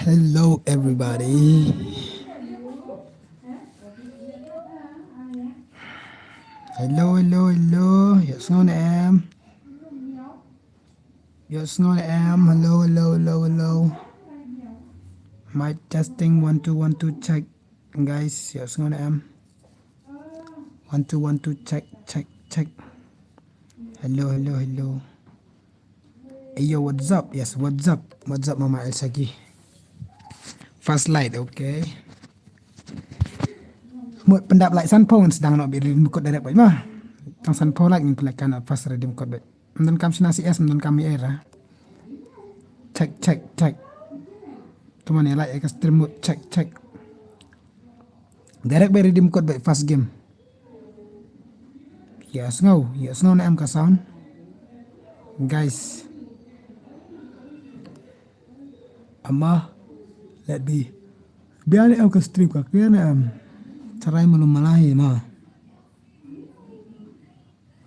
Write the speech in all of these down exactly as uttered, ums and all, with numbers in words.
Hello, everybody. Hello, hello, hello. Ïohsngew ne em? Ïohsngew ne em? Hello, hello, hello, hello. Mic testing, one, two, one, two, check. Guys, ïohsngew ne em? One, two, one, two, check, check, check. Hello, hello, hello. Hey, yo, what's up? Yes, what's up? What's up, Mama El Sagi? First light, okay. Mut pyndap light sanphew ngan sdang noh bad ri dum kot direct bad ma. Tang sanphew light ngin pynlait kan first ri dum kot bad. Ym donkam shna C S, ym donkam ïa era. Check, check, check. Tuma ne light ïa ka stream mut, check, check. Direct bad ri dum kot bad first game. Ïohsngew, ïohsngew ne em ka sound? Guys. Ama, let me. Biang ne em ka stream ka, biang ne em. Tharai malu malai ma.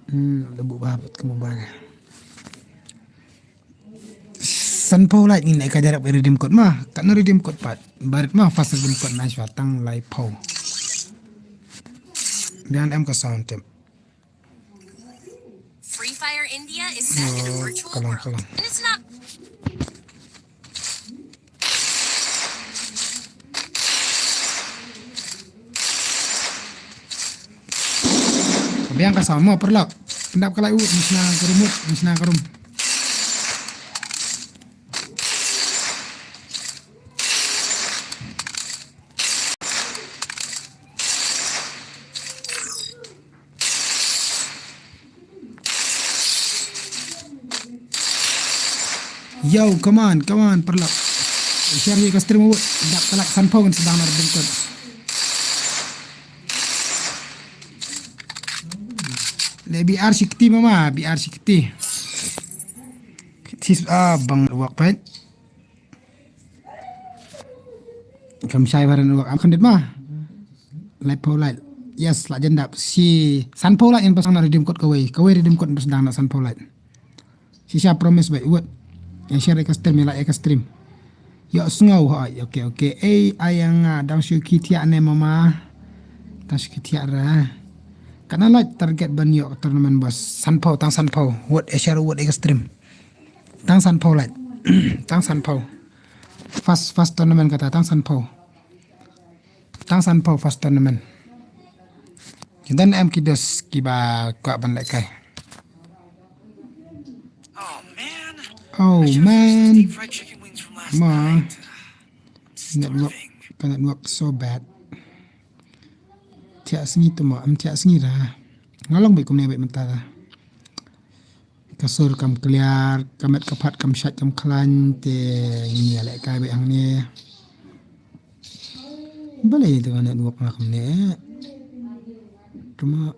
Hmm, da buh ba pat ka mobile. Sanphew light ngin leh ka direct bad ri dum kot ma. Katno ri dum kot pat? Barit ma, first ri dum kot na shuwa tang laiphew. Biang ne em ka sound tip. Free Fire India is back in the Oh, virtual ka long, world. Ka long. And it's not Ka biang ka sound mo, paralok. Pyndap ka light, wut, ngin shna ka room, wut, ngin shna ka room. Yo, come on, come on, paralok. Share ïa ka stream, wut. Dap ka light sanphew ngan sdang noh ri dum kot. Le B R sixty mama, B R sixty. Tis, ah, bang wak pet. Kam shai ba ren wak am khyndiat ma. Laiphew light. Yes, la jan dap. Shi sanphew light ngin pynshang na ri dum kot kawei. Kawei ri dum kot ngin pynshang na sanphew light. Shisha promise bad wut. Ïa share ïa ka stream, ïa like ïa ka stream. Ïohsngew hoi. Okay, okay. Ei, ai nga dang shu ki thiah ne mama. Dang shu ki thiah ra. Katno light target ban ïoh tournament boss? Sanphew, tang sanphew. Wut ïa share, wut ïa ka stream. Tang sanphew light. Tang sanphew. First, first tournament kata, tang sanphew. Tang sanphew first tournament. Ki don em ki dos kiba kwah ban lehkai. Oh man. Oh man. Deep fried chicken wings from last night. Ma. Network, ka network so bad. Thiah sngi tu ma, em thiah sngi ra. Nga long bad kumne bad mynta ra. Ka sur kam clear, ka met ka phad kam shait kam khlaiñ, te ngin ïa lehkai bad hangne. Balei te ka network nga kumne. Tuma.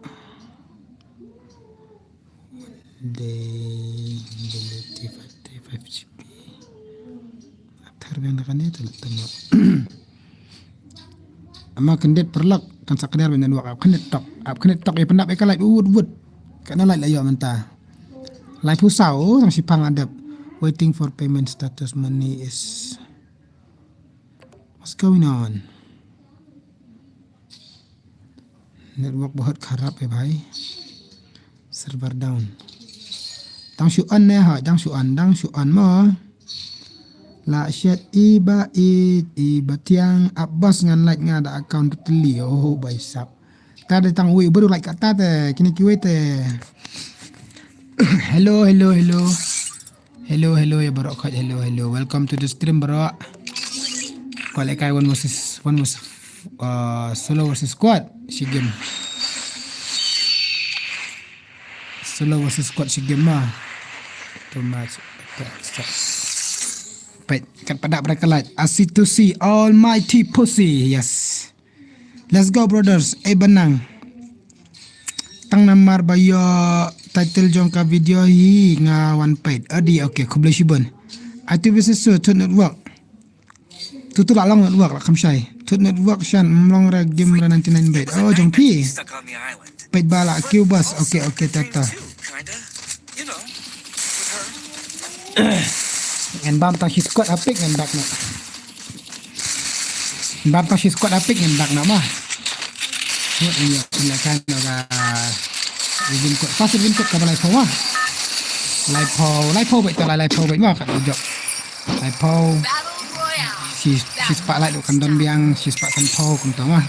Dei, dei, dei, dei, dei, Thar biang da kane te, te ma. Ama kyndit paralok, kan sa kner ban wan wak, ap kyndit tok, ap kyndit tok, ïa pyndap ïa ka light, wut, wut. Katno light la ïoh mynta. Laiphew saw, tang shipang adep. Waiting for payment status, money is, what's going on? Network bahut kharap eh bhai. Server down. Dang shu on ne ha, dang shu on, dang shu on mo. La shet iba it, iba tiang, ap bos ngan like nga da account totally. Oh, bai sap. Ta de tang wi baru like kata te, kini kiwi te. Hello, hello, hello. Hello, hello, ya baroh khot, hello, hello. Welcome to the stream, baroh. Ko lehkai one versus, one versus, uh, solo versus squad, shi game. Solo versus squad, shi game mah. Too much. Okay, stop. Peit, kat padak bra ka like. Asi to see almighty pussy, yes. Let's go, brothers. Eh, benang. Tang namar ba ïoh title jong ka video hi nga wan peit. Adi, okay, khublei shibun. Atu bisa su, tut network. Tu tu la long network la kam shai. Tut network shan, mlong ra game ra ninety-nine bit. Oh, jong phi. Peit ba la Q bus. Okay, okay, tata. Ngan bam tang shi squad apik ngan back na. Ngan bam tang shi squad apik ngan back na ma. Ngut ni ya kena kan ora. Rijin kot. Pas rijin kot ka balai phaw ma. Lai phaw, lai phaw bait ta lai, lai phaw bait ma kat ujok. Lai phaw. Shi, shi spah lai dok kan don biang, shi spah san phaw kum ta ma.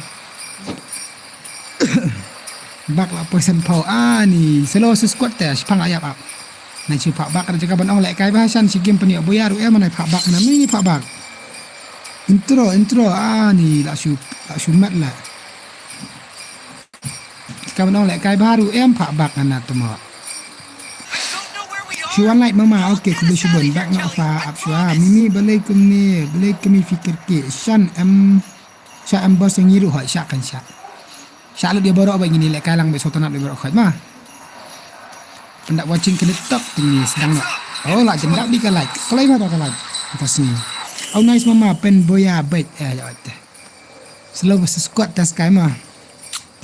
Bak la poi san phaw. Ah, ni selo su squad te, shi pang ayap ap. Na shi phah bak, ada jaga ban ong lehkai ba shan shi game pynïoh boya ruh em, na phah bak, na mini phah bak. Intro, intro, ah, ni la shu, la shu mat la. Jaga ban ong lehkai ba ruh em, phah bak na temo. Shu wan like mama, okay, khublei shibun, bak na fa ap shwa. Mimi balei kumne, balei kami fikir ki, shan em, sha em bos yang ngiru hoi, sha kan sha. Sha lut dia borok ba ngini lehkai lang ba sotanat dia borok khoi ma. Pendak watching kena tok tinggi sedang nak. Oh, lah jendak di ka like. Kalau ima tak ka like. Atas ni. Oh, nice mama, pen boya bait. Eh, ya, teh. Slow versus squad tas kai ma.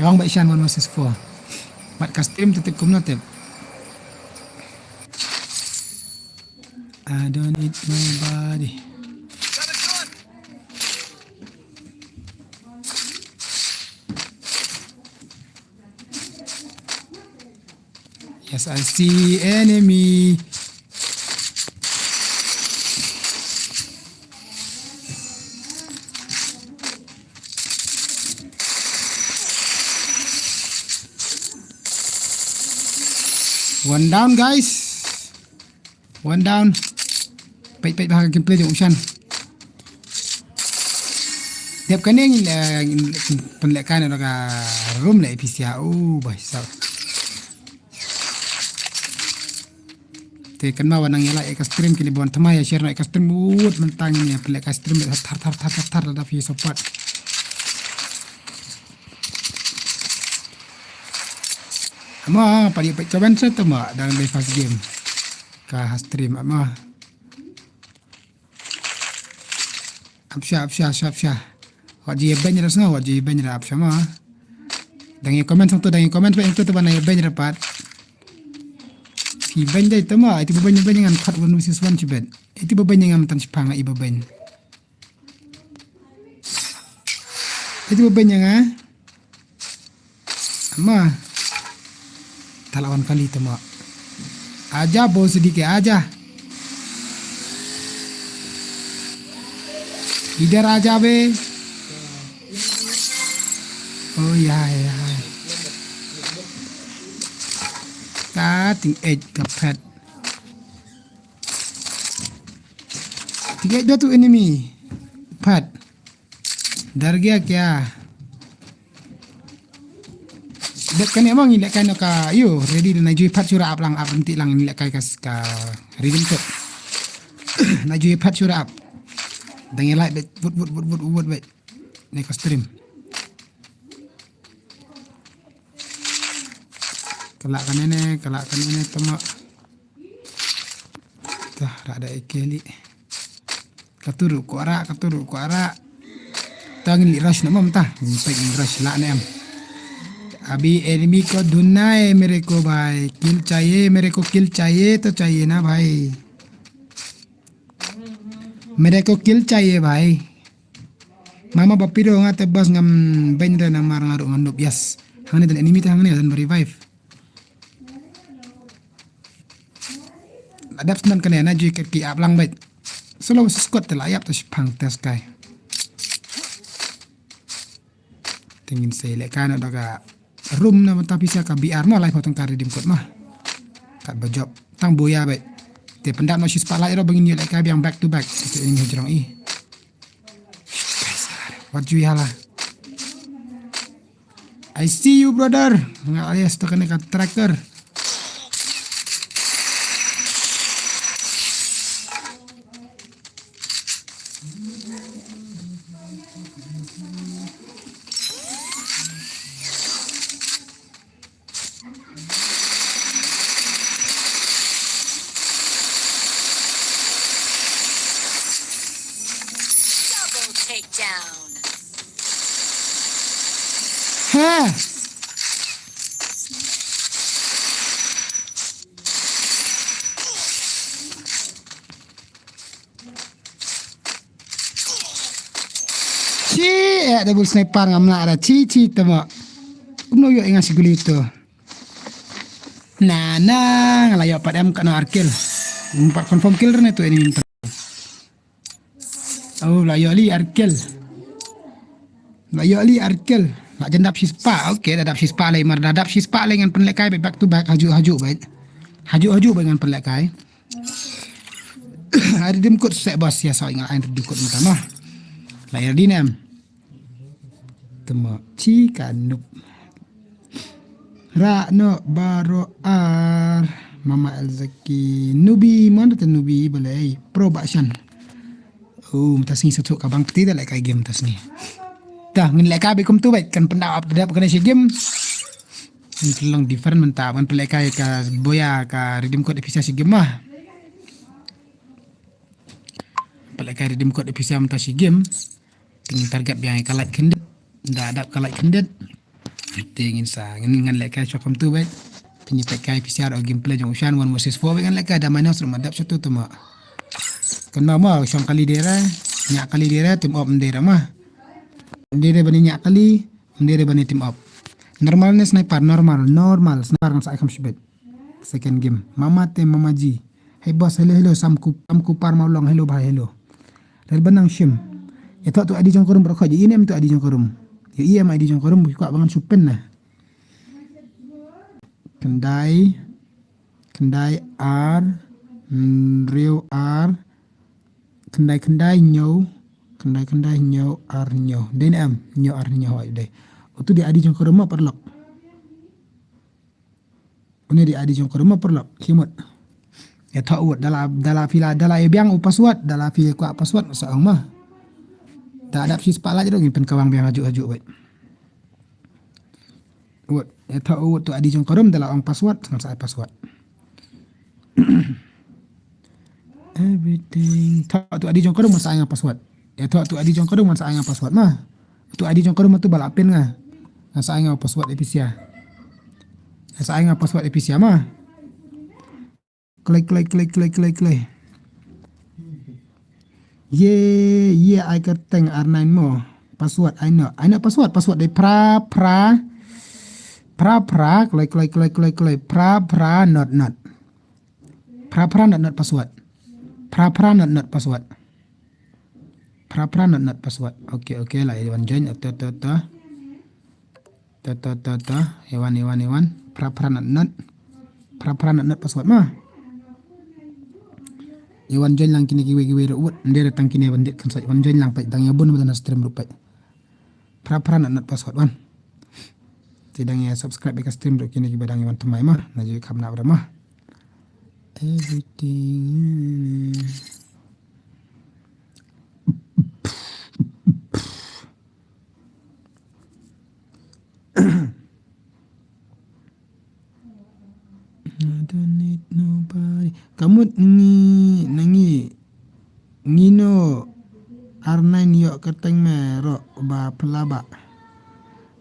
Jawang bait shan one versus four. Mat ka stream tetep kum na tep. I don't need nobody. Yes, I see enemy. One down, guys. One down. Peit, peit, bah, gameplay jong u Shan. Dep kane ngin, eh, ngin pynlehkai na ka room le P C A. Oh, bah, sap. Te kan ma wanang ïa la ïa ka stream kini bon thymmai ïa share na ïa ka stream. Ut mentang ïa pynlehkai stream thar, thar, thar, thar, thar, da fi support. Ama, padi peit comment sa tama dang dei first game. Ka ha stream ama. Apsha, apsha, apsha, apsha. Wat ji beny ra snga, wat ji beny ra apsha ma. Dang ïa comment sa tu, dang ïa comment ba ïa tu tu ba na ïa beny ra pat. Ki beny dei tama, iti ba beny beny ngan khat one versus one chibet. Iti ba beny ngan tan chipang i ba beny. Iti ba beny nga. Ama. Talawan kali tama. Aja bo sedikit aja. Idhar aja be. Oh ya ya. Ka ting ej ka phet. Ting ej dua tu enemy. Phet. Dar gya kya? Dep kane ma ngi lehkai na ka, ïo, ready na jui phat sura ap lang, ap renti lang ngi lehkai ka, ka rhythm kot. Na jui phat sura ap. Dang ïa like bet, wut, wut, wut, wut, wut, bet. Ne ka stream. Kala kane ne, kala kane ne tama. Tah, ra da ike li. Ka turu ko ara, ka turu ko ara. Tang li rush na mam tah. Pek li rush la ne am. Abhi enemy ko dhunna hai mere ko bhai. Kill chahiye mere ko, kill chahiye to chahiye na bhai. Mere ko kill chahiye bhai. Mama ba piro nga te bos ngam beny re namar nga ruh nga noob, yes. Hangne da enemy te hangne da revive. Adap snan kane na jui kat ki ap lang bait. Solo squad te la ap to shipang test kai. Tingin se le kana daga room na mata pisa ka B R ma lai potong ka redeem code ma. Kat ba job. Tang boya bait. Te pendap no shi spotlight ro bangin yu le ka biang back to back. Te ini hujrong i. What jui hala. I see you, brother. Nga alias to kane ka tracker. Double takedown. Ha! Chi, eh, double sniper ngam lah da. Chi, chi, tama. Kumno yo inga siguli to. Na, na, nga la yo pat em ka no ar kill. Empat confirm kill ne tu ini. Oh, la yo li ar kill. La yo li ar kill. La jan dap shi spah. Okay, da dap shi spah lai mar da dap shi spah lai ngan pynlehkai back to back haju haju bait. Haju haju bait ngan pynlehkai. Ai redeem code seh bos ya sa ngan ai redeem code mata mah. La ya redeem em. Tama chi ka nup. Ra no baro ar Mama El Zaki nubi mon te nubi balei pro ba shan. Oh, mata sngi satu ka bang kti da lehkai game mata sngi. Dah ngin lehkai be kum tu bait kan pendap up to date kan shi game. Ini terlang different menta ban pelehkai ka boya ka redeem code official shi game mah. Pelehkai redeem code official menta shi game. Tingin target biang ka like khyndiat. Da adap ka like khyndiat. Tingin sa ngin ngan lehkai shok kum tu bait. Pini pelehkai official o gameplay jong ushan one versus four bait ngan lehkai da minus rum adap shatu tu ma. Kan ma ma shong kali dera. Nya kali dera tim op dera ma. Dera bani nya kali. Ndere bani tim up. Normal ne sniper, normal, normal. Sniper ngan sa ai kham shibet. Second game. Mama te, mama ji. Hey boss, hello, hello. Sam ku, sam ku par mau long, hello bhai, hello. Rel banang shim. Ya thok tu adi jong korum berkhoj. Inem tu adi jong korum. Ya iem adi jong korum, kwa bangan supen na. Kendai. Kendai ar, mm, riu ar, kendai kendai nyau, kendai kendai nyau ar nyau. Dei ne em, nyau ar nyau ai dei. Utu di adi jong korum ma paralok. Une di adi jong korum ma paralok. Kimut. Ya thok wut dala dala fila dala ya biang u password, dala fi kwa password sa ong ma. Da adap shi spotlight dong pyn kawang biang haju haju wait. Wut, ya thok wut tu adi jong korum dala ong password, ngan sa ai password. Everything. Thok tu adi jong korum ngan sa ai nga password. Ya thok tu adi jong korum ngan sa ai nga password ma. Tu adi jong korum tu bala pin nga. Ngan sa ai nga password A P C ya. Ngan sa ai nga password A P C ya ma. Klik, klik, klik, klik, klik, klik. Ye, ye, ai kyrteng ar nine mo. Password, ai no. Ai no password, password dei pra, pra. Pra, pra, klik, klik, klik, klik, klik. Pra, pra, not, not. Pra, pra, not, not password. Pra, pra, not, not password. Pra, pra, not, not password. Okay, okay, la, wan join, to, to, to. To, to, to, to. Iwan, iwan, iwan. Pra, pra, not, not. Pra, pra, not, not password ma. Iwan join lang kine kiwei kiwei ruh wut. Ndere tang kine bandit kan sa iwan join lang pai dang ya bun bad na stream ruh pai. Pra, pra, not, not password wan. Ti dang ya subscribe ka stream ruh kine kiba dang iwan tmai ma. Na ju kham na bra ma. Everything. I don't need nobody. Kamut ngi nangi ngino arnain yo kateng me ro ba pelaba.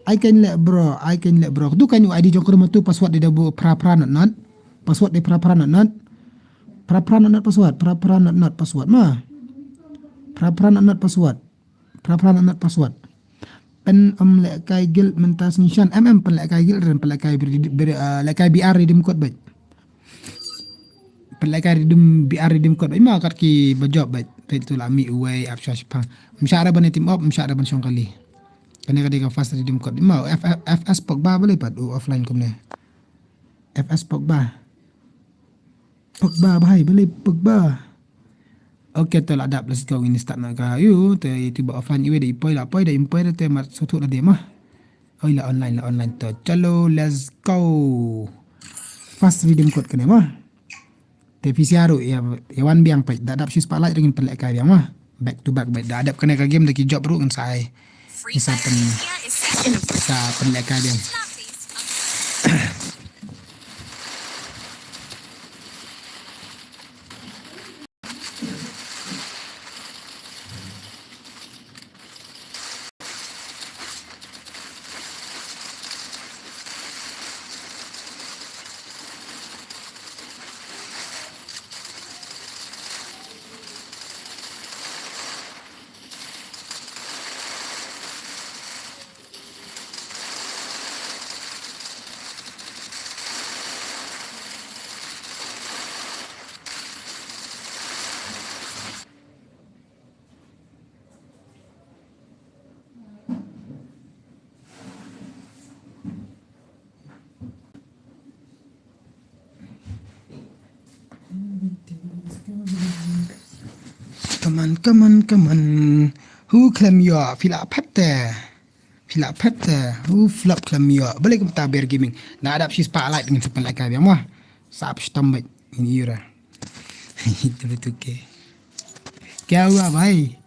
I can let bro, I can let bro. Tu kan yu I D jong krum tu password di dabu pra pra not not. Password di pra pra not not. Pra pra not not password, pra pra not not password ma. Pra pra not not password. Pra pra not not password. Pyn ym lehkai guild mynta sngi shan. Em em, pynlehkai guild ren, pynlehkai bri-, bri-, ah, lehkai B R redeem code bad. Pynlehkai redeem, B R redeem code bad. Ma kat ki ba jop bad. Bad tu la mih uwei ap shwa shipang. Ym shah re ban team up, ym shah re ban shong kali. Kane ka dei ka fast redeem code. Ma F, F, F S Pogba balei pat u offline kumne. F S Pogba. Pogba bhai, balei Pogba. Ok, te la dap, let's go, ngin start na ka. Yu, te iti ba offline iwei da i poi la poi da i poi da te mat suthu na de ma. Oi, la online, la online to. Chalo, let's go. Fast redeem code kane ma. Te phi sia ruh ïa, ïa wan biang peit, da dap shi spah like ring pynlehkai biang ma. Back to back beit, da dap kane ka game da ki jop ruh ngin sa ai. Ngin sa pyn, ngin sa pynlehkai biang. Come on, come on, come on. Hu khlem ïoh, phi la phet te. Phi la phet te. Hu flop khlem ïoh. Balei kumta Bear Gaming. Na dap shi spah like ngin sa pynlehkai biang mo. Sap stom bad ngin ïura. Itu betul ke. Kya hua bhai?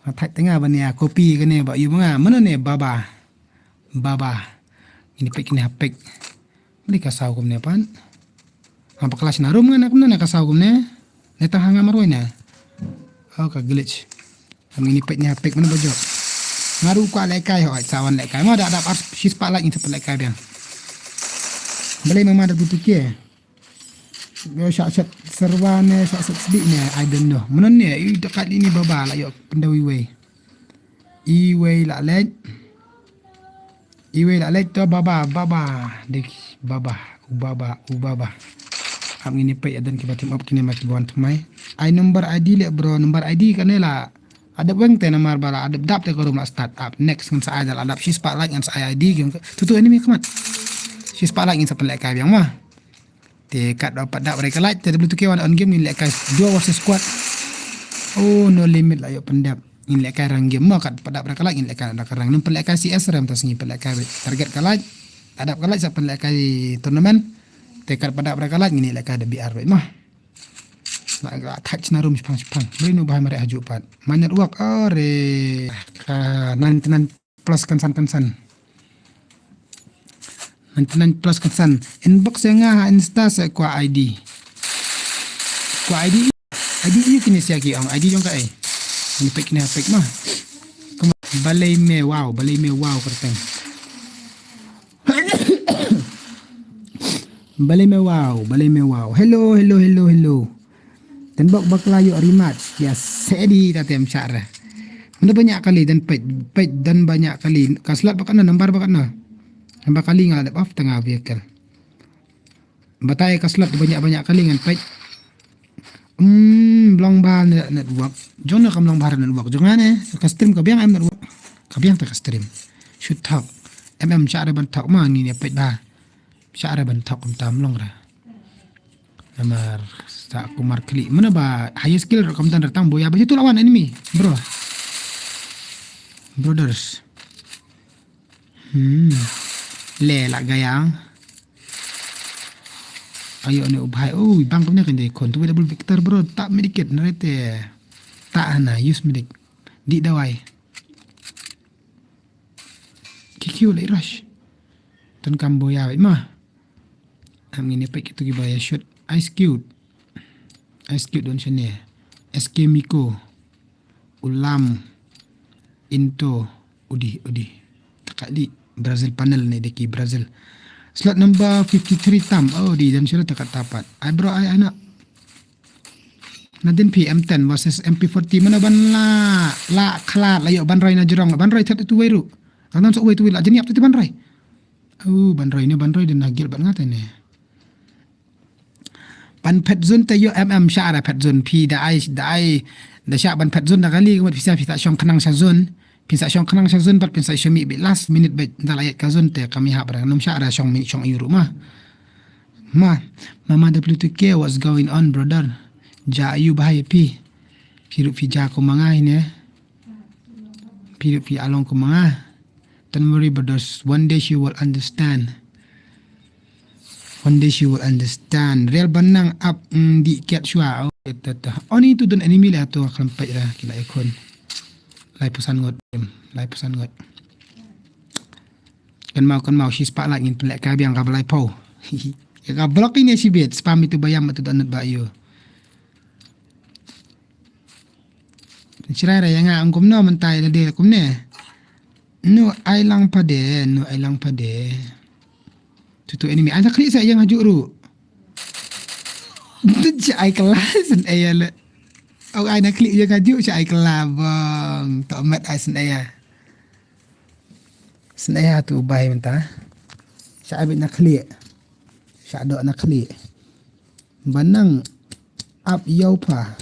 Nga thait te nga ban ïa copy kane ba ïa ba nga. Mano ne Baba? Baba. Ngin peit kine ha peit. Mane ka saw kumne pat. Nga ba clash na room nga na kumne na ka saw kumne. Ne tang ha nga marwei na. Oh, ka glitch. Ngin peit ne ha peit mane ba jop. Nga ruh kwah lehkai hooid sa wan lehkai. Nga da dap ar shi spah like ngin sa pynlehkai biang. Balei mama da buti ke. Yo shah shet serwa ne shah shet sdi ne, I don't know. Mano ne, i dekat ini Baba la ïoh pyndew iwei. Iwei la leit. Iwei la leit to Baba, Baba. Dik Baba, u Baba, u Baba. Ap ngin ïa peit ïa don kiba team up kine ma kiba wan thymmai. Ai number I D leh bro, number I D kane la. Adep weng te namar ba la adep dap te ka room la start up. Next ngin sa ai da la dap shi spah like ngin sa ai I D. Tutu enemy khmat. Shi spah like ngin sa pynlehkai biang ma. Te kat ba pat dap re ka light te W two K one on game ngin lehkai duo versus squad. Oh, no limit la ïoh pyndep. Ngin lehkai rang game ma kat pat dap re ka light ngin lehkai da ka rang. Ngin pynlehkai C S rem ta sngi pynlehkai target ka light. Adap ka light sa pynlehkai tournament. Te kat pat dap re ka light ngin lehkai da B R ma. Na ga thach na room shipang shipang. Beri nu bahai mare haju pat. My network are ka nan nan plus kan san kan san. Maintenance plus kan san. Inbox ïa nga ha Insta sa kwah I D. Kwah I D. I D ïa kine sia ki ong. I D jong ka ai. Ni pek kine pek ma. Kama balei me wow, balei me wow kerteng. Balei me wow, balei me wow. Hello, hello, hello, hello. Ten bok bakla ïoh rematch. Ya sedi ta tem share. Mano ba ñiah kali den peit, peit den ba ñiah kali. Ka slot ba katno, number ba katno. Number kali nga la dep off tang nga vehicle. Batai ka slot ba ñiah ba ñiah kali ngan peit. Hmm, long bha ne network. Jong ne kam long bha network. Jong ne ka stream ka biang em network. Ka biang ta ka stream. Shoot thok. Em em share ban thok ma ngi ne peit ba. Share ban thok kum tam long ra. Namar sa kumar kli. Mana ba highest kill ro kam dan datang boya ba situ lawan enemy, bro. Brothers. Hmm. Le la gaya. Ayo ne ubhai. Oh, bang kumne kan dei kon tu double victor, bro. Tak medikit narete. Tak hana use medik. Di dawai. Ki kiu leh rush. Tun kam boya wei ma. Am ngin ïa peit kitu kiba ïa shoot. Ice Cube. Ice Cube don shane. S K Miko. Ulam. Into. Udi, udi. Taka di. Brazil panel ne deki Brazil. Slot number fifty-three tam. Oh, di dan shane taka tapat. Ai bro, ai anak. Nadin phi M ten versus M P forty, mano ban la, la khlad, la ïoh ban roi na jrong, ban roi thad tu wei ruh. Kan sa wei tu wei la jin ïap tu ban roi. Oh, ban roi ne ban roi din na gil ban ngat ne. Ban phet zone te ïoh M M sha ra phet zone phi da ai, da ai, da sha ban phet zone da kali, phi sa phi sa shong khnang sha zone. Phin sa shong khnang sha zone, bad phin sa shong mi bit last minute bad da la ïa ka zone te kam ïa hap ra, num sha ra shong mi shong ïu ruh ma. Ma, Mama W T K, what's going on, brother? Ja ïu bahai phi. Phi ruh phi ja ko ma nga ne. Phi ruh phi along ko ma nga. Don't worry, brothers. One day she will understand. One day she will understand. Real ban nang ap, mm, di kiat shwa. Oh, ta, ta. Oni tu don enemy le tu akan pait ra kila ikon. Lai pusan ngot, em. Lai pusan ngot. Kan mau, kan mau, shi spotlight ngin pelek ka biang ka belai pau. Ka block ini shi bit, spam itu bayam itu donut ba ïu. Chirai ra ïa nga ong kumno mynta ïa lade kumne. Nu ai lang pade, nu ai lang pade. Tutu enemy. Ai na klik sa ïa nga ju ruh. Cha ai kelas san aya le. Au ai na klik ïa nga ju cha ai kelas bang. To mat ai san aya. San aya tu bai mynta. Cha ai bit na klik. Cha dok na klik. Banang ap yau pha.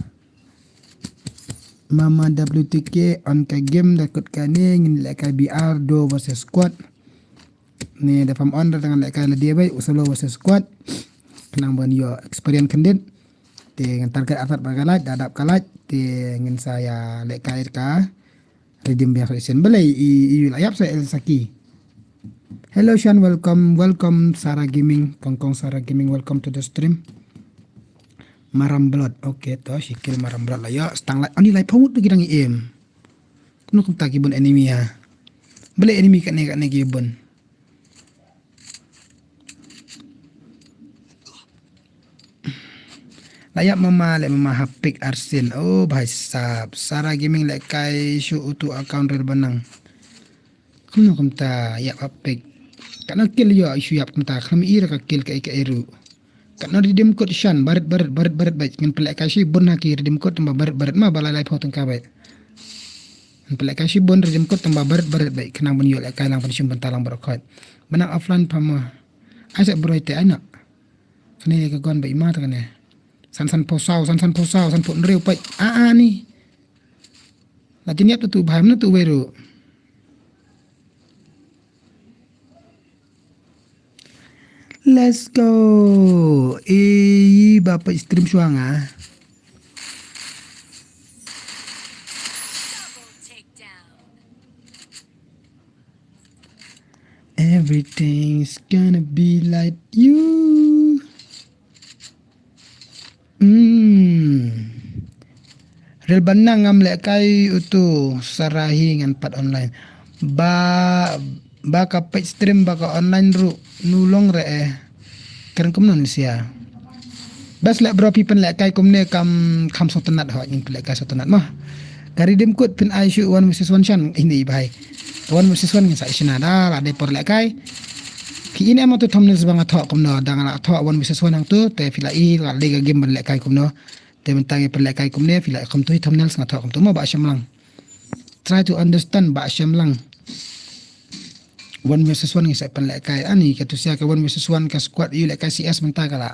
Mama W T K on ka game da kut kane ngin lehkai B R do versus squad. Ne da pam on da ngan lehkai la dia bai u solo versus squad. Khnang ban ïoh experience khyndiat. Te ngan target atat ba ka light da dap ka light te ngin sa ïa lehkai ka. Redeem biang sa isen balei i, i la ïap sa el saki. Hello Shan, welcome, welcome Sarah Gaming, Kong Kong Sarah Gaming, welcome to the stream. Maram Blood, okay to, shi kill Maram Blood la ïoh, stang la, ani lai phaw ngut tu ki dang i em. Kumno kumta ki bun enemy ha. Balei enemy katne katne ki bun. La ïap mama le mama hapik arsin. Oh, bhai sab. Sarah Gaming lehkai shu utu account rel banang. Kumno kumta ïap hapik. Katno kill ïoh shu ïap kumta. Khlem i ra ka kill ka i ka i ruh. Katno redeem code shan. Barit, barit, barit, barit, barit. Ngin pelehkai shi bun ha ki redeem code tang ba barit, barit ma ba lai lai phaw tyngka bait. Ngin pelehkai shi bun redeem code tang ba barit, barit bait. Khnang ban ïoh lehkai lang ban shim bynta lang baroh khoit. Banang offline pha ma. Ai sa broi te ai na. Kane ka gon ba i ma ta kane. San san phaw saw, san san phaw saw, san phaw hynriew pait. A, a, ni. La jin ïap tu tu bhai, mano tu wei ruh. Let's go. Eh, ba pait stream shuwa nga. Everything's gonna be like you. Hmm. Rel banang ngam lehkai utu Sarahi ngan pat online. Ba, ba ka page stream ba ka online ruh nu long re eh. Kren kumno ni sia. Bas leh bro phi pynlehkai kumne kam, kam sotenat ho ngin pynlehkai sotenat mo. Ka redeem code phin ai shu one versus one shan ini bhai. One versus one ngin sa shna da la dei por lehkai. Ki in em tu thumbnail ba nga thoh kumno da nga la thoh one versus one hangtu te phi la i la dei ka game ban lehkai kumno. Te mynta ngi pynlehkai kumne phi la kham tu thumbnail nga thoh kumtu mo ba shem lang. Try to understand ba shem lang. One versus one ngi sa pynlehkai ani ka tu sia ka one versus one ka squad ïu lehkai C S mynta ka la.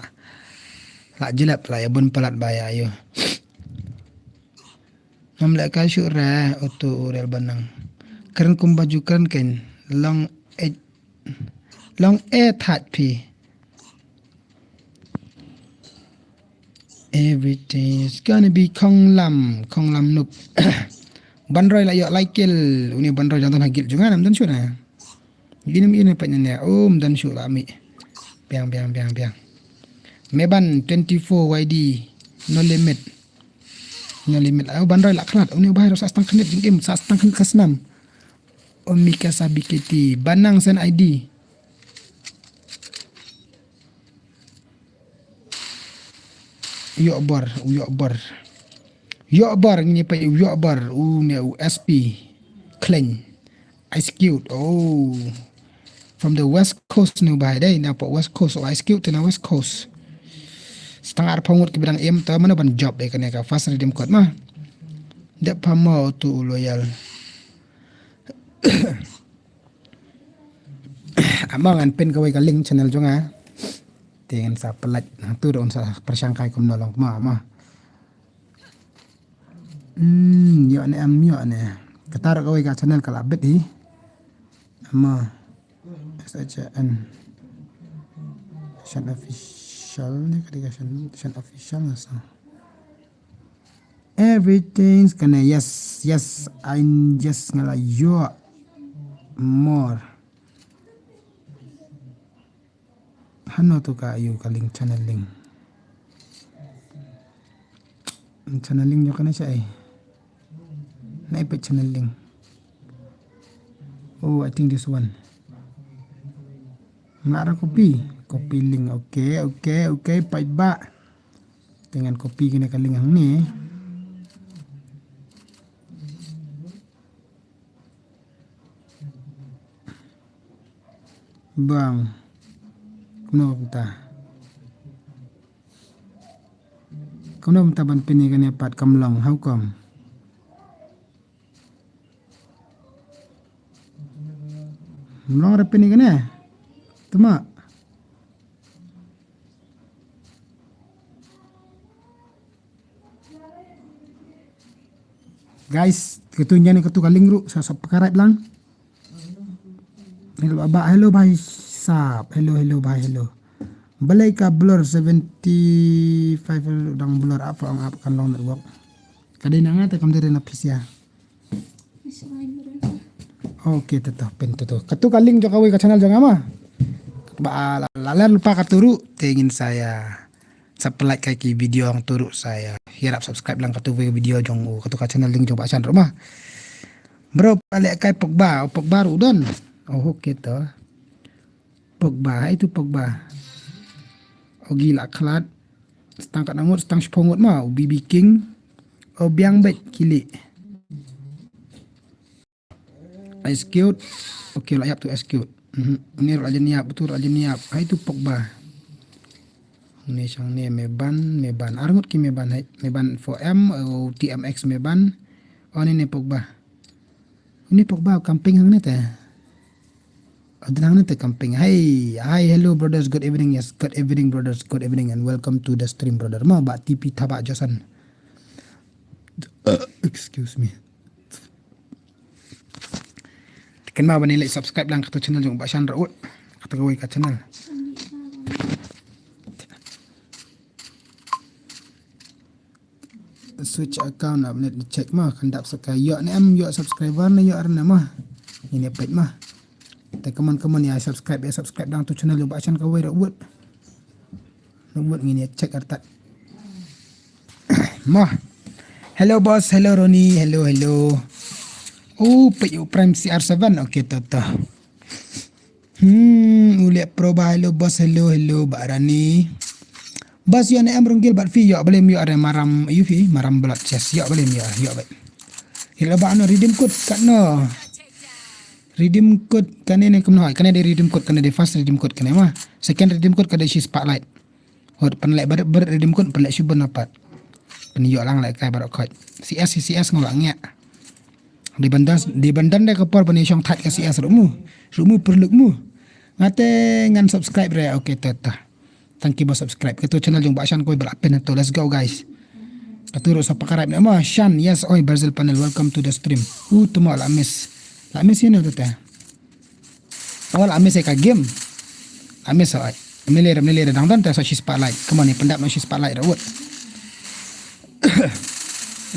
La jilap la ïa bun palat ba ïa ïu. Ngam lehkai shu re utu u rel banang. Kren kumba ju kren ken long e, long e that phi. Everything is gonna be khonglam, khonglam nup. Banroi la ïoh lai kill, uni Banroi jong don ha guild jong nga nam don shu na. Uni uni pa ne ne, um don shu la mi. Biang biang biang biang. Meban twenty-four Y D, no limit. No limit. Oh, Banroi la khlad, uni bahai sa stang khnit jingim, sa stang khnit ka snam. Omika sa B K T, banang sen I D. Ïoh bor, u ïoh bor. Ïoh bor ngin ïa peit u ïoh bor u ne u S P. Klein. Ice Cube. Oh. From the West Coast nu bai dei na pok West Coast o Ice Cube te na West Coast. Stang arphew ngut kiba dang im, to mano ban job ïa kane ka first redeem code ma. Dep pha mo tu u loyal. Ama ngan pin kawei ka link channel jong nga. Te ngan sa pynlait, tu da un sa pyrshang kai kumno long ma ma. Hmm, ïoh ne em ïoh ne. Kata ruh kawei ka channel ka la bit hi. Ama. S H A N. Shan Official ne, ka dei ka Shan, Shan Official nga sa. Everything's gonna, yes, yes, I, yes, nga la ïoh. More. Hano tu ka ïoh ka link, channel link. Channel link jong kane shaei. Naei pat channel link. Oh, I think this one. Mla ra copy. Copy link. Okay, okay, okay. Paidbah. Te ngan copy kane ka link hangne. Bang. Kumno kumta? Kumno kumta ban pin ïa kane pat kam long, how come? Kam long re pin ïa kane. Tuma. Guys, katu nyan katu ka link ruh sa subscribe lang. Hello ba, hello bhai sahab. Hello, hello bhai, hello. Balei ka blur seventy five dang blur, apa ong ap kan long network. Ka dei na nga te kam dei na pisa. Okay, to to, pin to to. Katu ka link jong kawei ka channel jong nga ma. Ba la la lypa katu ruh te ngin sa ïa sa pynlait kai ki video hangtu ruh sa ïa. Ïarap subscribe lang katu video jong u, katu ka channel link jong Bah Shan ruh ma. Bro, pale kai Pogba, Pogba ruh don. Oh, okay to. Pogba, hai tu Pogba. Ogi la khlad. Stang katno ngut, stang shiphew ngut ma, u B B King. O biang bet kili. Ice Cube. Okay, la ïap tu Ice Cube. Mhm. Ni ruh la jan ïap, tu ruh la jan ïap. Hai tu Pogba. Ni shang ni Meban, Meban. Ar ngut ki Meban hai. Meban four M, oh, T M X Meban. Oh, ni ni Pogba. Ni Pogba camping hang ni te. Adnang ni te camping. Hi, hi, hello brothers, good evening. Yes, good evening brothers, good evening and welcome to the stream brother. Ma ba T P Thabah Josan. Uh, excuse me. Kynmaw ban like subscribe lang katu channel jong Bah Shan Raut. Katu kawei ka channel. Switch account update check ma kan dap sa ka ïoh ne em ïoh subscriber ne ïoh ar ne ma. Ini pet ma. Te kaman kaman ïa subscribe ïa subscribe dang tu channel jong Bah Shan kawei Raut. Raut ngin ïa check artat. Ma. Hello boss, hello Ronnie, hello hello. Oh, pet yu Prime C R seven. Okay, to to. Hmm, u leh pro ba hello boss, hello hello Bah Rani. Boss ïoh ne em Runggil bad fi ïoh balei ym ïoh re maram ïoh fi maram blood chest ïoh balei ym ïoh ïoh ba. Hello ba ano redeem code katno. Redeem code kane ne kumno kane de redeem code kane de first redeem code kane ma. Second redeem code kane shi spotlight. Hot pynleh barit barit redeem code pynleh shibun apat. Pynïoh lang leh kai baroh khot. C S C S ngam lah ngiah. Di bandan di bandan da ka por ban ïa shong thait ka C S ruh mu. Ruh mu perluk mu. Ngate ngan subscribe re okay ta ta. Thank you ba subscribe. Katu channel jong Bah Shan koi ba la pin to. Let's go guys. Katu ruh sa pakaraib ne ma Shan yes oi Brazil panel welcome to the stream. U tuma la miss. La miss ïa ne ta ta. Awal amis ïa ka game. Amis oi. Mele mele dang don te sa shi spotlight. Come on ni pyndap na shi spotlight Raut.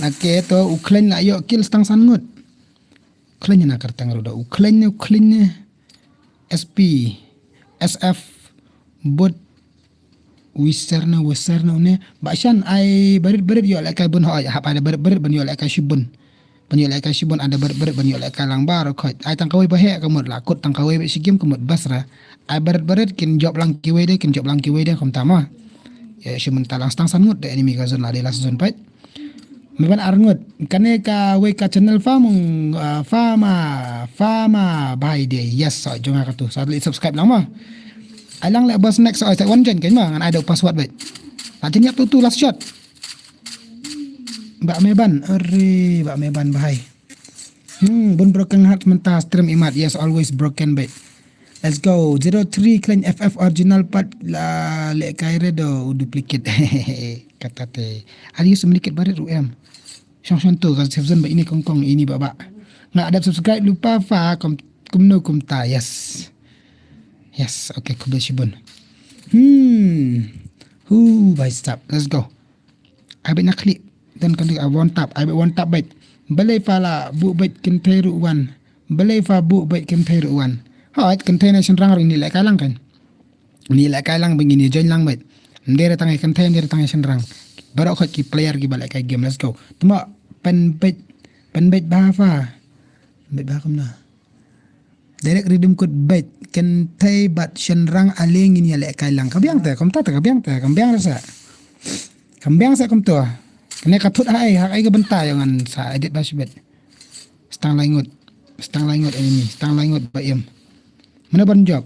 Nake to u Klein la ïoh kill stang san ngut. Klein na kyrteng ruh da u Klein ne u Klein ne. S P S F bot Wiser na wiser na une. Bah Shan ai barit barit ïoh leh kai bun hoi hap ai barit barit ban ïoh leh kai shibun. Ban ïoh leh kai shibun ai barit barit ban ïoh leh kai lang bar khoi. Ai tang kawei ba heh ka mut la kut tang kawei ba shi game ka mut bas ra. Ai barit barit kin jop lang kiwei de kin jop lang kiwei de kumta ma. Ïa shibun ta lang stang san ngut de enemy ka zone la de last zone pait. Meban ar ngut. Kane kawei ka channel fa mung ah, fa ma fa ma bai de yes sa jong ka tu. Sa li subscribe lang ma. Ai lang leh bas next sa wan join kan ma ngan ai da password bait. Ta jin ïap tu tu last shot. Bah Meban, are, Bah Meban bahai. Hmm, bun broken heart mynta stream imat, yes, always broken bad. Let's go. Zero three Klein F F original part la leh kai re do duplicate. Kata te. Are you duplicate barit ruh em. Shong shong tu ka season ba ini kong kong ini ba ba. Nga ada subscribe lupa fa kom kumno kumta, yes. Yes, okay, khublei shibun. Hmm. Hu, bhai sahab, let's go. Ai bad na khlieh. Dan kan dik a one tap, ai bad one tap bad. Balei fa la buh bad kynthei ruh wan. Balei fa buh bad kynthei ruh wan. Hooid, kynthei na shynrang ruh ini leh kai lang kan. Ini leh kai lang ba ngin ïa join lang bad. Ym dei re tang ïa kynthei, ym dei re tang ïa shynrang. Baroh khoit ki player kiba leh kai game, let's go. Tuma pynbeit, pynbeit bha fa. Pynbeit bha kumno. Direct redeem code beit, kynthei bad shynrang ale ngin ïa leh kai lang. Ka biang te, kumta te ka biang te, ka biang re sa. Ka biang sa kumta. Kane ka thut ha ei, ha ei ka bynta ïa ngan sa edit bha shibit. Stang lai ngut. Stang lai ngut enemy. Stang lai ngut ba im. Mano ban jop?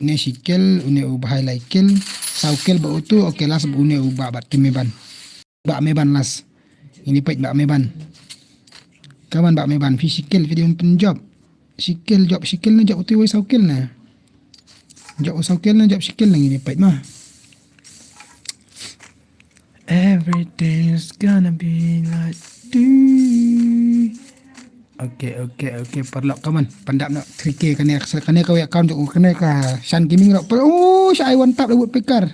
Une shi kill, une u bha lai kill. Saw kill ba utu, okay, last ba une u ba, ba team Meban. Bah Meban last. Ini peit Bah Meban. Kaman Bah Meban, phi shi kill, phi dei ban pynjop. Shi kill, jop shi kill ne, jop utu wei saw kill ne. Jop saw kill ne, jop shi kill ne, ini peit ma. Everything's gonna be like do. Okay, okay, okay, paralok, kaman. Pyndap noh three K kane, kane ka wei account jong u, kane ka Shan Gaming ruh. Oh, sha ai one tap da woodpecker.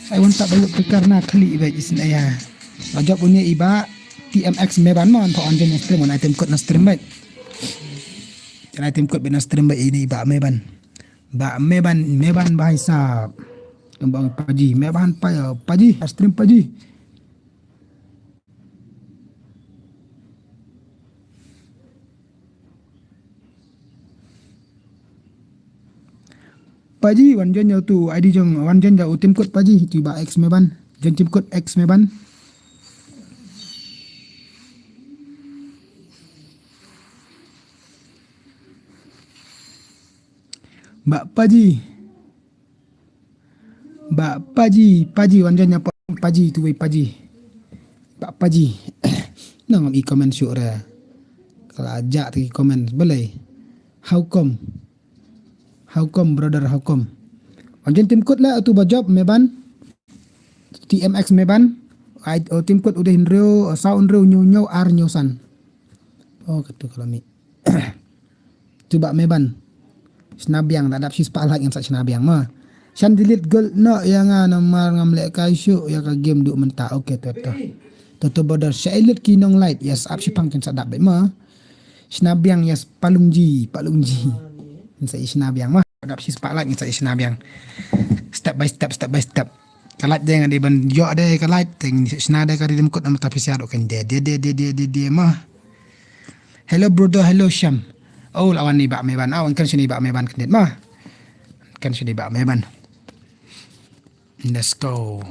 Sha ai one tap da woodpecker na khlieh bad isynei ïa. Ba jop une i ba T M X Meban mon, pha on jen stream, on item code na stream bad. Jen item code bad na stream bad ini ba Meban. Ba Meban, Meban bhai sahab. Kembang paji, Meban pa-, paji, stream paji. Paji, wan join ïa utu I D jong, wan join ïa u team code paji, tu ba X Meban. Join team code X Meban. Ba paji. Ba paji, paji, wan join ïa pa-, paji, tu wei paji. Ba paji. Nang i comment shuh re. Ka la jah te ki comment. Balei? How come? How come, brother, how come? Wan join team code la, tu ba jop Meban. T M X Meban. Ai, oh, team code u dei hynriew, oh, saw hynriew hynñiew hynñiew ar hynñiew san. Oh, katu ka la mih. Tu ba Meban. Shna biang, da dap shispah like ngan sa shna biang ma. Shan delete gold noh ïa nga namar ngam leh kai shuh ïa ka game duh mynta. Okay, to to. To to brother, sha i lut ki nong light. Yes, ap shipang kin sa dap bad ma. Shna biang, yes, palung ji, palung ji. Ngan sa i shna biang ma. Da dap shispah like ngan sa i shna biang. Step by step, step by step. Ka light de nga dei ban ïoh de ka light, te ngin shna de ka redeem code namar ta pisa ruh kan de, de, de, de, de, de, de, ma. Hello brother, hello Sham. Oh, la wan ni ba Meban, ah, wan kan shini ba Meban kendit ma. Kan shini ba Meban. Let's go.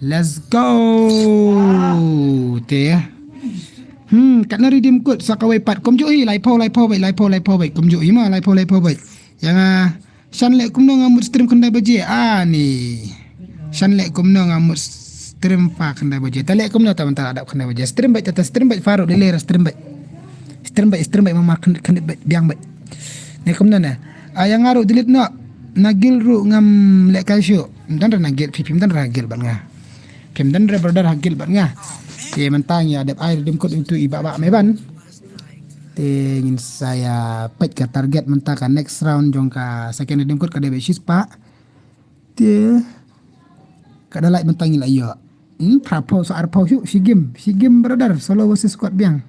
Let's go. Te. Hmm, katna redeem code sa kawei pat kumjuh hi, laiphew, laiphew beit, laiphew, laiphew beit, kumjuh hi ma, laiphew, laiphew beit. Ïa nga, shan leh kumno nga mut stream khyndai baje. Ani. Shan leh kumno nga mut stream pha khyndai baje. Ta leh kumno ta mynta la dap khyndai baje. Stream beit ta, ta stream beit pha ruh, lei lei ra stream beit. Stream beit, stream beit, mamar khyndiat, khyndiat beit, biang beit. Ne kumno ne. Ah, ïa nga ruh delete noh. Na guild ruh ngam lehkai shuh. Ym don re na guild, phi phi ym don re guild bad nga. Phi ym don re brother ha guild bad nga. Te mynta ngi ïa dep ai redeem code ïa utu i Bah Bah Meban. Te ngin sa ïa peit ka target mynta ka next round jong ka second redeem code ka dei beit shispah. Te ka da lait mynta ngi la ïoh. Hmm, phraphew sa arphew shuh, shi game, shi game brother, solo versus squad biang.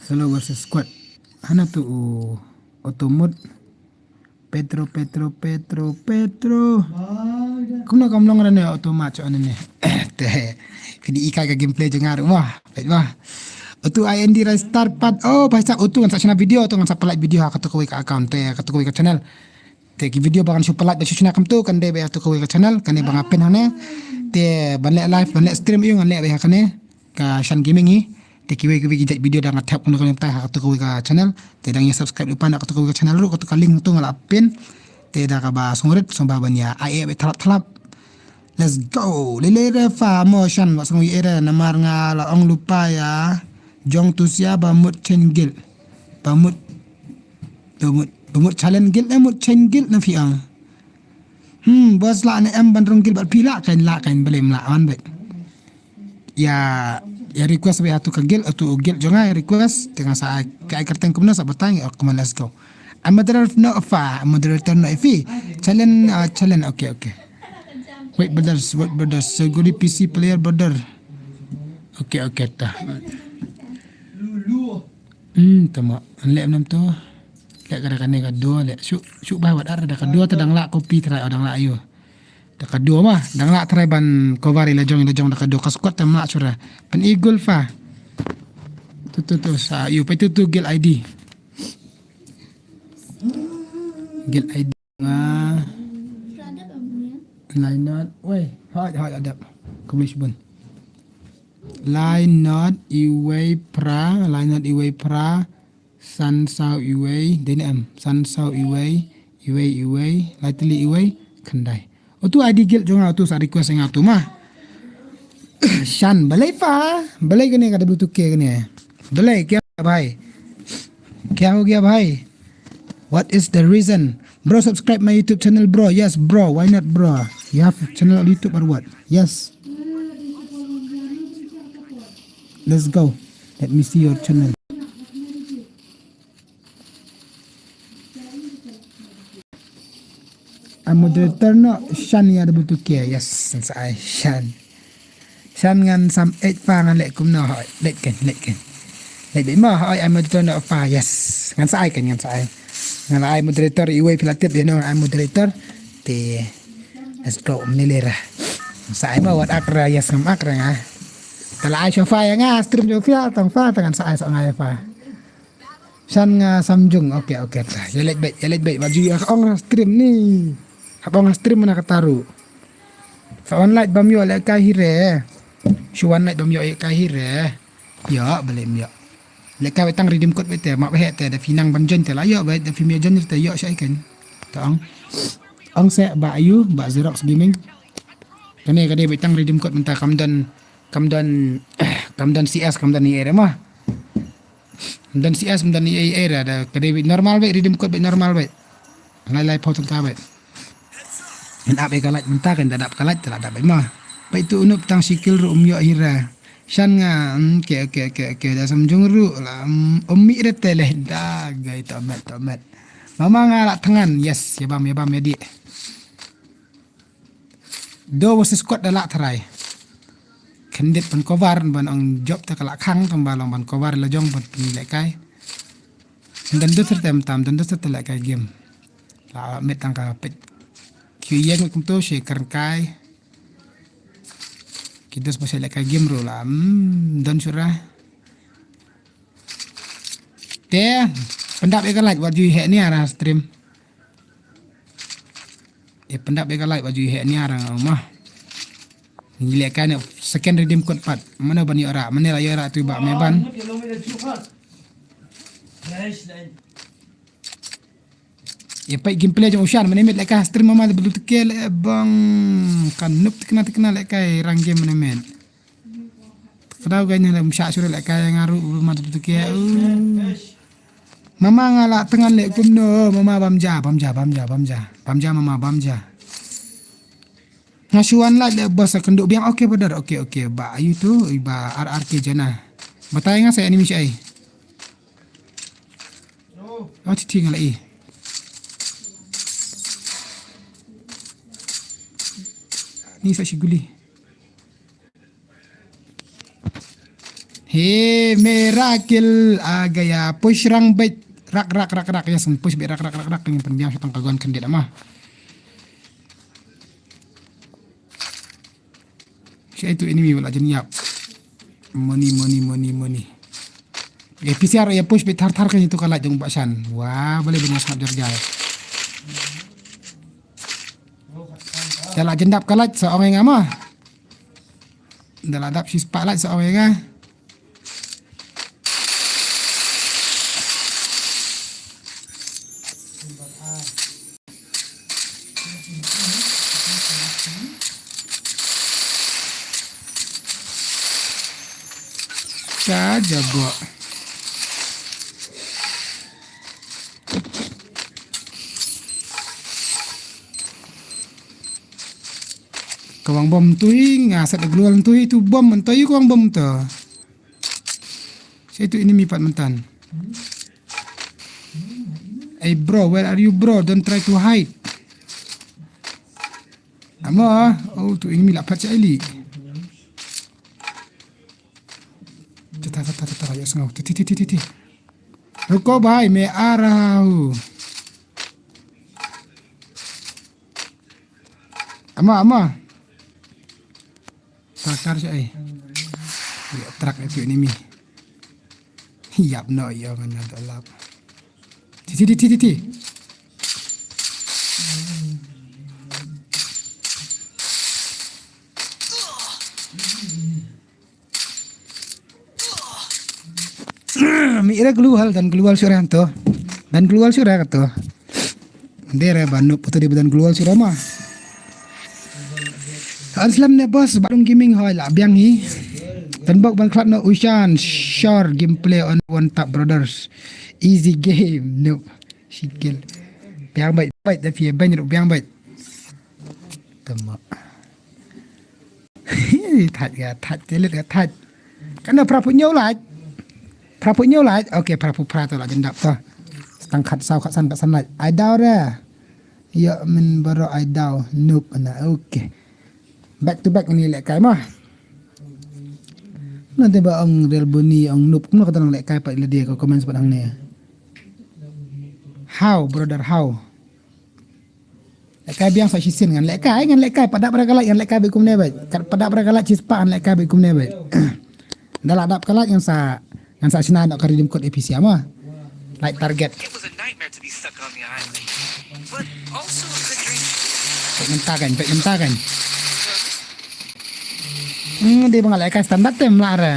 Solo versus squad. Hana tu u Otomut. Petro, Petro, Petro, Petro. Kumno kam long ra ne Otomut cho ne. Te. Phi dei ikai ka gameplay jong nga ruh wah. Peit wah. Otu I N D Rai Star pat. Oh, pha sa otu ngan sa shna video, tu ngan sa pynlait video ha katu kawei ka account te, katu kawei ka channel. Te ki video ba ngan shu pynlait ba shu shna kumtu kan dei beit ha katu kawei ka channel, kane ba nga pyn hangne. Te ban leh live, ban leh stream ïa u ngan leh beit ha kane ka Shan Gaming hi. Te kiwei kiwei ki jait video da nga thep kumno kumno mynta ha katu kawei ka channel. Te dang ïa subscribe lypa na katu kawei ka channel ruh, katu ka link tu nga la pyn. Te da kaba sngewrit sngewbha ban ïa ai ei beit thlap thlap. Let's go. Lei lei re pha mo Shan, wat sngew ei ei re namar nga la ong lypa ïa jong tu sia ba mut change guild. Ba mut, ba mut, ba mut challenge guild, eh, mut change guild na phi ong. Hmm, boss lah ne em ban rung guild bad phi, lah kan, lah kan, balei ym lah wan beit. Ïa, ïa request beit ha tu ka guild, ha tu guild jong nga ïa request, te nga sa ai, ka ai kyrteng kumno sa batai, oh, come on, let's go. Ai moderator noh pha, moderator noh phi. Challenge, ah, challenge, okay, okay. Wait, brothers, wait, brothers. Seguri P C player, brother. Okay, okay, ta. Hmm, tama. Leh nam tu. Leh ka da kane ka dua, leh. Shu, shu bai wat ar da ka dua ta dang lah copy try, oh, dang lah ïa u. Da ka dua ma, dang lah try ban cover ïa la jong, ïa la jong da ka dua ka squad ta ma sura. Pyn i gol pha. Tu, tu, tu, sa, ïa u, peit tu, tu, guild I D. Guild I D. Nga. Lainot. Wei, hoi, hoi, adap. Kumne shibun. Lainot, iwei, phra, lainot, iwei, phra, san, saw, iwei, dei ne em, san, saw, iwei, iwei, iwei, lai tylli, iwei, khyndai. Utu I D guild jong nga utu sa request nga utu ma. Shan, balei pha, balei kane ka W two K kane. Balei, kya bhai? Kya ho gaya bhai? What is the reason? Bro, subscribe my YouTube channel, bro. Yes, bro. Why not, bro? You have a channel on YouTube or what? Yes. Let's go. Let me see your channel. Ai moderator noh, Shan ïa W two K. Yes, ngan sa ai Shan. Shan ngan sam eight pha ngan leh kumno, hoi, leh kan, leh kan. Leh beit ma, hoi, ai moderator noh pha, yes. Ngan sa ai kan, ngan sa ai. Ngan ai moderator, iwei phi la tip ïa no, ai moderator. Te, let's go, mnilera. Ngan sa ai ma, wat ak ra, yes, ngam ak ra nga. Te la ai sha pha ïa nga, stream jong phi, tang pha, te ngan sa ai sa nga ïa pha. Shan nga Samjung. Okay, okay, ta. Ïa leit beit, ïa leit beit. Ba ju ïa ka ong ha stream ni. Hap ong ha stream na kata ruh. Sa wan lait bam ïoh lehkai hi re. Shu wan lait bam ïoh lehkai hi re. Ïoh, balei ym ïoh. Lehkai beit tang redeem code beit te, map beit te, da phi nang ban join te la ïoh beit, da phim ïa join te ïoh shai kan. Ta ong. Ong se ba ayu, ba Xerox Gaming. Kane ka dei beit tang redeem code mynta kam don, kam don, kam don C S, kam don ïa re ma. Ym don C S, ym don ïa, ïa, ïa, da ka dei beit normal beit, redeem code beit normal beit. Lai lai phew tyngka beit. Ngan ap ïa ka light mynta kan da dap ka light te la dap beit ma. Beit tu unup tang sikil ruh um ïoh hi ra. Shan nga, hmm, ke, ke, ke, ke, da Samjung ruh la, hmm, um mih re te leh da, gai to met, to met. Mama nga la thngan, yes, ïa bam, ïa bam, ïa dih. Duo versus squad da lah tharai. Khyndiat ban cover ban ong jop te ka la khang tang ba long ban cover la jong ban pynlehkai. Ym don dustur te ym tam, don dustur te lehkai game. La met tang ka peit. Ki ïeng kumto shi kyrngkai. Ki dus ba shi lehkai game ruh la, hmm, don shura. Te pyndap ïa ka light wat ju heh nia ra stream. Ïa pyndap ïa ka light wat ju heh nia ra nga ong ma. Ngi lehkai ne second redeem code pat. Mano ban ïoh rah, mane la ïoh rah tu ba me ban. Ïa peit gameplay jong u Shan, mane met lehkai stream mama da blu teke le bang kan nup tikna tikna lehkai rang game mane met. Kdaw ga ne lem sha sure lehkai nga ru ma da blu teke. Mama nga la tengan le kumno, mama bam ja, bam ja, bam ja, bam ja. Bam ja mama bam ja. Nga shu wan lait le bos sa kynduh biang. Okay brother, okay okay. Ba ayu tu ba R R K jana. Batai nga sa enemy shi ai. Oh ti ti nga la i. Ni sa shi guli. He miracle agaya push rang bait rak rak rak rak ya seng push bait rak rak rak rak ni pynbiang shatang ka gon kan dia ma. Shi ai tu enemy wala jen yap. Money money money money. Ya P C R ya push bait thar thar kan itu ka lait jong ba Shan. Wah boleh benar sangat jarjar. Jala jendap ka lait sa ong nga ma. Da la dap shi spah lait sa ong nga. Ka jabok. Ka wang bom tu hi nga sat global tu hi tu bom tu hi ka wang bom tu. Situ enemy pat mentan. Hey bro, where are you bro? Don't try to hide. Ama, oh tu enemy la pat cha ili. Tata tata tata ya sngau. Titi titi titi. Ruko bhai, main aa raha hu. Ama ama. Traktor si ai. Ya, truck itu enemy. Yap no yo ngan na lap. Ti ti ti ti ti. Mi ira global dan global sura to. Dan global sura to. Dere ba nup putu di badan global sura ma. Anslam ne bos ba dong gaming hoi la biang hi. Tan bok ban klat no Ushan short gameplay on one tap brothers. Easy game nup. Shikil. Biang bait bait da phi bang ru biang bait. Tama. Thait ga thait telet ga thait. Kana phra phu ñiew lait. Phra phu ñiew lait. Okay phra phu phra to la jendap to. Tang khat saw khat san khat san lait. Ai daw re. Ya min baro ai daw nup na okay. Back to back ni lehkai ma. Nanti ba ong real buni ong nup kumno kata nang lehkai pat ila dia ko comment sepat ang ne. How brother how. Lehkai biang sa shisien ngan lehkai ngan lehkai padap ra ka lait ngan lehkai bait kumne bait. Padap ra ka lait shispa ngan lehkai bait kumne bait. Da la dap ka lait ngan sa ngan sa shna noh ka redeem code A P C ama. Lait target. Pek mynta kan, pek mynta kan. Hmm, dei ba nga lehkai standard te mla re.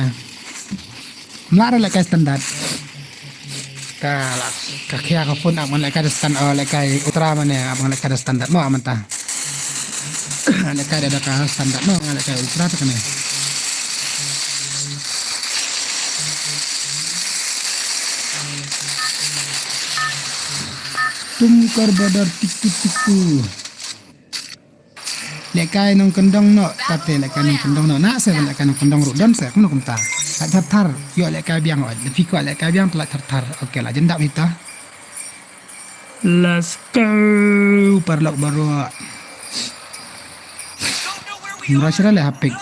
Mla re lehkai standard. Ka la ka khia ka phone ap ngan lehkai da stand oh lehkai ultra mane ap ngan lehkai da standard mo amanta. Lehkai da ka standard mo ngan lehkai ultra te kane. Tum kar badar tiku tiku. Lehkai nongkyndong noh, tate lehkai nongkyndong noh. Nah se lehkai nongkyndong ruh don se kumno kumta. Lait thar thar, ïoh lehkai biang ot. Phi kwah lehkai biang te lait thar thar. Okay la jendap hita. Let's go. Paralok baroh. Mrashra le hapik.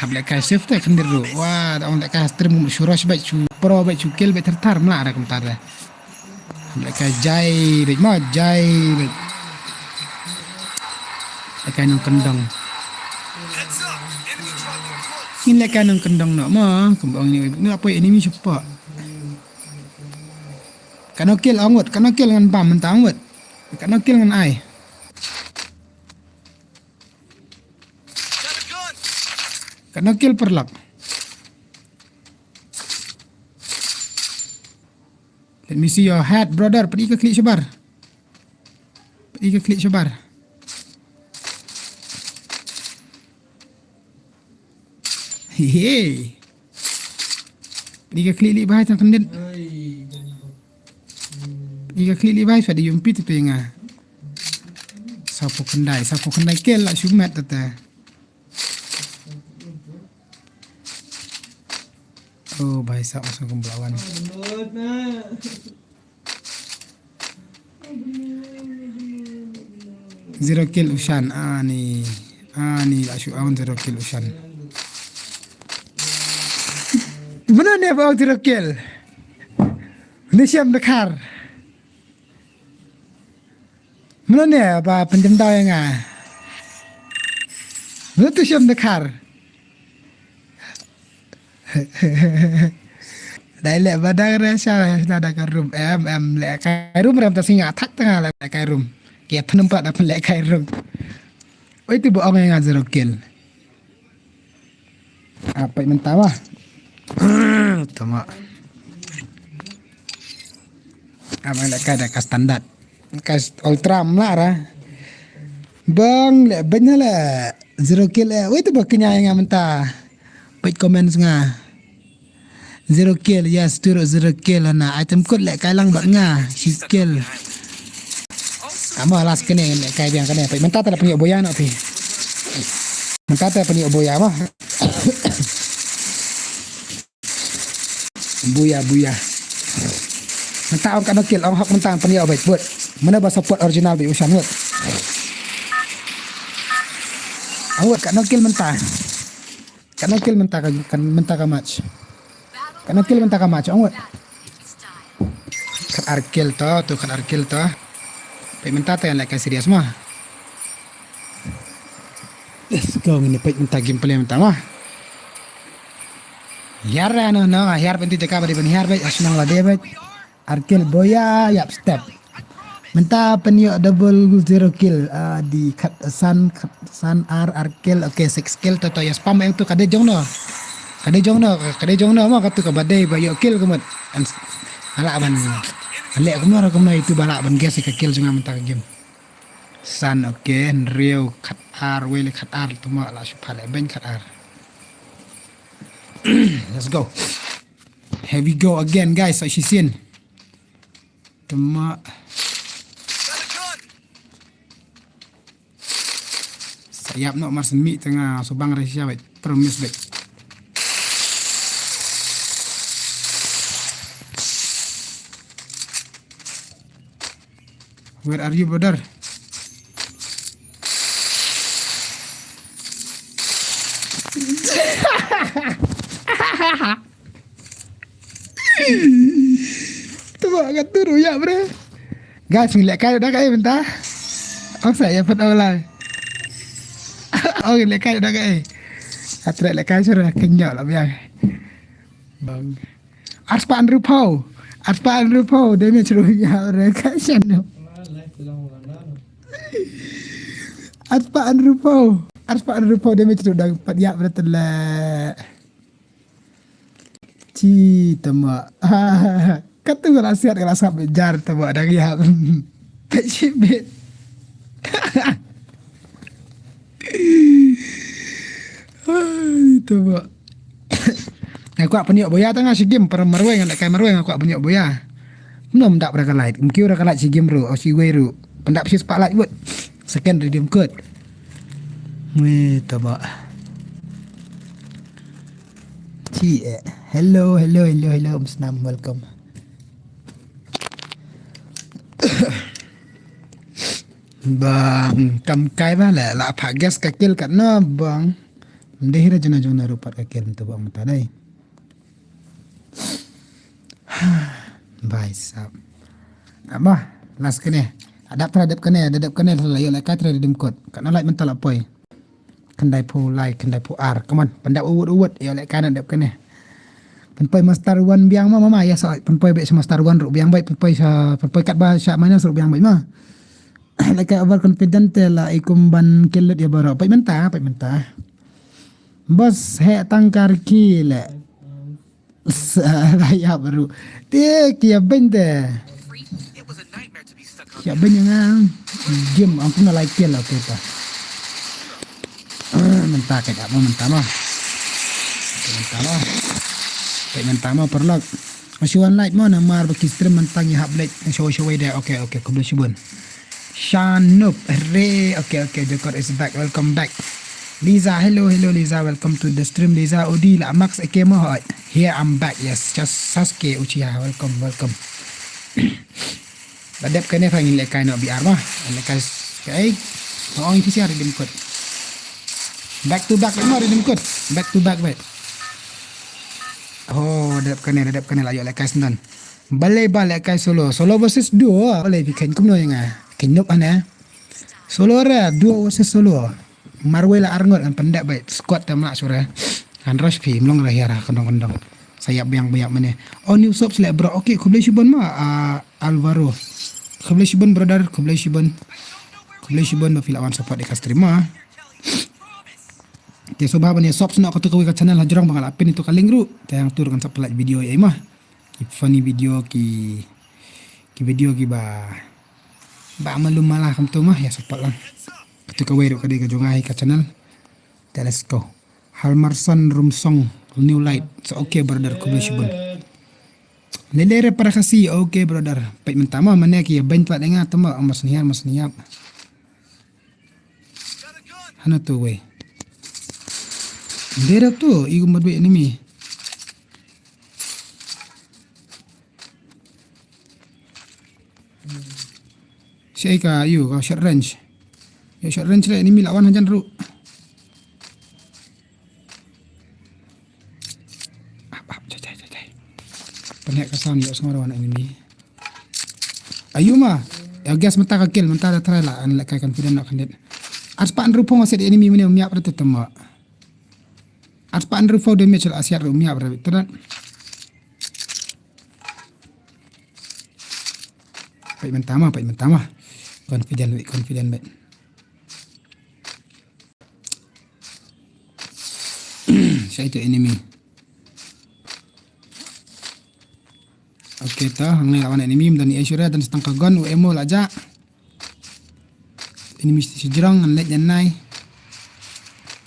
Hap lehkai safe te khyndiat ruh. Wah, da ong lehkai stream shu rush bait shu pro bait shu kill bait thar thar mla ra kumta re. Lehkai jai beit ma jai beit. Lehkai nongkyndong. Ngin lehkai nongkyndong noh ma kumba ong ni ni apa enemy shupa. Kano kill ong wet kano kill ngan bam mynta ong wet. Kano kill ngan ai. Got a gun! Katno kill paralok? Let me see your head, brother. Pynïaid ka khlieh shabar. Pynïaid ka khlieh shabar. Hey, hey. Pynïaid ka khlieh lih bha tang kyndit. Pynïaid ka khlieh lih bha, sa da ïohi phi te phi nga. Saw phew khyndai, saw phew khyndai kill la shu met te. Oh, bhai saheb, sa kum bla wan. Zero kill u Shan, ani, ani la shu ong zero kill u Shan. Mano ne ba ong zero kill? Ni shem dkhar. Mano ne ba pynjam daw ïa nga? Mano tu shem dkhar? Dei leh ba dang re sha, sha da ka room. Em, em, leh kai room rem ta sngi nga thak tang leh kai room. Ki pynum pat da pynleh kai room. Oi tu ba ong ïa nga zero kill. Ah, peit mynta ma. Tama. Ah, ma leh kai da ka standard. Ka ultra mla ra. Bang leh bang leh zero kill eh. Wei tu ba kynja ïa nga mynta. Peit comments nga. Zero kill, yes, tu ruh zero kill na. Item code leh kai lang bad nga. Shi kill. Amo last kane leh kai biang kane. Peit mynta te la pynïoh boya noh phi. Mynta te pynïoh boya ma. Buya, buya. Mynta ong katno kill, ong hok mynta pynïoh bad. Bud. Mano ba support original ba u Shan ngut. Awat katno kill mynta. Katno kill mynta ka, kan mynta ka match. Katno kill mynta ka match, ong wat. Khat ar kill to, tu khat ar kill to. Peit mynta te leh kai serious ma. Let's go, ngin peit mynta gameplay mynta ma. Hiar ra no no, hiar pynti jaka ba dei ban hiar bad, asnang la dei bad. Ar kill boya, yap step. Mynta pynïoh double zero kill. Ah, di khat san, khat san ar, ar kill. Okay, six kill to to ya spam em tu ka dei jong no. Ka dei jong no, ka dei jong no ma ka tu ka ba dei ba ïoh kill ka mut. An s-, ala ban. Leh kumno ra kumno itu ba lah ban guess ka kill jong nga mynta ka game. San, okay, hynriew khat ar, wei le khat ar, tu ma la shu pha le beiñ khat ar. Let's go. Here we go again, guys. Sa shisien. Tama. Sa ïap noh mar shen mih tang, ah, sa bang re sha bad. Promise bad. Where are you, brother? Tama ka tu ruh ïa bre. Guys, ngi leh kai da kaei mynta? Ong sa ïa phet ong lai. Ong ngi leh kai da kaei? Atre leh kai sura kenyok la biang. Bang. Arspah hynriewphew. Arspah hynriewphew damage ruh ïa bre kai shen. Arspah hynriewphew. Arspah hynriewphew damage ruh dang pat ïa bre tele. Ci tama. Katu ka la siat ka la sap jar tama dang ïap. Peit shi bit. Ai, tama. Nga kwah pynïoh boya tang nga shi game para marwei ngan da kai marwei nga kwah pynïoh boya. Mno mdap ra ka light. Mkiew ra ka light shi game ruh, o shi wei ruh. Pyndap shi spotlight wut. Second redeem code. Wei tama. Ci eh. Hello, hello, hello, hello. Msnam, welcome. Bang, kam kai ba la, la pha guess ka kill katno bang. Mdei hira jana jong na rupat ka kill tu bang mata dai. Bhai sahab. Aba, last kane. Adap tra dep kane, adap kane la ïoh la ka tra redeem code. Katno light mynta la poi. Khyndai phew lai, khyndai phew ar. Come on, pyndap uwut uwut. Ïoh leh kai na dep kane. Pynpoi master one biang ma mama, ya sa pynpoi bad master one ruh biang bad pynpoi sa, pynpoi kat ba sa minus ruh biang bad ma. Leh kai over confident te la i kum ban kill lut ïa baroh. Peit mynta, peit mynta. Bas he tangkar ki le. Sa la ya baru. Te ki ya bente. Ki ya bente nga. Game ang kuna like la kita. Menta ka ya menta ma. Menta ma. Menta ma paralok. Masih one like mo namar ba ki stream menta ngi hap like. Show show de. Okay okay, khublei shibun. Shanup, hooray. Okay okay, Jokor is back. Welcome back. Liza, hello hello Liza, welcome to the stream Liza. Odi la Max eke mo hoi. Here I'm back. Yes, just Sasuke Uchiha. Welcome welcome. La dep kane fa ngin lehkai noh B R ma. Lehkai kai. Oh, ini siar redeem code. Back to back mo redeem code. Back to back back. Oh, la dep kane, la dep kane la ïoh lehkai sendon. Balei ba lehkai solo? Solo versus duo. Balei phi khein kumno ïa nga? Khein nup ane. Solo re, duo versus solo. Marwei la arngot ngan pyndep bait. Squad te mlak sure. Ngan rush phi mlong re hiar ha kendong kendong. Sa ïap biang biang mane. Oh, new subs le bro. Okay, khublei shibun ma, ah, Alvaro. Khublei shibun brother, khublei shibun. Khublei shibun ba phi la wan support ïa ka stream ma. Te sngewbha ban ïa subs noh katu kawei ka channel ha jrong ba nga la pin ïa tu ka link ruh. Te hangtu ruh kan sa pynlait video ïa i ma. Ki funny video ki, ki video kiba, ba malu mala kumtu ma, ïa support lang. Katu kawei ruh ka dei ka jong nga hi ka channel. Te let's go. Halmarson Rumsong, New Light. So okay brother, khublei shibun. Lele re para Khasi, okay brother. Peit mynta ma mane ki ïa beiñ pat ïa nga tama, mas niar mas niar. Hana tu wei. Dera tu igu madwe enemy. Shi ai ka ïu ka short range. Ïa short range le enemy la wan hajan ruh. Ap ap jai jai jai jai. Pynheh ka sound ïa sngew rawan enemy. Ayu ma. Ïa guess mynta ka kill mynta da try la an lehkai confident na khandit. Ar spah hynriew phew nga set enemy mane um ïap ra te tama. Ar spah hynriew phew damage la siat ruh um ïap ra te. Peit mynta ma, peit mynta ma. Confident beit, confident beit. Shai tu enemy. Okay ta, hangne lawan enemy, mdan ni Aishwarya, dan setengah gun, U M O la ja. Enemy sejrong, ngan leit nyan nai.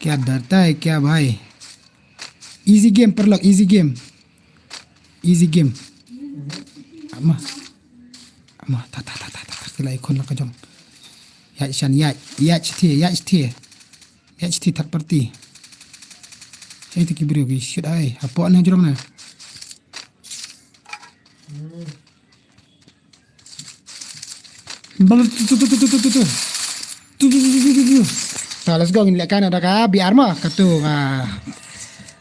Kya darta hai, kya bhai? Easy game, paralok, easy game. Easy game. Ama. Ama, ta ta ta ta ta ta kila ikon la ka jong. Yaj shan, yaj, yaj thie, yaj thie. Yaj thie third party. Shai tu ki briew ki shit ai. Hapoh na jrong na. Ta let's go, ngin lehkai noh da ka B R ma, katu nga.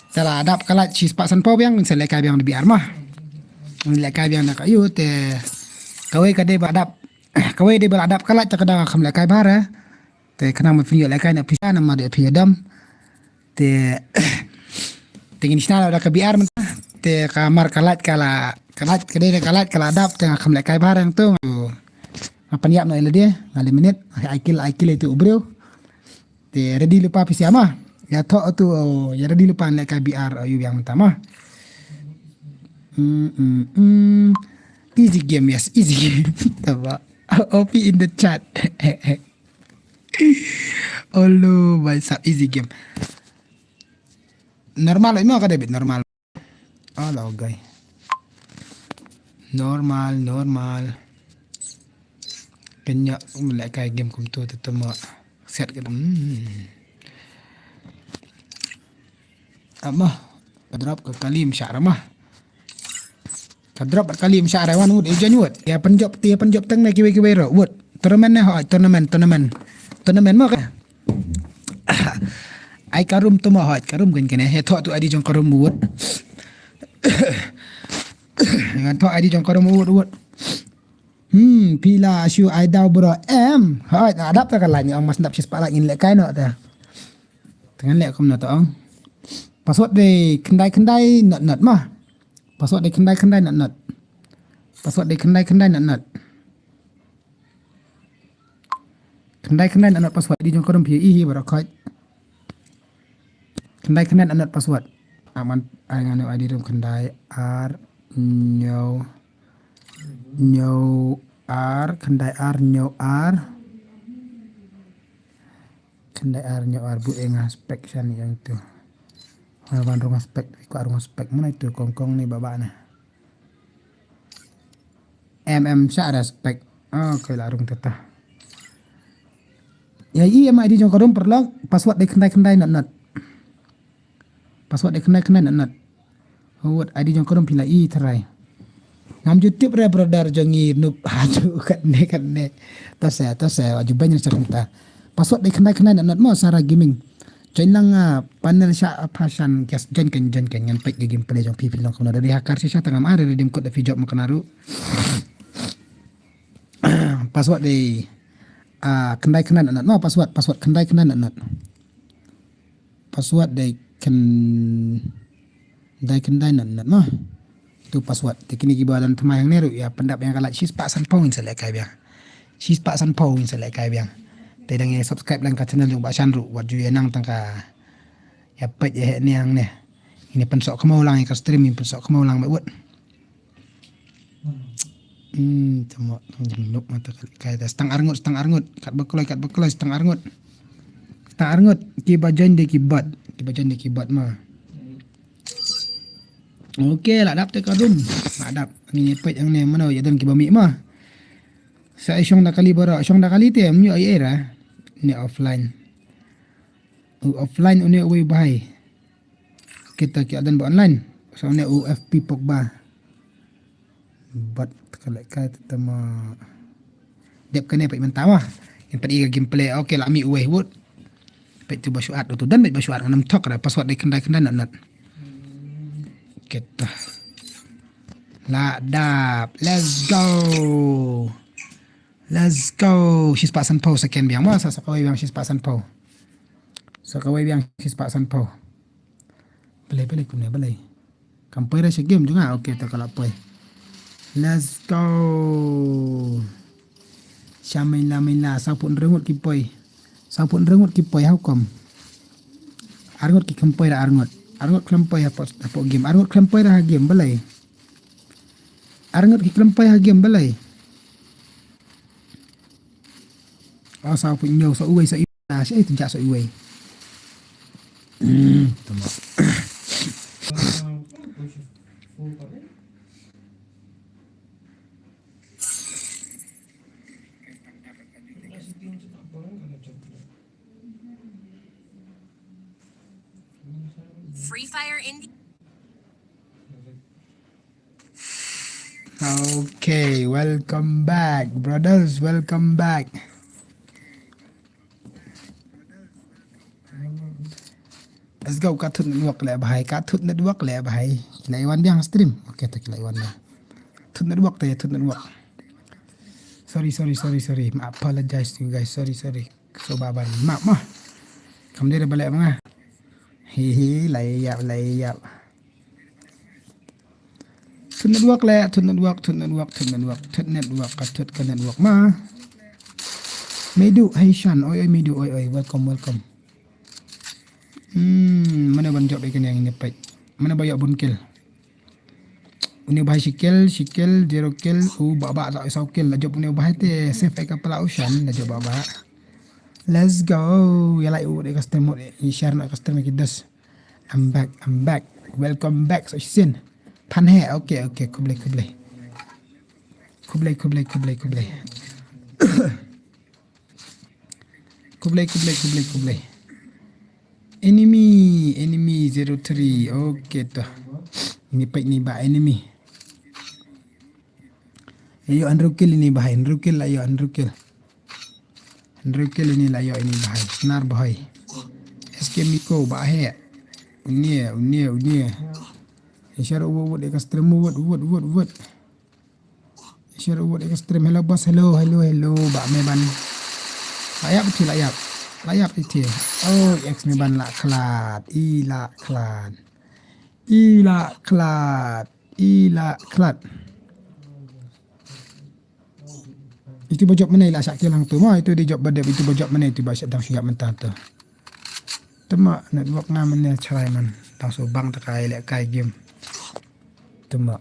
Te la dap ka light shi spah san phew biang, ngin sa lehkai biang da B R ma. Ngin lehkai biang da ka ïu te. Kawei ka dei ba dap. Kawei dei ba la dap ka light te ka da nga kham lehkai bha re. Te khnang ba phin ïoh lehkai na pisa namar dei phi ïa dam. Te te ngin shna da ka B R mynta. Te ka mar ka light ka la, ka light ka dei ka light ka la dap te nga kham lehkai bha re tu. Nga pynïap noh ïa lade, nga leh minit, ai kill, ai kill ïa tu u briew. Te ready lypa phi sia ma. Ïa thoh tu, ïa ready lypa lehkai B R ïu biang mynta ma. Mm, mm, mm. Easy game, yes, easy game. Taba. O P in the chat. Olo, bhai sab, easy game. Normal, imo ka David, normal. Ala, okay. Normal, normal. Kenya, lehkai game kumtu te tama. Set ka. Hmm. Ama, ka drop ka kali mshah ra ma. Ka drop ka kali mshah ra wan wut, ijan wut. Ïa pynjop, ïa pynjop tang na kiwei kiwei ro. Wut. Tournament ne hoi, tournament, tournament. Tournament mo ka. Ai ka room tu mo hoi, ka room kan kene. He thoh tu I D jong ka room wut. Ngan thoh I D jong ka room wut wut. Hmm, phi la shu ai daw bro. Em, hoi, na dap ta ka line ong mas dap shi spah line ngin lehkai noh ta. Te ngan leh kumno ta ong. Password dei khyndai khyndai not not ma. Password dei khyndai khyndai not not. Password dei khyndai khyndai not not. Khyndai khyndai not not password dei jong ka room phi i hi baroh khoit. Khyndai khyndai nod nod password. Aman ai ngan ïoh I D ruh, khyndai ar hynñiew hynñiew ar khyndai ar hynñiew ar khyndai ar hynñiew ar. Buh ïa nga spek shan ïa itu. Nga wan rung spek, ko rung spek. Mana itu kong kong ni baba na. M M sha respect. Okay, la rung tata. Ïa i em I D jong ka room paralok, password dei khyndai khyndai nod nod. Password dei khyndai khyndai nod nod. Hawut I D jong ka room phi la i tharai. Ngam ju tip re brother jong i Noob. Haduh katne katne. To se, to se, aju ban sa kumta. Password dei khyndai khyndai nod nod mo Sarah Gaming. Join lang, ah, panel sha, ah, pha shan guest, join kan, join kan, ngan peit ka gameplay jong phi phi long kumno. Dari hakar shisha tang am ar redeem code da phi jop ma kena ruh. Password dei, ah, khyndai khyndai nod nod. No, password, password khyndai khyndai nod nod. Password dei khyndai khyndai nod nod mo. Tu password. Te kine kiba don thymmai hangne ruh ïa pyndap ïa ka like shispah sanphew ngin sa lehkai biang. Shispah sanphew ngin sa lehkai biang. Te dang ïa subscribe lang ka channel jong Bah Shan ruh wat ju ïa nang tang ka ïa peit ïa heh ne hangne. Ngin ïa pynsoh kynmaw lang ïa ka stream, ngin pynsoh kynmaw lang bad wut. Hmm, tamo tang jong nuk mata kali kai ta stang arngut, stang arngut. Kat ba kloi, kat ba kloi, stang arngut. Stang arngut. Kiba join dei ki bot. Kiba join dei ki bot ma. Okay, la dap te ka room. La dap. Ngin ïa peit hangne mano ïa don kiba mih ma. Sa i shong da kali baroh, shong da kali te, ym ïoh ei ei ra. Ni offline. U offline une uwei u bhai. Kita ki adan ba online. Sa une u F P Pogba. Bad ka lehkai te tama. Dep kane peit mynta ma. Ngin peit ïa ka gameplay. Okay, la mih uwei wut. Peit tu ba shuat, tu dan peit ba shuat, ngam thok ra, password dei khyndai khyndai nod nod. Kita. La dap. Let's go. Let's go. Shispah sanphew second biang ma, sa, sa kawei biang shispah sanphew. Sa kawei biang shispah sanphew. Balei, balei kumne, balei. Kam poi ra sha game jong nga. Okay, to ka la poi. Let's go. Sha main la, main la, sawphew hynriew ngut ki poi. Sawphew hynriew ngut ki poi, how come? Arngut ki khlem poi ra arngut. Arngut khlem poi hapoh, hapoh game. Arngut khlem poi ra ha game, balei. Arngut ki khlem poi ha game, balei. Oh, sawphew hynñiew, sa uwei, sa uwei. Ah, sa uwei, sa uwei. Hmm, tama. Free Fire Indie. Okay, welcome back, brothers, welcome back. Let's go, ka thut network leh bhai, ka thut network leh bhai. Ki la ïa wan biang stream. Okay, to ki la ïa wan biang. Thut network te, thut network. Sorry, sorry, sorry, sorry. I apologize to you guys. Sorry, sorry. So ba ban map mah. Kam dei da ba leh ma nga. Hi hi, la ïap, la ïap. Thut network leh, thut network, thut network, thut network, thut network, ka thut ka network ma. Meidu, hey Shan, oi oi Meidu, oi oi, welcome, welcome. Hmm, mane ban jop ïa kane ngin ïa peit. Mane ba ïoh bun kill. Une u bhai shi kill, shi kill, zero kill, u Bah Bah la saw kill, la jop une u bhai te, safe ïa ka pala u Shan, la jop Bah Bah. Let's go. Ïa like u de custom mode, i share na custom ki dos. I'm back, I'm back. Welcome back, so shin. Phan he, okay, okay, khublei, khublei. Khublei, khublei, khublei, khublei. Khublei, khublei, khublei, khublei. Enemy, enemy zero three. Okay to. Ni peit ni ba enemy. Ïoh hynriew kill ini ba hai, hynriew kill la ïoh, hynriew kill. Hynriew kill ini la ïoh ini ba hai. Snar ba hai. S K Miko ba hai. Unie, unie, unie. Share u wut, u wut, ïa ka stream u wut, u wut, u wut, u wut. Share u wut ïa ka stream. Hello boss, hello, hello, hello. Ba me ban. La ïap ti, la ïap. La ïap ti ti. Oh, ex me ban la khlad. I la khlad. I la khlad. I la khlad. Itu ba jop mane la shah kilang tu. Ma itu di jop ba dep, itu ba jop mane itu ba shah dang shah mynta tu. Tama network nga mynne chrai man. Tang su bang ta kai leh kai game. Tama.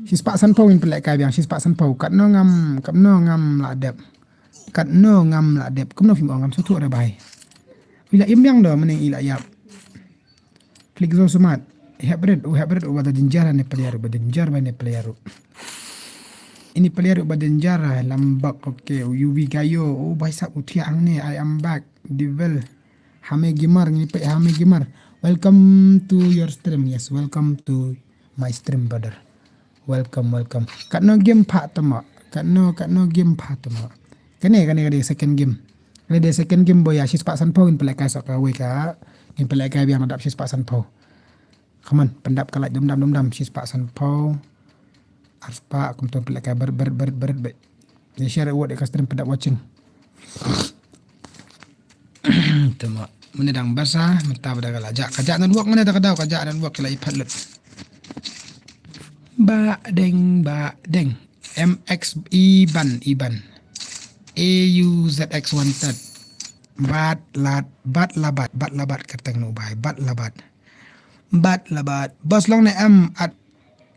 Shispah sanphew ngin pynleh kai biang, shispah sanphew. Katno ngam, katno ngam lah dep. Katno ngam lah dep. Kumno phim ong, ngam sngewthuh re bhai. Ila im biang do mynne ila ïap. Flixo Smart. Hybrid, u hybrid u ba da danger ne player, u ba danger ba ne player. Ini player u ba danger lambak, okay, u U V Gayo, u bhai sab u thiah hangne, I am back. Devil. Hame Gamer, ngi peit Hame Gamer. Welcome to your stream. Yes, welcome to my stream, brother. Welcome, welcome. Katno game pha tama. Katno, katno game pha tama. Kane, kane, kane second game. Kane de second game boya shispah sanphew ngin pynleh kai sa kawei ka. Ngin pynleh kai biang dap shispah sanphew. Come on, pyndap ka like dum dam dum dam shispah sanphew. Arspah kumto pynleh kai ber ber ber ber ber. Ni share word ka stream pyndap watching. Tama. Mane dang basa, mynta ba da ka la jak. Ka jak network mane da ka daw, ka jak network ka la i phat lut. Ba deng, ba deng. M X Iban, Iban. A U Z X wanted. Bat lat, bat labat, bat labat kyrteng nu bhai, bat labat. Bat labat. Bos long ne em at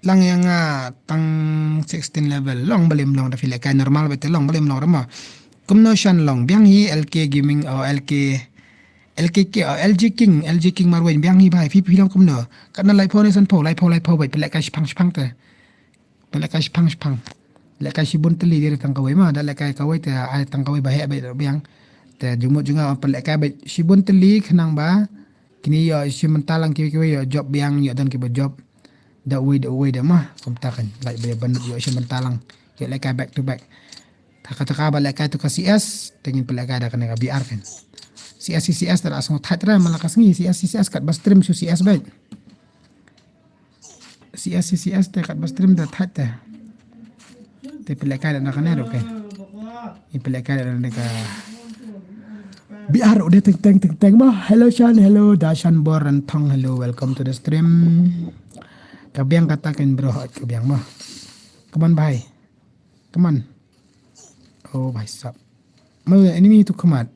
lang ïa nga tang sixteen level. Long balim long da phi leh kai normal bete long balim long rama. Kumno shan long biang hi L K Gaming o L K, L K K o L G King, L G King Marwei biang hi bhai phi phi long kumno. Katno laiphew ne sanphew, laiphew laiphew bhai phi leh kai shipang shipang te. Phi leh kai shipang shipang. Leh kai shibun tylli de tang kawei ma, da leh kai kawei te ai tang kawei ba heh bhai biang. Te jumut junga phi leh kai bhai shibun tylli khnang ba. Kini ïoh shim bynta lang kiwei kiwei ïoh job biang ïoh don kiba job. Da uwei da uwei da ma kumta kan lait ba ban ïoh shim bynta lang ïoh leh kai back to back. Taka taka ba leh kai tu ka C S te ngin pynleh kai da kane ka B R kan. C S C S te la sngew thait ra ma la ka sngi C S C S kat ba stream shu C S bhai. C S C S te kat ba stream da thait te. Te pynleh kai da na kane ruh ke. Ni pynleh kai da na ka. B R ruh de teng teng teng teng ma. Hello Shan, hello Dashan Bor Ranthong, hello, welcome to the stream. Ka biang kata kan bro, ka biang ma. Come on bhai. Come on. Oh bhai sab. Mo enemy tu khamat.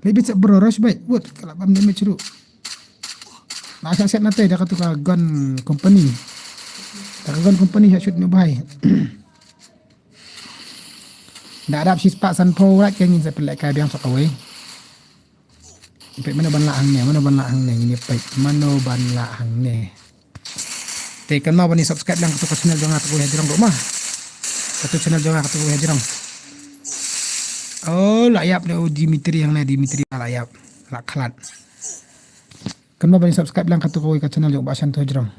Lebih sep bro rush bhai. Wot kala bam damage ruh. Na sa set na te da ka tu ka gun company. Da ka gun company sa shoot ni bhai. Da dap shispah sanphew rat ka ngin sa pynleh kai biang sa kawei. Peit mano ban lah hangne, mano ban lah hangne, ngin ïa peit mano ban lah hangne. Te kynmaw ban ïa subscribe lang katu ka channel jong nga katu ha jrong ruh ma. Katu channel jong nga katu ha jrong. Oh, la ïap ne u Dimitri hangne, Dimitri la ïap. La khlad. Kynmaw ban ïa subscribe lang katu kawei ka channel jong Bah Shan tu ha jrong.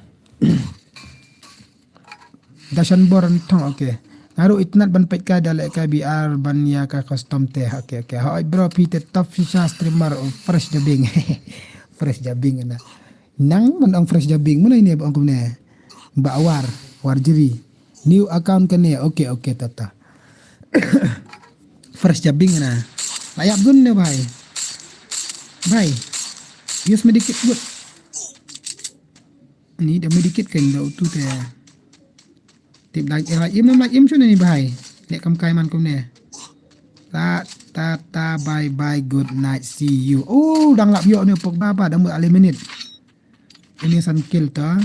Dashan Bor Ranthong, okay. Nga ruh itynnad ban peit kai da leh kai B R ban ïa ka custom te. Okay, okay. Hoi bro, phi te top shisha streamer, oh, fresh jabieng. Fresh jabieng na. Nang man ong fresh jabieng, mano ine ba ong kumne. Ba war, war jri. New account kane, okay, okay, tata. Fresh jabieng na. La ïap gun ne bhai. Bhai. Use medikit good. Ni da medikit kan da utu te. Tip da ïa im nam la im shun ni bhai. Leh kam kai man kumne. Ta ta ta bye bye good night see you. Oh dang lap ïoh ne pok ba ba dang mut ale minit. Ini san kill ta.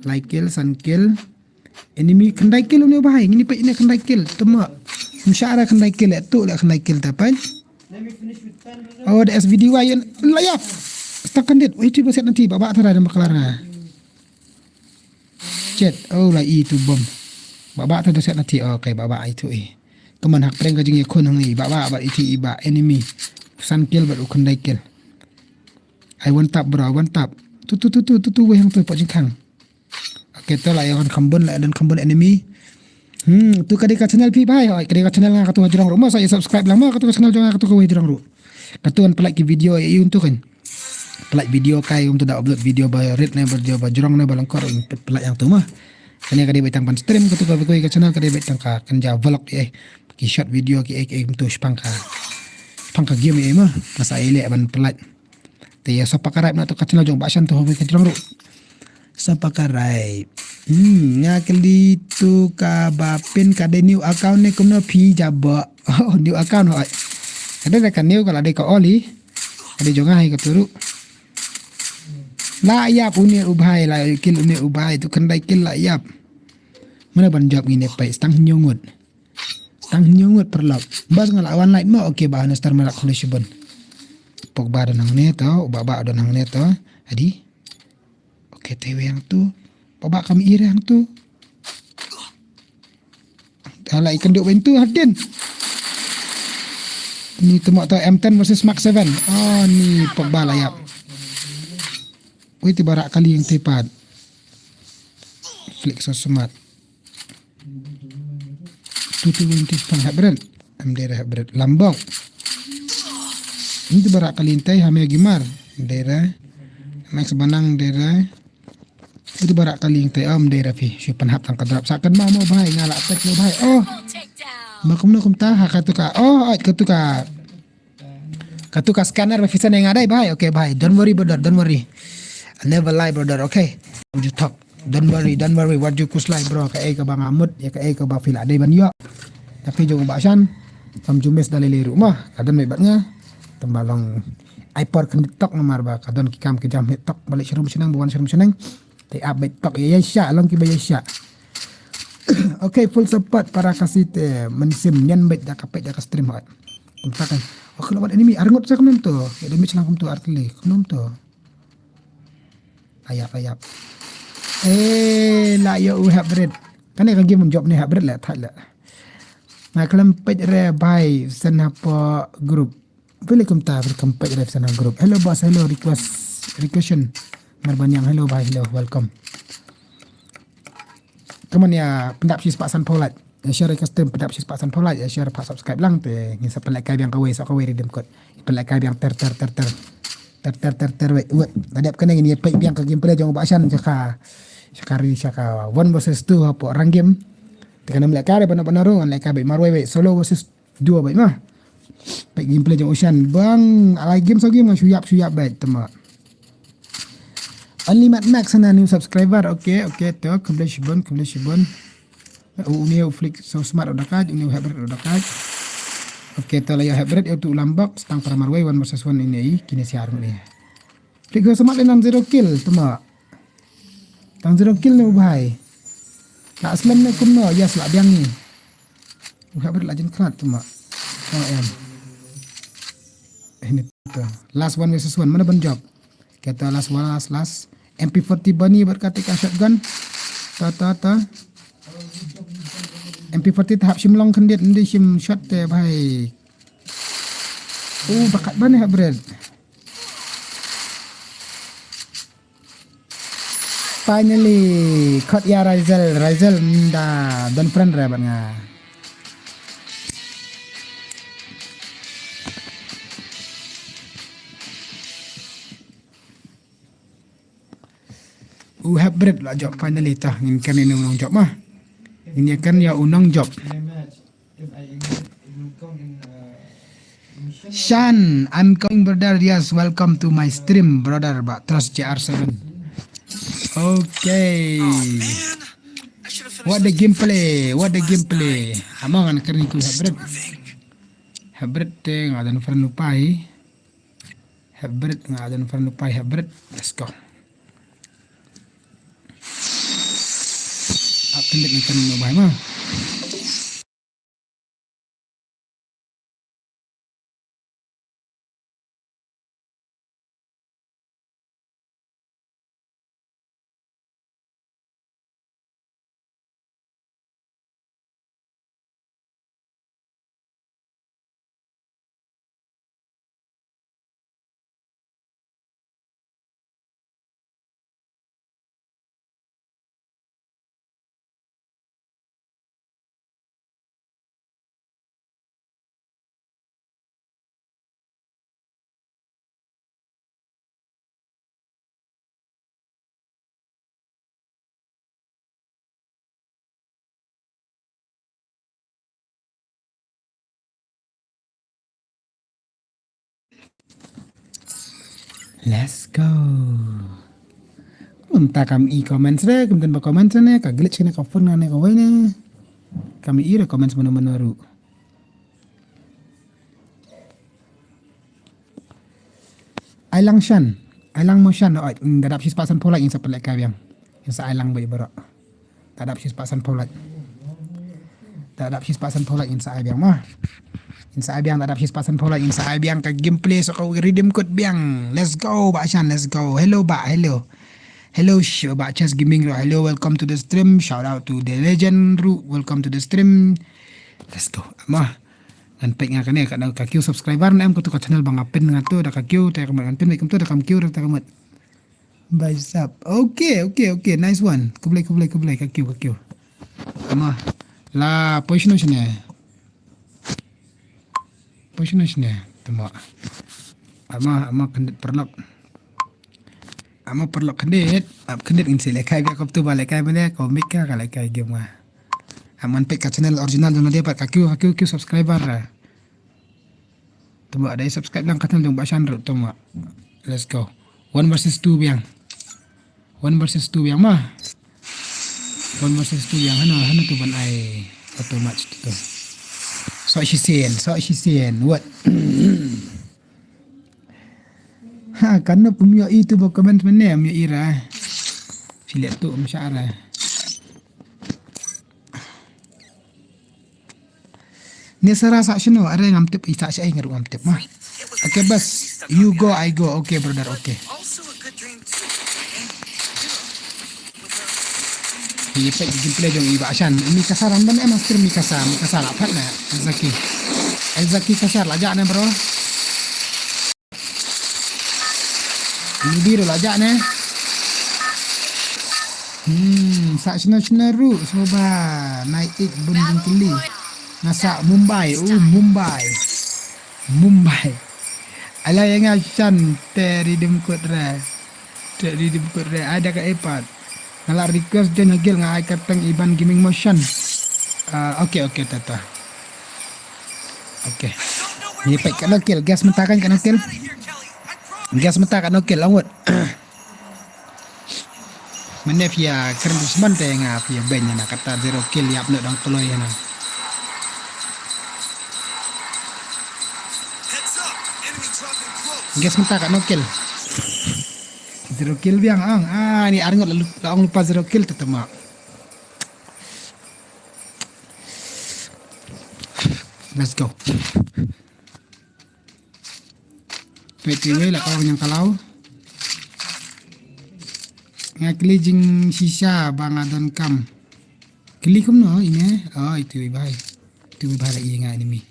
Lai kill san kill. Enemy khyndai kill une bhai. Ngini peit ine khyndai kill. Tama. Mshara khyndai kill eh tu leh khyndai kill ta peit. Oh da S V D Y yen la ïap. Stak kandit. Wei tu ba set nanti ba ba tara da maklar nga. Chet, oh la i tu bom. Ba ba ta da set na ti, okay, ba ba i tu i. Kaman hak prank ka jingïakhun hangne, ba ba ba i ti i ba enemy. San kill bad u khyndai kill. Ai one tap bro, one tap. Tu tu tu tu tu tu wei hang tu pot jingkhang. Okay, tu la ïa wan khambun, la ïa don khambun enemy. Hmm, tu ka dei ka channel phi bhai, oi, ka dei ka channel nga katu ha jrong ruh. Mo sa ïa subscribe lang mo katu ka channel jong nga katu ka wei jrong ruh. Katu kan pynlait ki video ïa ïa tu kan. Pynlait video kai um tu da upload video ba rit ne ba video ba jrong ne ba lyngkot um pynlait yang tu mah. Kane ka dei beit tang ban stream katu ka kawei ka channel ka dei beit tang ka kynja vlog ïa eh. Ki short video ki eh ki eh um tu shipang ka. Shipang ka game ïa eh mah. Nga sa ïa leh ban pynlait. Te ïa subscribe na tu ka channel jong Bah Shan tu ha kawei ka jrong ruh. Subscribe. Hmm, nga kylli tu kaba pyn ka dei new account ne kumno phi jabok. Oh, new account hoi. Ka dei ka new ka la dei ka oli. Ka dei jong nga hi katu ruh. La ïap une u bhai, la kill une u bhai, tu khyndai kill la ïap. Mano ban jop ngi ne peit, stang hynñiew ngut. Stang hynñiew ngut paralok. Bas nga la wan light mo, okay Bah Nestor Marak, khublei shibun. Pogba don hangne to, Bah Bah don hangne to. Adi. Okay, te wei hangtu. Pogba kam ïa re hangtu. Ala ikynduh wei tu hadien. Ni temo to M ten versus Mark seven. Oh, ni Pogba la ïap. Wei te ba rah kali ïa te pat. Flick so smart. Tu tu win tu pang hapbret. Em dei re hapbret. Lambok. Ini tu ba rah kali ïa te ha me gimar. Em dei re. Max Banang em dei re. Itu ba rah kali ïa te em dei re phi. Shu pynhap tang ka drop. Sa kan ma mo bhai nga la attack mo bhai. Oh. Ma kumno kumta ha katu ka. Oh, ai katu ka. Katu ka scanner ba phi send ïa nga dei bhai. Okay bhai, don't worry brother, don't worry. I never lie brother, okay? Ju thok. Don't worry, don't worry. Wat ju khuslai bro, kaei kaba nga mut, ïa kaei kaba phi la dei ban ïoh. Tapi jong u Bah Shan, kam ju miss da lei lei ruh mo. Ka don beit bad nga. Tang ba long ai por khyndiat tok namar ba ka don ki kam ki jam hi tok, ba leit sharum shaneng, ba wan sharum shaneng. Te ap beit tok ïa sha, long kiba ïa sha. Okay, full support para Khasi te mynsiem, nian beit da ka peit da ka stream hoi. Kumta kan. Oh, kena wat enemy, arngut sa kumno to. Ïa damage lang kumto artylli, kumno to. Ayap, ayap. Eh, la ïa u hapbret. Kane ka game jop ne hapbret le, thait le. Nga khlem peit re bhai, send hapoh group. Phi leh kumta, phi leh kumta, phi leh kumta. Hello boss, hello request, requestion. Marbaniang, hello bhai, hello, welcome. Come on ïa, pyndap shispah sanphew like. Ïa share ka stream pyndap shispah sanphew like, ïa share pat subscribe lang te ngin sa pynlehkai biang kawei, sa kawei redeem code. Pynlehkai biang ter ter ter ter. Ter ter ter ter wei. Wei. Tadi ap kane ngin ïa peit biang ka gameplay jong u Bah Shan sha ka, sha ka ri, sha ka one versus two hapoh rank game. Te kan ym lehkai re bana bana ruh, ngan lehkai beit marwei wei. Solo versus duo beit ma. Peit gameplay jong u Shan. Bang, alai game so game nga shu ïap, shu ïap beit te ma. Only Mad Max hana new subscriber. Okay, okay, to, khublei shibun, khublei shibun. U, une u Flick so smart u da kait, une u hapbret u da kait. Okay, to la ïa hapbret ïa utu u Lambok, stang para marwei one versus one ine i, kine siar mane. Flick so smart le nang zero kill, te ma. Tang zero kill ne u bhai. La slem ne kumno, yes la biang ni. U hapbret la jin khlad te ma. Oh, em. Ini to. Last one versus one, mana ban jop? Kata last one, last, last. M P forty Bunny bad kata ka shotgun. Ta, ta, ta. M P forty ta hap shim long khyndiat, ndi shim shot te bhai. Oh, bakat bane hapbret. Finally, khot ïa Raizel, Raizel, nda don friend re bad nga. U hapbret la jop finally ta, ngin kren ïa u nongjop ma. Ngin ïa kren ïa u nongjop. Shan, I'm coming brother. Yes, welcome to my stream brother ba Trust J R seven. Okay. What the gameplay? What the gameplay? Amo ngan kren ku hapbret. Hapbret te nga don friend u pai. Hapbret nga don friend u pai hapbret. Let's go. Ap tendek ngan kren u pai ma. Let's go. Mynta kam i comments re, kumta ba comments ne, ka glitch ne ka phone ne ka wei ne. Kam i re comments mano mano ruh. Ai lang shan. Ai lang mo shan, oi, da dap shispah sanphew like ngin sa pynlehkai biang. Ngin sa ai lang beit baroh. Da dap shispah sanphew like. Da dap shispah sanphew like ngin sa ai biang mo. Ngin sa ai biang, da dap shispah sanphew like ngin sa ai biang ka gameplay, so ka Redeem Code biang. Let's go, Bah Shan, let's go. Hello, Bah, hello. Hello, sh-, Bah Chess Gaming, hello, welcome to the stream. Shout out to the legend, Ru, welcome to the stream. Let's go. Mo. Ngan peit nga kane, ka, ka kiew subscriber ne em, katu ka channel ba nga pin nga tu, da ka kiew, te ka mut ngan pin, kumtu da kam kiew, da ka mut. Baisap. Okay, okay, okay. Nice one. Khublei, khublei, khublei. Ka kiew, ka kiew. Mo. La position shane. Position shane. Te mo. Mo, mo khyndiat paralok. Mo paralok khyndiat. Ap khyndiat ngin sa lehkai biang kumtu ba lehkai mane, comic ka, ka lehkai game nga. Mo ngan peit ka channel original jong lade pat, ka kiew, ka kiew, kiew subscriber. Te mo, dei subscribe lang ka channel jong Bah Shan ruh, te mo. Let's go. One versus two biang. One versus two biang mo. One versus two biang. Hano, hano tu ban ai auto match tu. So shisien, so shisien. What? Ha, kano pum ïohi tu ba comment mane, ym ïohi ra. Shi leh tu, ym shah ra. Ni sara sa shano, are ngam tip, i sa sha, i nga ruh ngam tip mo. Okay, bas, you go, I go. Okay, brother, okay. Ni peit gameplay jong i Bah Shan. Mi kasar am ban em master mi kasar, mi kasar apat na. Elzaki. Elzaki kasar la jah ne, bro. Ni biru la jah ne. Hmm, sa shna shna ruh, soba, nai ik bun bun kili. Nga sa Mumbai, uh, Mumbai. Mumbai. Ala ïa nga Shan, te Redeem Code re. Te Redeem Code re, ai da ka iPad. Nga la request join ha guild, nga ai kyrteng Iban Gaming Motion. Ah, okay, okay, tata. Okay. Ni peit katno kill, guess mynta kan katno kill. Guess mynta katno kill, ong wut. Mane phi ïa kren dushman te nga phi ïa beiñ na kata zero kill ïap noh dang kloi na. Guess mynta katno kill. Zero kill biang ang. Ah, ni ar ngut la lup-, la ong lypa zero kill te te mo. Let's go. Peit iwei la ka ong ñiangkalaw. Nga kylli jingshisha ba nga donkam. Kylli kumno ine? Oh, itu iwei bha. Itu iwei bha la ïa nga enemy.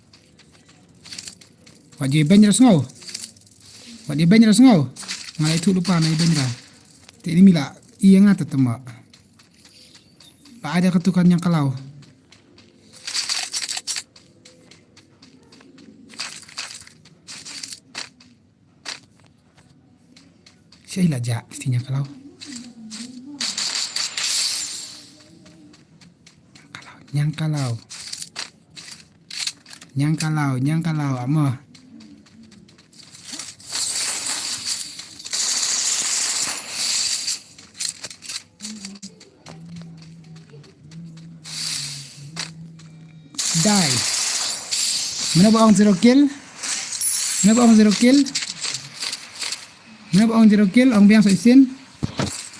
Wat ju beiñ ra sngew. Wat ju beiñ ra sngew. Nga la ithuh lypa na i beiñ ra. Te enemy la ïa nga te tymba. Ba ai da katu ka ñiangkalaw. Shaei la jah, shi ñiangkalaw. Ñiangkalaw, ñiangkalaw. Ñiangkalaw, ñiangkalaw, amo. Die. Mano ba ong zero kill? Mano ba ong zero kill? Mano ba ong zero kill? Ong biang sa isin.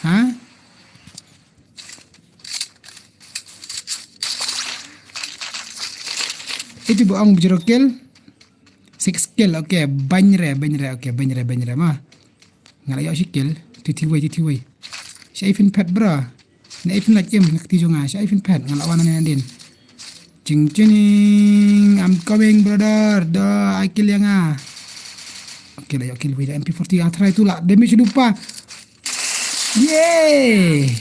Ha? Itu ba ong zero kill. Six kill, okay, beiñ re, beiñ re, okay, beiñ re, beiñ re, ma. Nga la ïoh shi kill, titi wei, titi wei. Shaei phin phet bro. Naei phin lait im, na kti jong nga, shaei phin phet, nga la wan nangne nadien. Ching chining, I'm coming brother, da ai kill ïa nga. Okay, la ïoh kill wei da M P forty, ah, try tu la, damage dupa. Yay!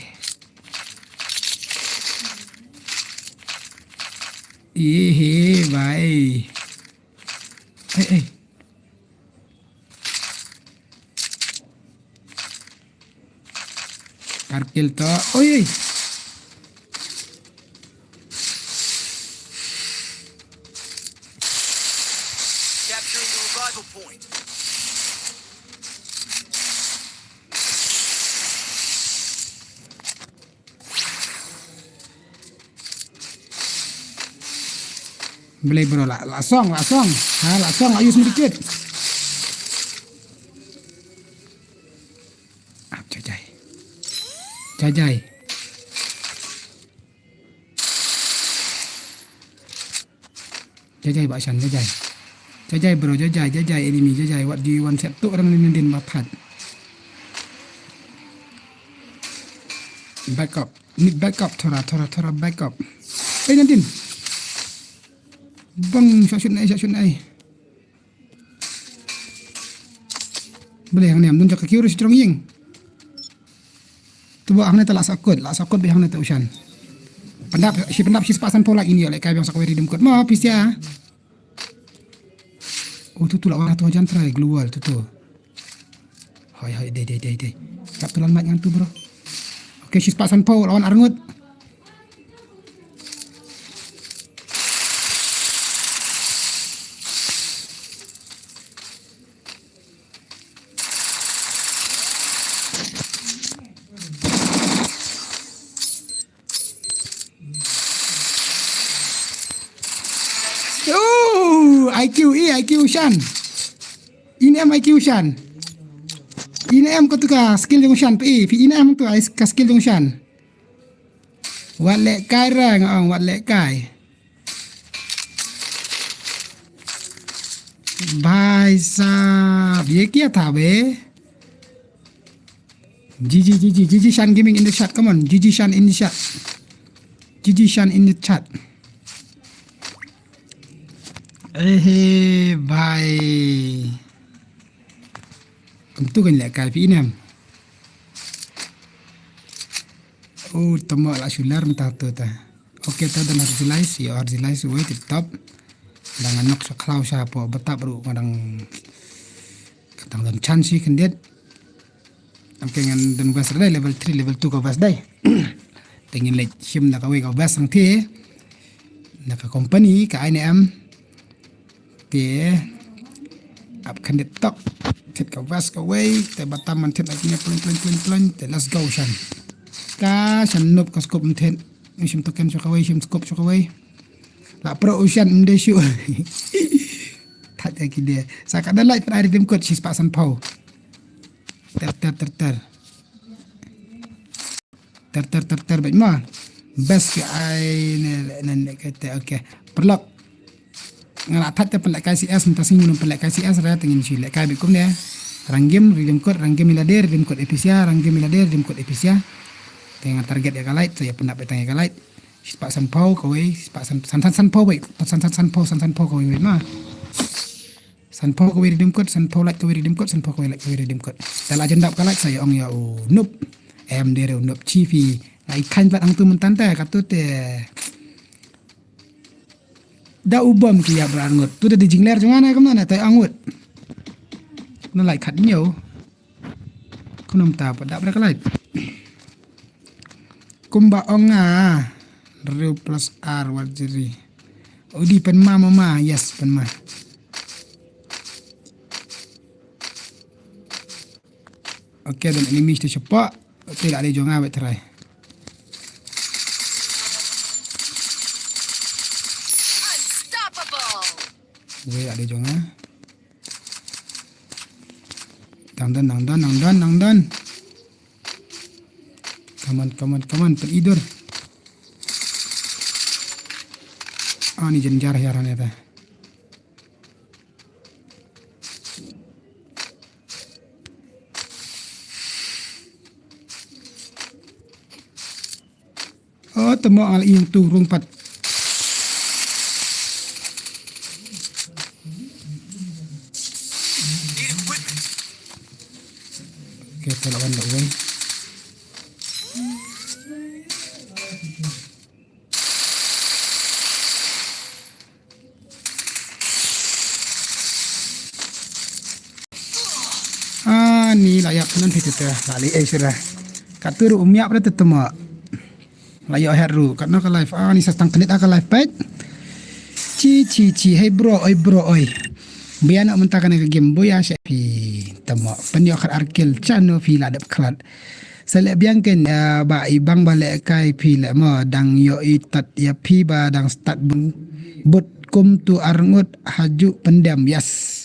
Ye he, bhai. Ei, ei. Ar kill to. Oi, oi. Capturing the revival point. Balei bro, la, la song, la song. Ha, la song, la use medikit. Jajai. Jajai Bah Shan, jajai. Jajai bro, jajai, jajai enemy, jajai. What do you want? Set tu orang ni din mapat. Backup. Need backup, thora, thora, thora backup. Eh, Nadin. Bang, shot, shot, nai, shot, shot, nai. Boleh, hangne, mun jaka kiu, strong ying. Tu ba hangne ta la sakut, la sakut ba hangne ta u Shan. Pyndap, shi pyndap shi spah san phew lak ini, leh kai biang sa kawei ri dum kut. Mo, pisa. Oh, tu, tu la wara tu jan try, glue wall, tu, tu. Hoi, hoi, dei, dei, dei, dei. Tap tu lan mic ngan tu, bro. Okay, shi spah san phew, lawan arngut. Oh, I Q, eh, I Q Shan. Ine em I Q Shan. Ine em ko tu ka skill jong Shan, eh, phi ine em tu ai ka skill jong Shan. Wat leh kai ra nga ong, wat leh kai. Bhai sahab, ye kya tha be? G G, G G, G G Shan Gaming in the chat, come on, G G Shan in the chat. G G Shan in the chat. Eh, hey, bhai. Kumtu kan leh kai phi inem. Oh, tama la shular mynta tu ta. Okay, ta dang har jilai si, har jilai si wei tip top. Dang anok sa khlaw sa po batap ru ngadang katang dang chance si kendit. Okay, ngan dang best dai level three, level two ka best dai. Te ngin leit shim na kawei ka best ang te. Na ka company ka I N M. Te ap khandit tok. Thied ka vest kawei, te batam man thied la kine pleng, pleng, pleng, pleng, te let's go Shan. Ka Shan nup ka scope man thied. Shim token sha kawei, shim scope sha kawei. La pro u Shan ym dei shuh. That ïa ki de. Sa ka da light pynai ri dim kut shi spah san phew. Ter, ter, ter, ter. Ter, ter, ter, ter, bad ma. Best ki ai ne, ne, ne, kata, okay. Paralok. Nga la that te pynlehkai C S, mynta sngi ngin pynlehkai C S, ra te ngin shu lehkai bad kumne. Rank game, redeem code, rank game ïa lade, redeem code A P C A, rank game ïa lade, redeem code A P C A. Te nga target ïa ka light, te ïa pyndap ïa tang ïa ka light. Spah san phew kawei, spah san, san, san, san phew wei, san, san, san phew, san, san phew kawei wei ma. San phew kawei redeem code, san phew light kawei redeem code, san phew kawei light kawei redeem code. Te la jan dap ka light sa ïa ong ïa u Noob. Em de re u Noob chief i. Nga i khan plat hangtu mynta te, katu te. Da u bom ki ïa bra ngut. Tu da di jingler jong nga ne kumno ne te angut. Na lai khat ñiew. Kumno mynta pat dap re ka light. Kumba ong nga. Riew plus R wat jeri. Udi pynma mama, yes pynma. Okay, don enemy te shapoh. Te la dei jong nga wei try. Unstoppable. Wei la dei jong nga. Nang don, nang don, nang don, nang don. Come on, come on, come on, pyn idur. Ani jynjar hiar hane ta. Oh, temo al ing tu rung pat. Okay, te la wan da uwei. Ani la ïap nan phi te la li ei sira. Ka tu ru um ïap re te temo. La ïoh het ru katno ka life. Ani sa tang khnit ka life peit. Chi chi chi, hey bro oi, bro oi. Biang na mynta kane ka game boya sha phi temo. Pynïoh khat ar kill chano phi la dep khlad. Sa leh biang ken, eh, ba i bang ba lehkai phi leh mo dang ïoh i tat ïa phi ba dang start bun but kum tu arngut haju pyndem, yes.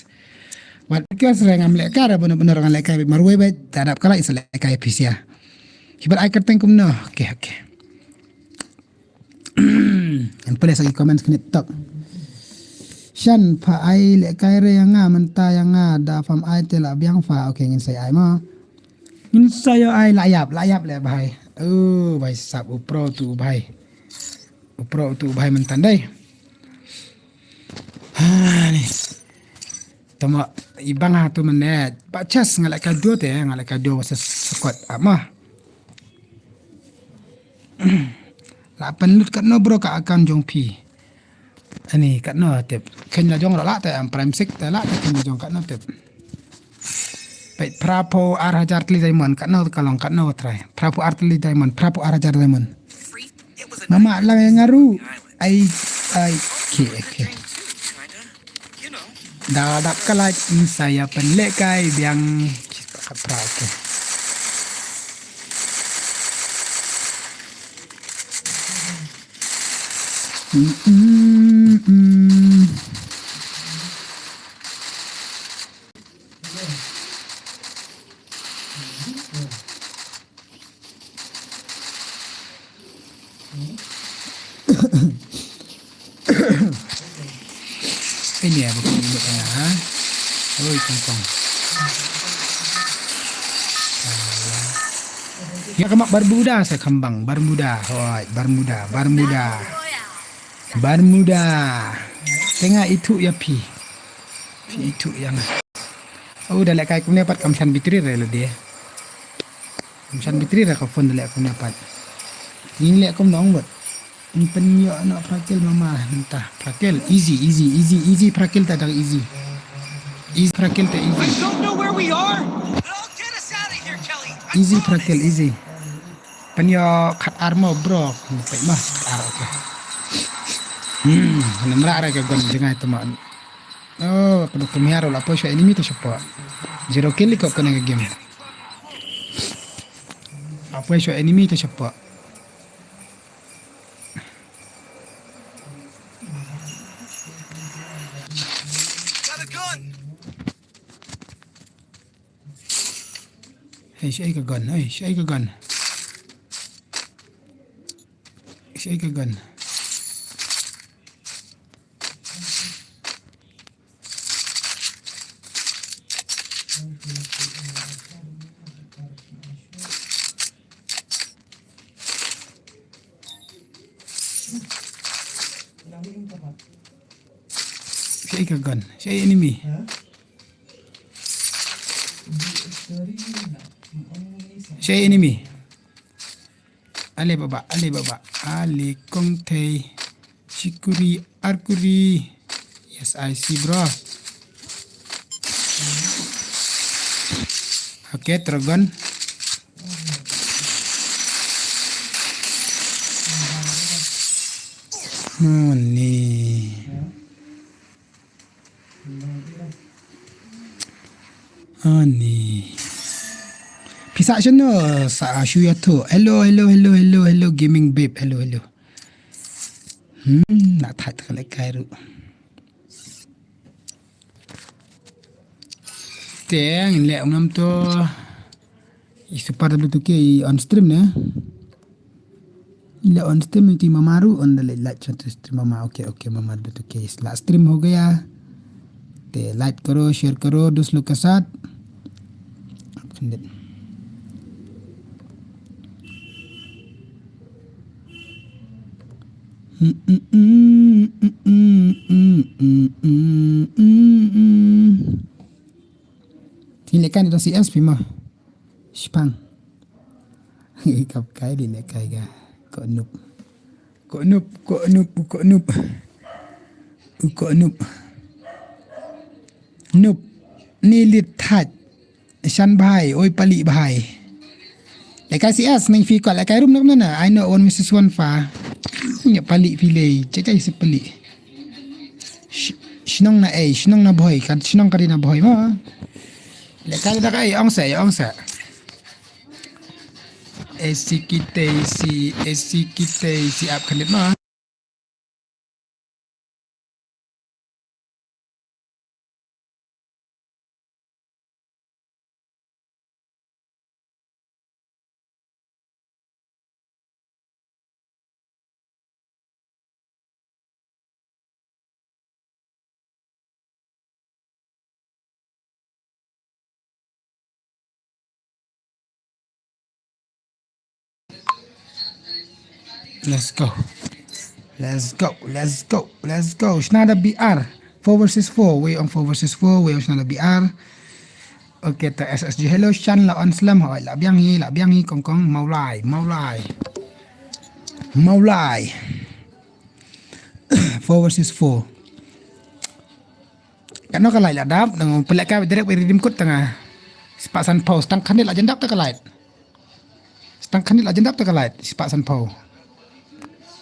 Wat kios re ngam lehkai re bener-bener ngan lehkai bad marwei bad ta dap ka light sa lehkai phi sia. Ki bad ai kyrteng kumno. Okay, okay. Em pule sa ki comment kine tok. Shan pha ai lehkai re ïa nga mynta ïa nga da pham ai te la biang pha. Okay, ngin sa ai mo. Ngin sa ïa ai la ïap, la ïap le bhai. Oh, bhai sap u pro tu bhai. U pro tu bhai mynta dei. Ha ni. Tama ibang ha tu mane. Ba chas nga lehkai dua te, nga lehkai dua sa sekot ama. La pynlut katno bro ka account jong phi. Ani katno tip. Khein la jong la te am prime six te la te khein la jong katno tip. Peit phra phew ar hajar tylli diamond katno ka long katno trai. Phra phew ar tylli diamond, phra phew ar hajar diamond. Mama lang ïa nga ruh. Ai ai ke ke. Da dap ka lait ngin sa ïa pynlehkai biang. Phra ke. Mm, mm, mm. Ini ya bukan ini ya. Oi kongkong. Ya kama Bermuda sa kembang Bermuda. Hoi Bermuda Bermuda. Bermuda. Tengah itu ya pi. Pi itu ya nga. Oh da lehkai kumne pat kam shan battery re lade. Kam shan battery re ka phone da leh kumne pat. Ngin leh kumno ong bot. Ngin pynïoh na Prakil mama mynta. Prakil easy easy easy easy Prakil ta dang easy. Easy Prakil ta easy. I don't know where we are. Get us out of here, Kelly. I Easy promise. Prakil easy. Pynïoh khat ar mo bro. Peit mo khat ar okay. Hmm, namra re ka gun jngai tama. Oh, pynuk kum hiar la poi sha enemy ta shapoh. Zero kill ko kane ka game. La poi sha enemy ta shapoh. Got a gun. Hey, shaei ka gun, hey, shaei ka gun. Shaei ka gun. Shaei ka gun, shaei enemy. Shaei enemy. Ale baba, ale baba, ale kong thei. Shikuri, arkuri. Yes, I see, bro. Okay, Dragon. Mani. Ani. Pisa shano sa shu ïathuh. Hello, hello, hello, hello, hello, gaming babe. Hello, hello. Hmm, na thait ka lehkai ruh. Te ngin leh um nam to. I super W two K i on stream ne. I la on stream iti mama ruh on da leh live chat stream mama. Okay okay mama W two K la stream ho gaya. Te like karo share karo dos log ke saath. Khindit. Ti leh kan ito C S pima. Shipang. Kap kai di leh kai ga. Ko nup. Ko nup, ko nup, ko nup. Ko nup. Nup. Ni lit thaj. Shan bhai, oi pali bhai. Leh kai C S nang fi ko leh kai rum nak nana. I know one missus one fa. Nya pali fi lei, cecai si pali. Shnong na ei, shnong na bhoi, kan shnong kari na bhoi ma. Leh kai da kai ong sa, ong sa. Esi kitei si, esi kitei si ap khandit ma. Let's go. Let's go. Let's go. Let's go. Shna da B R. Four versus four. Wei ong four versus four. Wei ong shna da B R. Okay, ta S S G. Hello, Shan, la on slem. Hoi, la biang hi, la biang hi, kong kong. Maulai, maulai. Maulai. Four versus four. Katno ka light la dap, nang pynlehkai direct bad redeem code tang. Spah san phew, stang kane la jan dap ta ka light. Stang kane la jan dap ta ka light, spah san phew.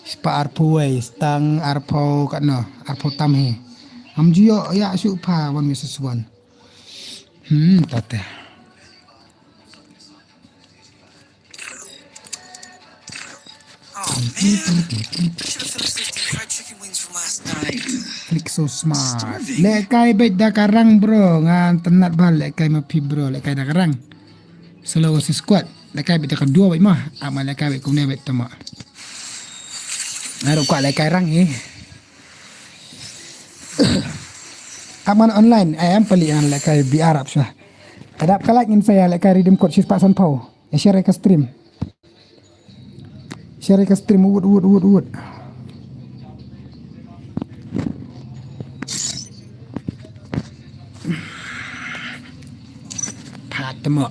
Spah ar phew wei, stang ar phew katno, ar phew tam hi. Ham ju ïoh ïa shu pha one versus one. Hmm, ta te. Oh man, should have finished those fried chicken wings from last night. Flick so smart. Starving. Lehkai bad da ka rang bro, ngan tynnat ba lehkai ma phi bro, lehkai da ka rang. Solo versus squad, lehkai bad da ka duo bad ma, ama lehkai bad kumne bad tama. Naru ka lehkai rang eh. Aman online, eh, em peli an lehkai B R ap sha. Kadap ka like ngin sa ïa lehkai redeem code shispah san phew. Ïa share ka stream. Share ka stream, wut, wut, wut, wut. Patmo.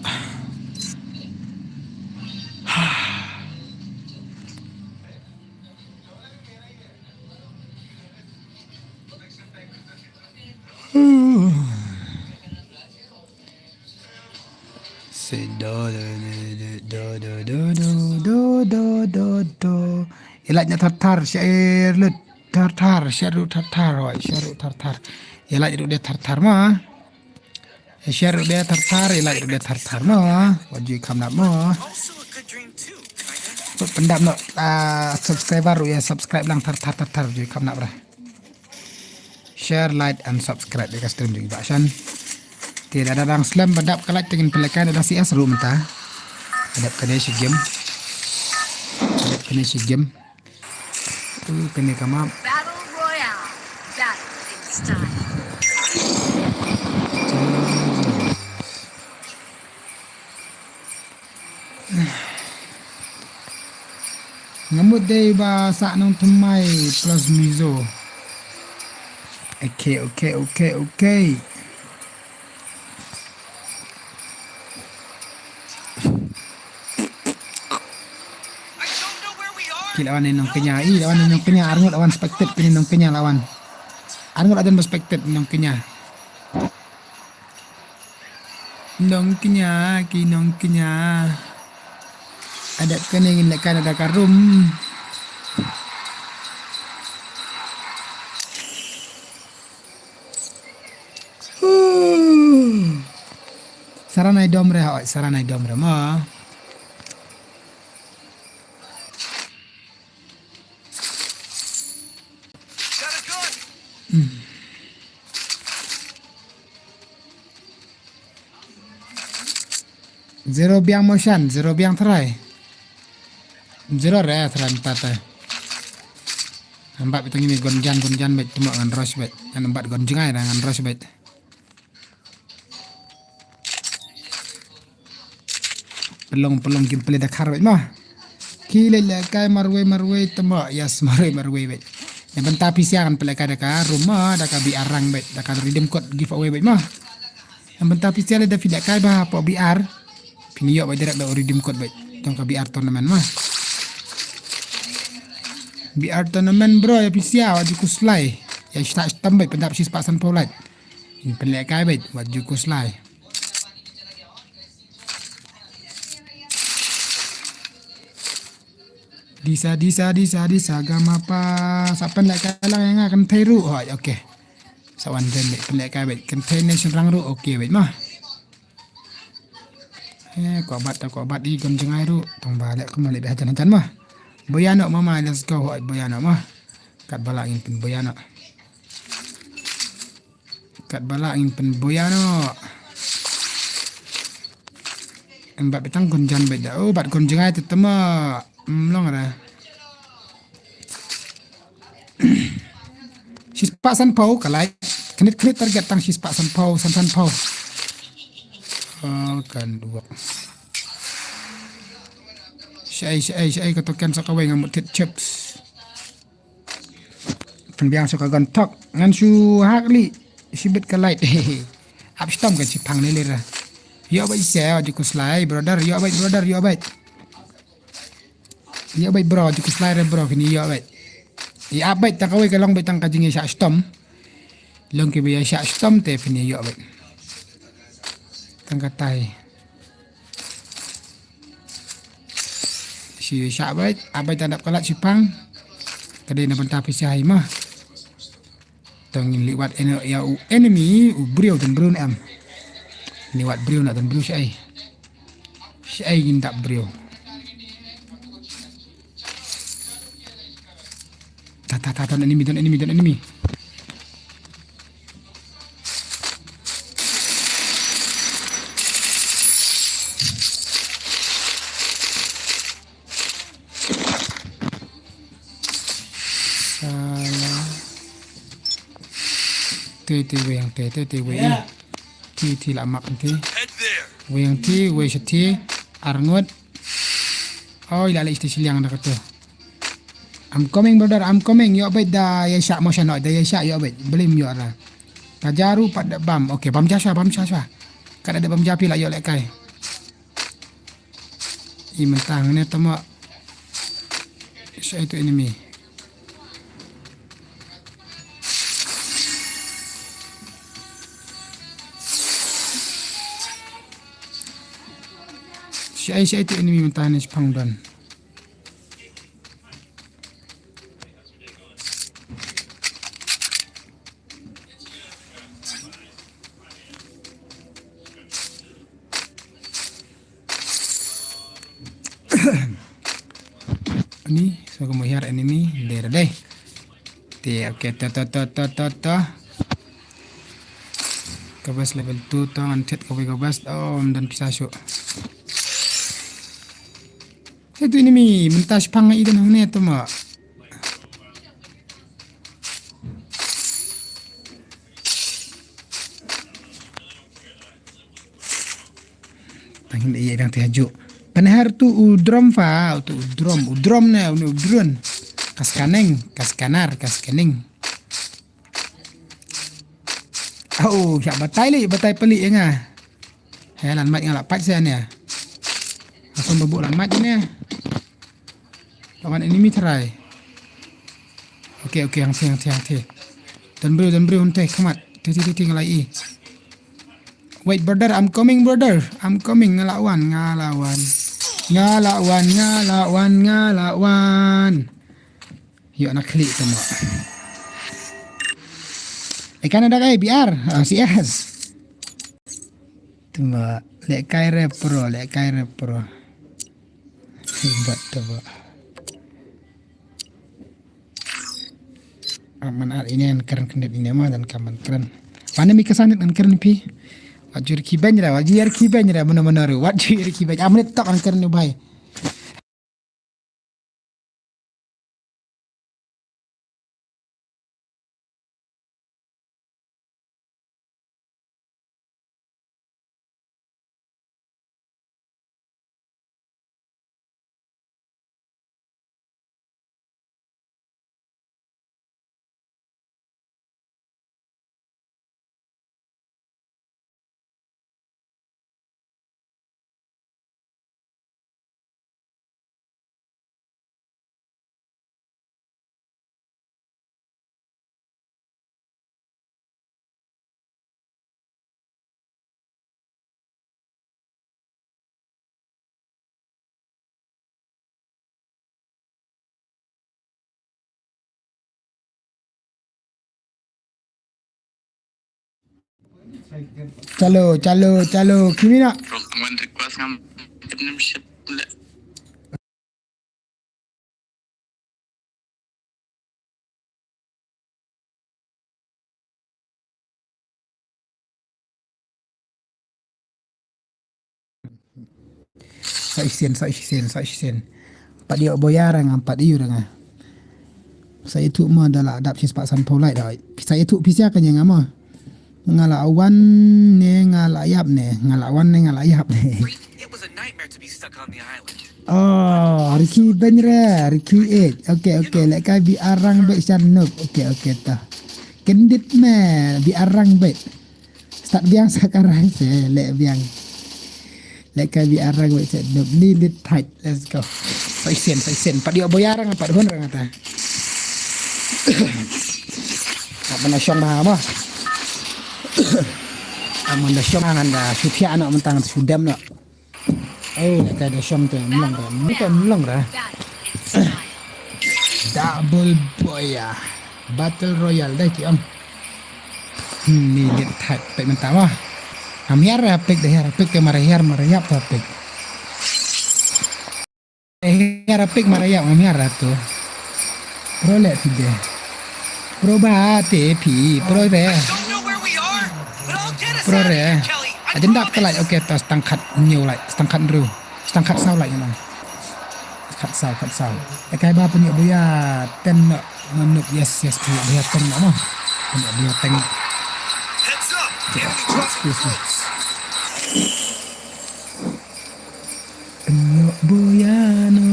Ïa lait na thar thar, share lut thar thar, share lut thar thar, hoi, share lut thar thar. Ïa lait ruh de thar thar ma. Share ruh de thar thar, ïa lait ruh de thar thar ma. Wat ju kham nap ma. Pyndap noh, ah, subscriber ruh ïa subscribe lang thar thar thar thar, ju kham nap ra. Share, like and subscribe ïa ka stream jong i Bah Shan. Te lada dang slem ba dap ka light te ngin pynlehkai da C S ruh mynta. Dap kane shi game. Dap kane shi game. Uh, kane ka map. Battle Royale. Battle in style. Nga mut dei ba sah nongthymmai plus Mizo. Okay, okay, okay, okay. Ki la wan ne nongkñia, i la wan ne nongkñia, arngut la wan spectate, kine nongkñia la wan. Arngut la jan ba spectate nongkñia. Nongkñia, ki nongkñia. Adat kane ngin lehkai da ka room. Saranai dom re, hoi, saranai dom re ma. Zero biang motion, zero biang trai. Zero re trai mata te. Nambat bitang ini gonjan, gonjan bet, cuma ngan rush bet. Nambat gonjngai dah ngan rush bet. Pelong, pelong kim pele da khar wei ma. Ki lehkai marwei, marwei temo, yes, marwei, marwei wei. Ngan bynta pisa ngan pele ka da ka room ma, da ka B R rang wei, da ka redeem code giveaway wei ma. Ngan bynta pisa le da phi lehkai ba po B R. Phin ïoh wei direct da redeem code wei. Tong ka B R tournament ma. B R tournament bro, ïa pisa, wa ju kuslai. Ïa shita shitam wei, pyndap shispah san phew lait. In pele kai wei, wa ju kuslai. Disa, disa, disa, disa, gama pa. Sa pynlehkai lang ïa nga kynthei ruh. Hoi, okay. Sa wan den wei, pynlehkai wei. Kynthei ne shynrang ruh, okay wei ma. Eh, kwah bat, kwah bat i gon jngai ruh. Tang ba leh kumno leh beh hajan hajan ma. Boya noh mama, let's go, hoi, boya noh ma. Kat ba lah ngin pynboya noh. Kat ba lah ngin pynboya noh. Em bat bitang gon jan beit da. Oh, bat gon jngai te tama. Em long ra. Shispah san phew ka lai. Khnit khnit target tang shispah san phew, san san phew. Oh, kan duwak. Shaei, shaei, shaei ka token sa kawei nga mut thied chips. Pynbiang sha ka gun thok. Ngan shu hak li. Shibit ka light. Ap shitom ka shipang ne lira. Ïoh beit se, ïoh ju khuslai, brother, ïoh beit, brother, ïoh beit. Ïoh beit bro, ju khuslai re bro, kine ïoh beit. Ïa ap beit, tang kawei ka long beit tang ka jingïashah shitom. Long kiba ïashah shitom te phin ïoh beit. Tang katai. Shi shah beit, ap beit tang dap ka light shipang. Ka dei na bynta pisa hi ma. Tang ngin leit wad ene-, ïa u enemy, u briew, don briew ne em. Ngin leit wad briew ne don briew shaei. Shaei ngin dap briew. Ta, ta, ta, don enemy, don enemy, don enemy. Sala. Te, te, wei hangte, te, te, wei. Te, te, la mak te. Wei hangte, wei shate. Arngut. Oh, ila, ila, ila, shiliang da kata. I'm coming, brother, I'm coming. Ïoh beit da ïashah motion, da ïashah, ïoh beit. Blim ïoh ra. Ka jaru pat da bam. Okay, bam ja sha, bam ja sha. Ka da bam ja phi la ïoh lehkai. I mynta hangne tama. Shaei tu enemy. Shaei, shaei tu enemy mynta hangne shipang don. Ni, so ka mo hiar enemy, dei, dei. Te, okay, to, to, to, to, to, to. Ka best level two, to, ngan thied kawei ka best, oh, ym don pisa shuh. Te tu enemy, mynta shipang i don hangne to ma. Tang hin ïa dang te hajuh. Pynher tu u drum fa, tu u drum, u drum ne, u ne u drone. Ka scanning, ka scanner, ka scanning. Au, ïa batai li, batai peli ïa nga. He, lan mait nga la pait sa ne. Asam babu lan mait ne. Lawan enemy try. Okay, okay, hangtei, hangtei, hangtei. Don briew, don briew, hangtei, khmat. Tei, tei, tei, tei, nga la i. Wait, brother, I'm coming, brother. I'm coming, nga la wan, nga la wan. Nga la wan, nga la wan, nga la wan. Ïoh na khlieh tama. Eh, Canada ka A B R. Ah, C S. Tama, lehkai re pro, lehkai re pro. Bat tama. Ah, man ar ine an kren kren ine ma dan kaman kren. Wane mi kesan an kren pi. Wat jur ki ben ra, wat jur ki ben ra, mana mana ru. Wat jur ki ben. Amne tok an kren bai. Chalo, chalo, chalo, kimina. Bro, kmen request ngam membership le. Sa shisien, sa shisien, sa shisien. Pat ïoh boya ra nga, pat ïoh ra nga. Sa ïathuh mo da la dap shispah sanphew lai da. Sa ïathuh pisa ka nga mo. Nga la wan ne nga la ïap ne, nga la wan ne nga la ïap ne. Oh, Ricky Benre, Ricky H. Okay, okay, lehkai B R rank bad shan noob. Okay, okay, ta. Kendit me, B R rank bad. Start biang sa ka rank se, leh biang. Lehkai B R rank bad shan noob. Ni lit tight. Let's go. Faisen, faisen. Pat ïoh boya rang, pat hun rang ata. Pat mana shong ba ma. Aman da shong angan da. Shu thiah na mentang shu dem na. Oh, ka da shong te mlong ra. Mlong ra. Mlong ra. Double boya. Battle Royale dei ki ong. Hmm, ni lit tight pek mentang wah. Ngam hiar ra pek da hiar pek te mara hiar mara hiar ta pek. Hiar pek mara hiar ngam hiar ra tu. Pro le phi de. Pro ba te phi, pro re. Pro re. Ajendap ka lai, okay, ta stang khat new lai, stang khat ru. Stang khat saw lai na. Khat saw, khat saw. Lehkai ba pynïoh boya ten no, no, no, yes, yes, pynïoh boya ten no, no. Pynïoh boya ten. Excuse me. Pynïoh boya no.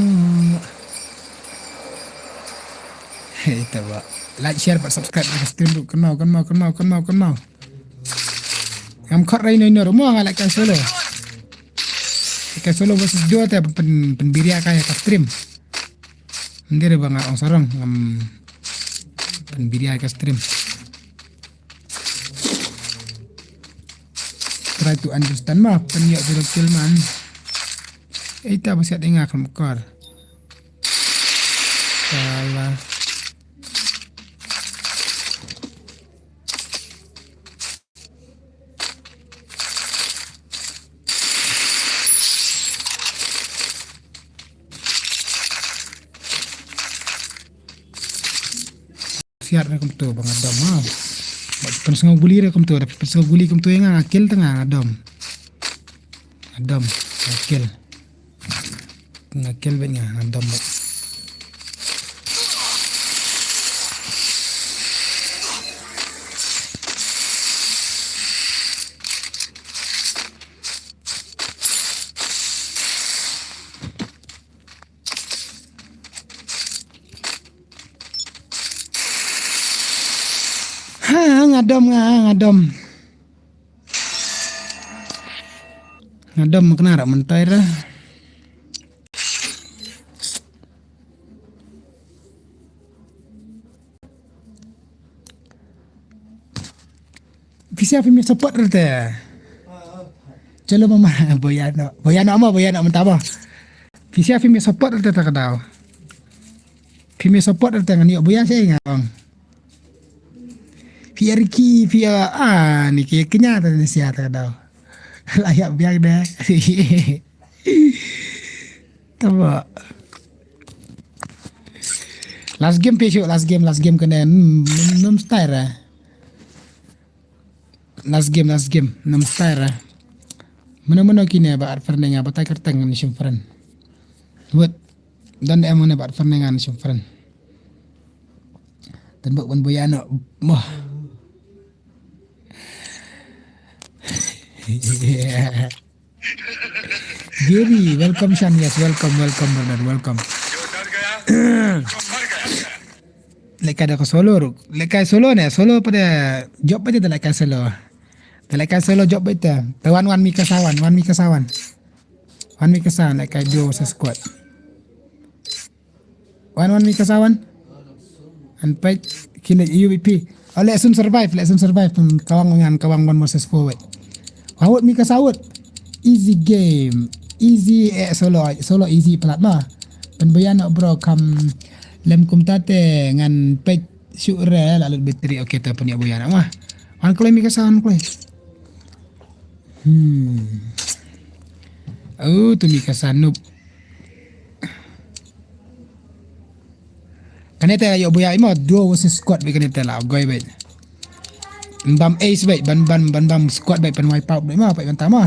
Hei, ta ba. Like, share, bad subscribe ka stream ruh. Kynmaw, kynmaw, kynmaw, kynmaw, kynmaw. Ngam khot rai noi nor mo nga lehkai solo. Lehkai solo versus duo te pyn, pynbiria ka ïa ka stream. Ndere ba nga ong sarong ngam pynbiria ka stream. Try to understand ma, pynïoh zero kill man. Eita ba siat inga kam kor. Salah. Siat re kumtu ba nga dom ha. Ba pynsngew guli re kumtu, da pynsngew guli kumtu ïa nga, nga kill te nga, nga dom. Nga dom, nga kill. Nga kill bad nga, nga dom bad. Ha, nga dom nga, nga dom. Nga dom kena rak mentai dah. Pisa phi mi support rete. Chalo mama, boya no. Boya no ama, boya no mentaba. Pisa phi mi support rete ta ka daw. Phi mi support rete ngan ïoh boya seh nga ong. Phi ïa Ricky, phi ïa, ah, ni ki kenya ta ni sia ta ka daw. La ïa biang deh. Tama. Last game phi shu, last game, last game kane. Hmm, num, num style eh. Last game, last game, num style eh. Mano mano kine ba at fernenga ba tai kerteng ni shim friend. Wet. Dan em mane ba at fernenga ni shim friend. Dan bok ban boya no. Moh. Gary, welcome Shan, yes, welcome, welcome, brother, welcome. Lehkai da ka solo ruk. Lehkai solo ne, solo pada job aja da lehkai solo. Da lehkai solo job aja. Te wan wan Mikasa wan, wan Mikasa wan. Wan Mikasa lehkai duo sa squad. Wan wan Mikasa wan. An peit kine U V P. Oh, leh sun survive, leh sun survive pun kawang ngan kawang one versus four wet. Wawut Mikasa wut. Easy game. Easy eh solo solo easy plat ma. Pun boya no bro kam lem kumta te ngan peit shu re la lut battery okay ta pun ïa boya no ma. Wan kloi Mikasa wan kloi. Hmm. Oh, tu Mikasa noob. Kane te ïoh boya imo duo versus squad bad kane te la goi bad. Bam ace bad ban ban ban bam squad bad ban wipe out bad imo bad ban tama.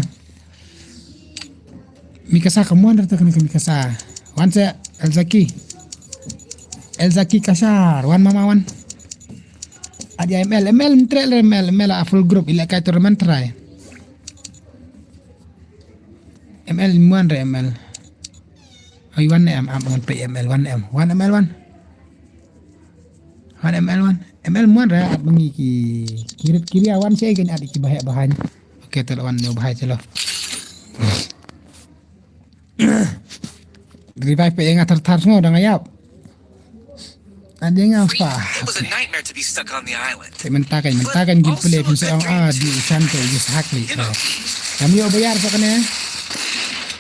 Mikasa ka mon rata kane ka Mikasa. Wan se Elzaki. Elzaki Kashar wan mama wan. Adi M L M L mtrel M L M L a full group ila kai tournament try. M L muan re M L. Ai wan em am wan pe M L wan em. Wan M L wan. Wan M L wan. M L muan re at bangi ki kirit kiria wan che kan at ki bahai bahai. Okay, te la wan ne bahai che lo. Revive pe nga thar thar sngo dang ayap. Adeng apa? It was a nightmare to be stuck on the island. Te mynta kan, mynta kan gil pele pun seorang a di isan te just hak li. Kami o bayar sa kane.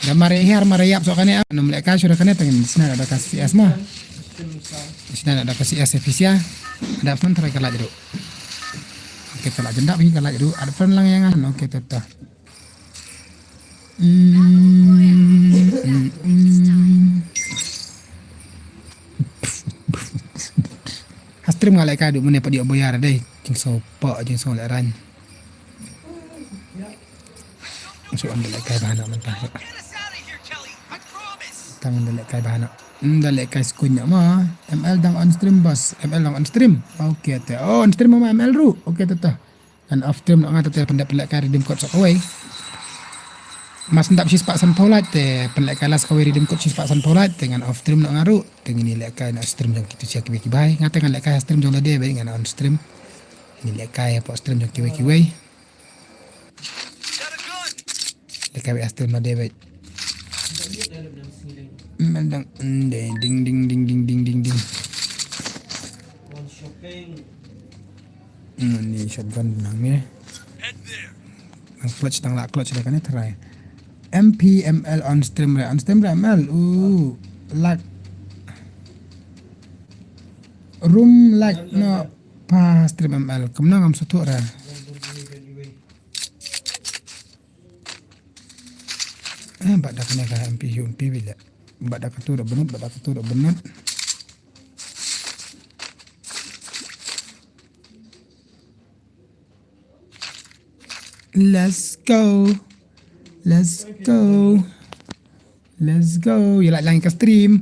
Da mare hiar mare yap sa kane. Nam le ka sura kane tengen sna da ka C S ma. Sna da ka C S ofisia. Ada fan try ka laj ru. Okay, ta laj jendap hi ka laj ru. Ada fan lang yang an. Okay, tata. Hmm, hmm, hmm. Ha stream nga lehkai du mane padi oboyar dei. Jingso po jingso le ran. So anda lehkai bahana mentah. Tang anda lehkai bahana. Anda lehkai skunya ma. M L dang on stream bos. M L dang on stream. Okay te. Oh, on stream ma M L ru. Okay te ta. Ngan off stream noh nga te te pyndep lehkai redeem code sa kawei. Mas ndap shispah sanphew lait te pynlehkai last kawei redeem code shispah sanphew lait te ngan off stream noh nga ruh te ngin lehkai na stream jong kitu sia kiwei kiwei. Nga te ngan lehkai stream jong lade beit ngan on stream. Ngin lehkai hapoh stream jong kiwei kiwei. Lehkai beit stream lade beit. Mendang ding ding ding ding ding ding ding. Hmm, ni shotgun nang ni. Nang clutch tang la clutch da kane try. M P M L on stream re, on stream re M L. Uh, lag. Room lag no pa stream M L. Kumno ngam suthu re. Eh, bad da kane ka M P U M P bila. Bad da katu da benut, bad da katu da benut. Let's go. Let's go. Let's go. Ya lah lang ka stream.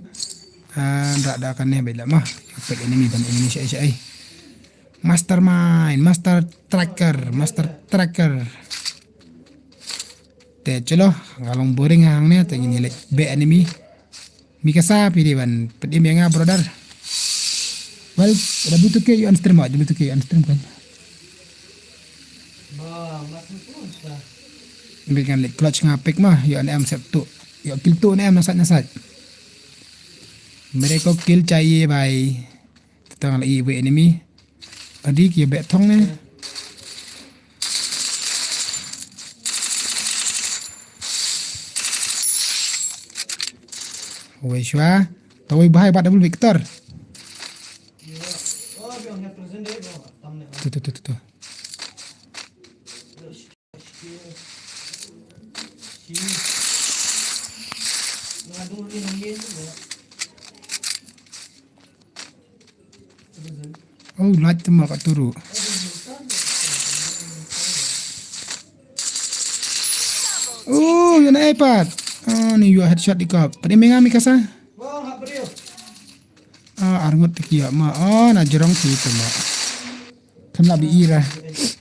Ah, da da kane bila mah. Apa enemy ban enemy syai syai. Mastermind, master tracker, master tracker. Te chalo, nga long boring hangne te ngin leit be enemy. Mikasa phi dei ban pyndim ïa nga brother. Well, W two K on stream, W two K on stream kan. Bi kan leit clutch nga pick ma, ïa ne em sep tu. Ïa kill tu ne em nasat nasat. Mere ko kill chahiye bhai. Tang la i we enemy. Adi ki beh thong ne. Wei shwa. Ta wei bahai bat double victor. Tu tu tu tu tu. Oh, light tu ma ka turu. Oh, yana iPad. Oh, ni yu headshot di kop. Padi menga mi kasa. Ah, arngut tiki ya ma. Oh, na jerong si tu ma. Kan la bi ira.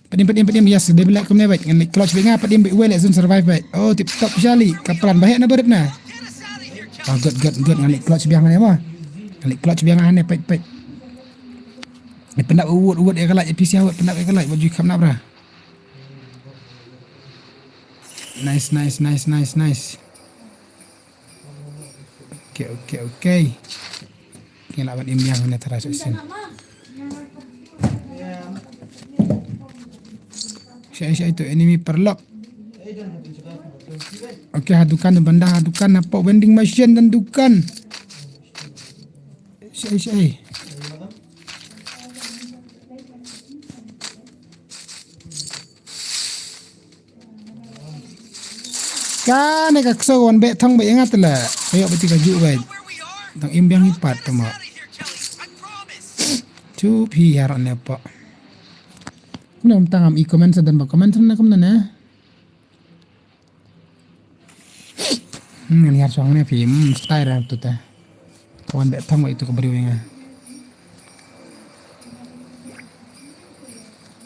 Padim padim padim yes, dia bilak kumne bait. Ngan clutch binga padim bi wele zone survive bait. Oh, tip top shali. Kaplan bahek na berit na. Ah, good good good ngan clutch biang ne ma. Ngan clutch biang ne pait pait. Ni pendap uwut uwut ya kalai pisi awut pendap ya kalai baju kham nabra. Nice nice nice nice nice. Okay okay okay. Ngi lah ban im ïa nga ne tara sa sien. Shai shai tu enemy paralok. Okay, ha dukan banda ha dukan hapoh vending machine dan dukan. Shai shai. Kane ka kso wan beh thong beh ngat la. Ayo beti ka ju beh. Tang im biang ipat tama. Chup hi har ne pa. Kumne tang am i comment sa dan ba comment na kumne ne. Hmm, ngan hiar suang ne phi, hmm, style ra tu ta. Kawan beh thong itu ka briew nga.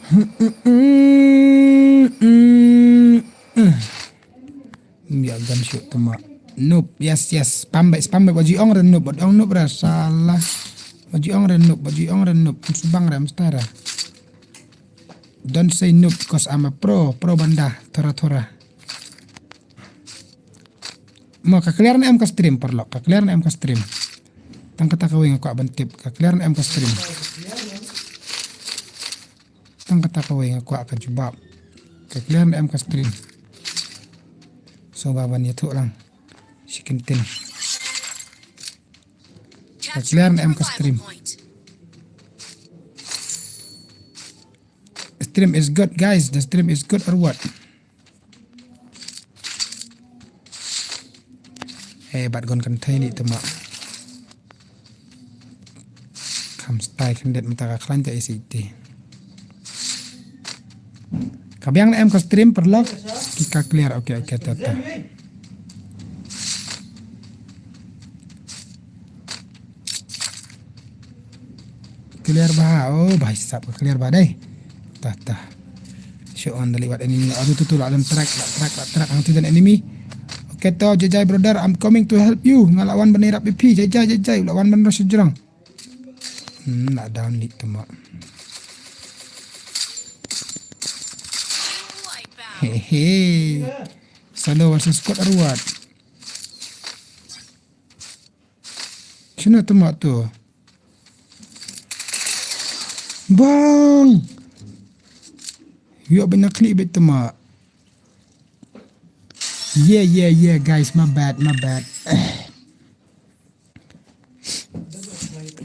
Hmm, hmm, hmm, hmm, hmm. Hmm, ya gun Shu tuma. Noob, yes, yes. Spam bait, spam bait. Ba ju ong re noob, ba ju ong noob re, salah. Ba ju ong re noob, ba ju ong re noob. Shu bang re, mesti re. Don't say noob because I'm a pro, pro banda, thora thora. Mo ka clear ne em ka stream paralok, ka clear ne em ka stream. Tang kata kawei nga kwah ban tip, ka clear ne em ka stream. Tang kata kawei nga kwah ka jubab. Ka clear ne em ka stream. So ba ban ïathuh lang. Shi kyntien. Ka clear ne em ka stream. Stream is good, guys. The stream is good or what? Eh, bad gon kan thai ni tuma. Kam stai kan det mata ka klan ta isi ti. Ka biang ne em ka stream paralok. Ki ka clear, okay, okay, ta ta. Clear ba, oh, ba hisap ka clear ba dai. Tah, tah. Show on the liwat enemy. Aduh, tu, tu, la dalam track, la track, la track. Ang tu dan enemy. Okay, to, jai jai brother, I'm coming to help you. Nga la wan ban ïarap ïa phi, jai jai, jai jai. La wan ban rush jrong. Hmm, la down ni tuma. Hehe. Solo versus squad or what? Shino tuma tu? Bang! Yo, banyak klik bet tuma. Yeah, yeah, yeah, guys, my bad, my bad.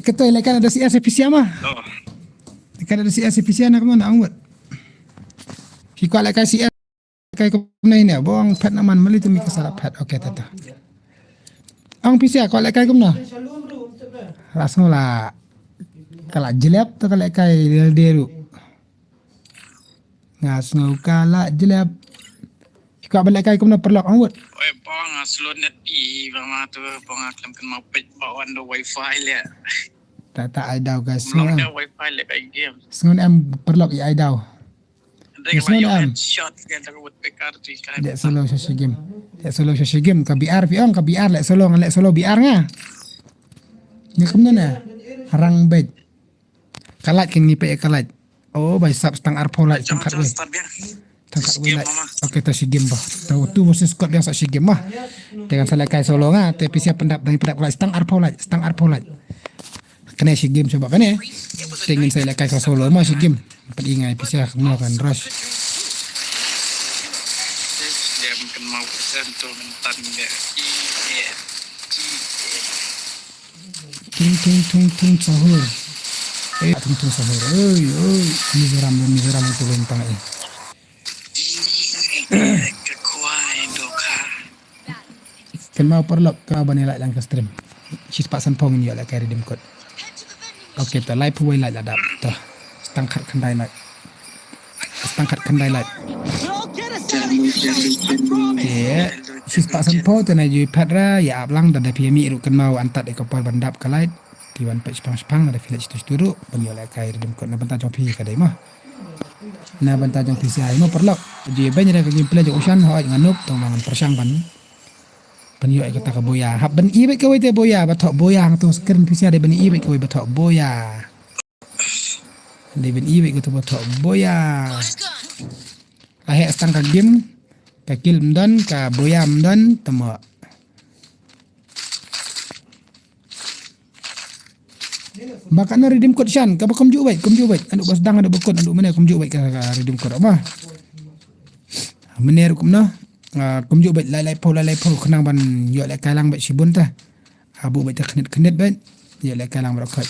Kata lekan ada C S P C ma. Oh. Lekan ada C S P C na kemana, Angwat? Ki kwah lekan C S. Kai kumne ne, bong pet naman mali tu mi ka sala pet. Okay, tata. Ang pisia ko lek kai kumne. Langsung la kala jelep tu ka lek kai deru. Nga sngew kala jelep. Ko ba lek kai kumne paralok Angwat. Oi, bong slow net i ba ma tu bong klem kan mau pet ba wan do wifi le. Tata ai daw guys. Sngew em. Wifi le kai game. Sngew em paralok i ai daw. Yes, no, am. Dek solo sha shi game. Dek solo sha shi game. Ka B R phi ong, ka B R lek solo, nga lek solo B R nga. Nga kumne na. Rang bej. Ka light kin ngi peit ka light. Oh, bai sap stang arphew light, stang khatwei. Stang khatwei light. Okay, to shi game ba. To two versus squad biang sa shi game ba. Te ngan sa lek kai solo nga, te pisia pyndap, dang pyndap ka light, stang arphew light, stang arphew light. Kane shi game shuwa kane. Te ngin sa lek kai sa solo ma shi game. Pat i ngai pisia kumno kan rush. Tung tung tung tung sahur. Eh, tung tung sahur. Oi, oi. Mizoram, Mizoram tu lintang eh. Kynmaw paralok ka ban ïaleh lang ka stream. Shispah sanphew ngin ïoh leh kai redeem code. Okay, to laiphew wei lait la dap to. Stang khat khyndai lait. Stang khat khyndai lait. Te shispah sanphew te na ju phet ra ïa ap lang da da phi ïa mih ruh kynmaw antat ïa ka por ban dap ka lait. Ki wan peit shipang shipang da phi leit shitu shitu ruh ban ïoh leh kai redeem code na bynta jong phi ka dei mo. Na bynta jong phi sha ïa mo paralok. Ju ïa beiñ re ka gameplay jong u Shan hooid nga noob tang ba ngan pyrshang ban. Ban ïoh ïa kata ka boya. Hap ban i beit kawei te boya ba thoh boya hangto screen phi sha dei ban i beit kawei ba thoh boya. Dei ban i beit kawei ba thoh boya. La heh stang ka game ka kill ym don ka boya ym don tama. Ba ka na redeem code Shan, ka ba kumjuh beit, kumjuh beit. Anu ba sdang anu ba kut, anu mane kumjuh beit ka, ka redeem code ma. Mane ruh kumno, ah, kumjuh beit lai lai phew, lai lai phew, khnang ban ïoh leh kai lang beit shibun ta. Abu beit ta khnit khnit beit, ïoh leh kai lang beit khot.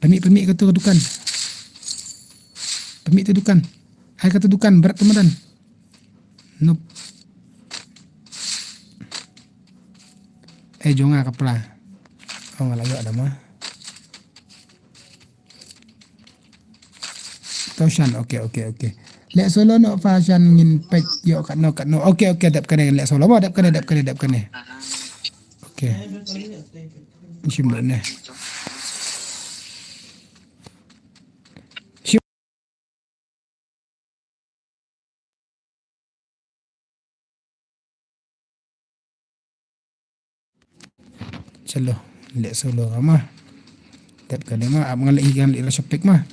Pynmih, pynmih katu ka dukan. Pynmih tu dukan. Ai katu dukan, berat tu madan. Nup. Eh, jong nga ka pla. Oh, nga la ïoh da ma. To Shan, okay, okay, okay. Leh solo noh pha Shan ngin peit ïoh katno, katno. Okay, okay, dep kane, leh solo mo, dep kane, dep kane, dep kane. Okay. Shim dep ne. Solo, leh solo ka ma. Dep kane ma, ap ngan leh hi ngan leh rush pick ma.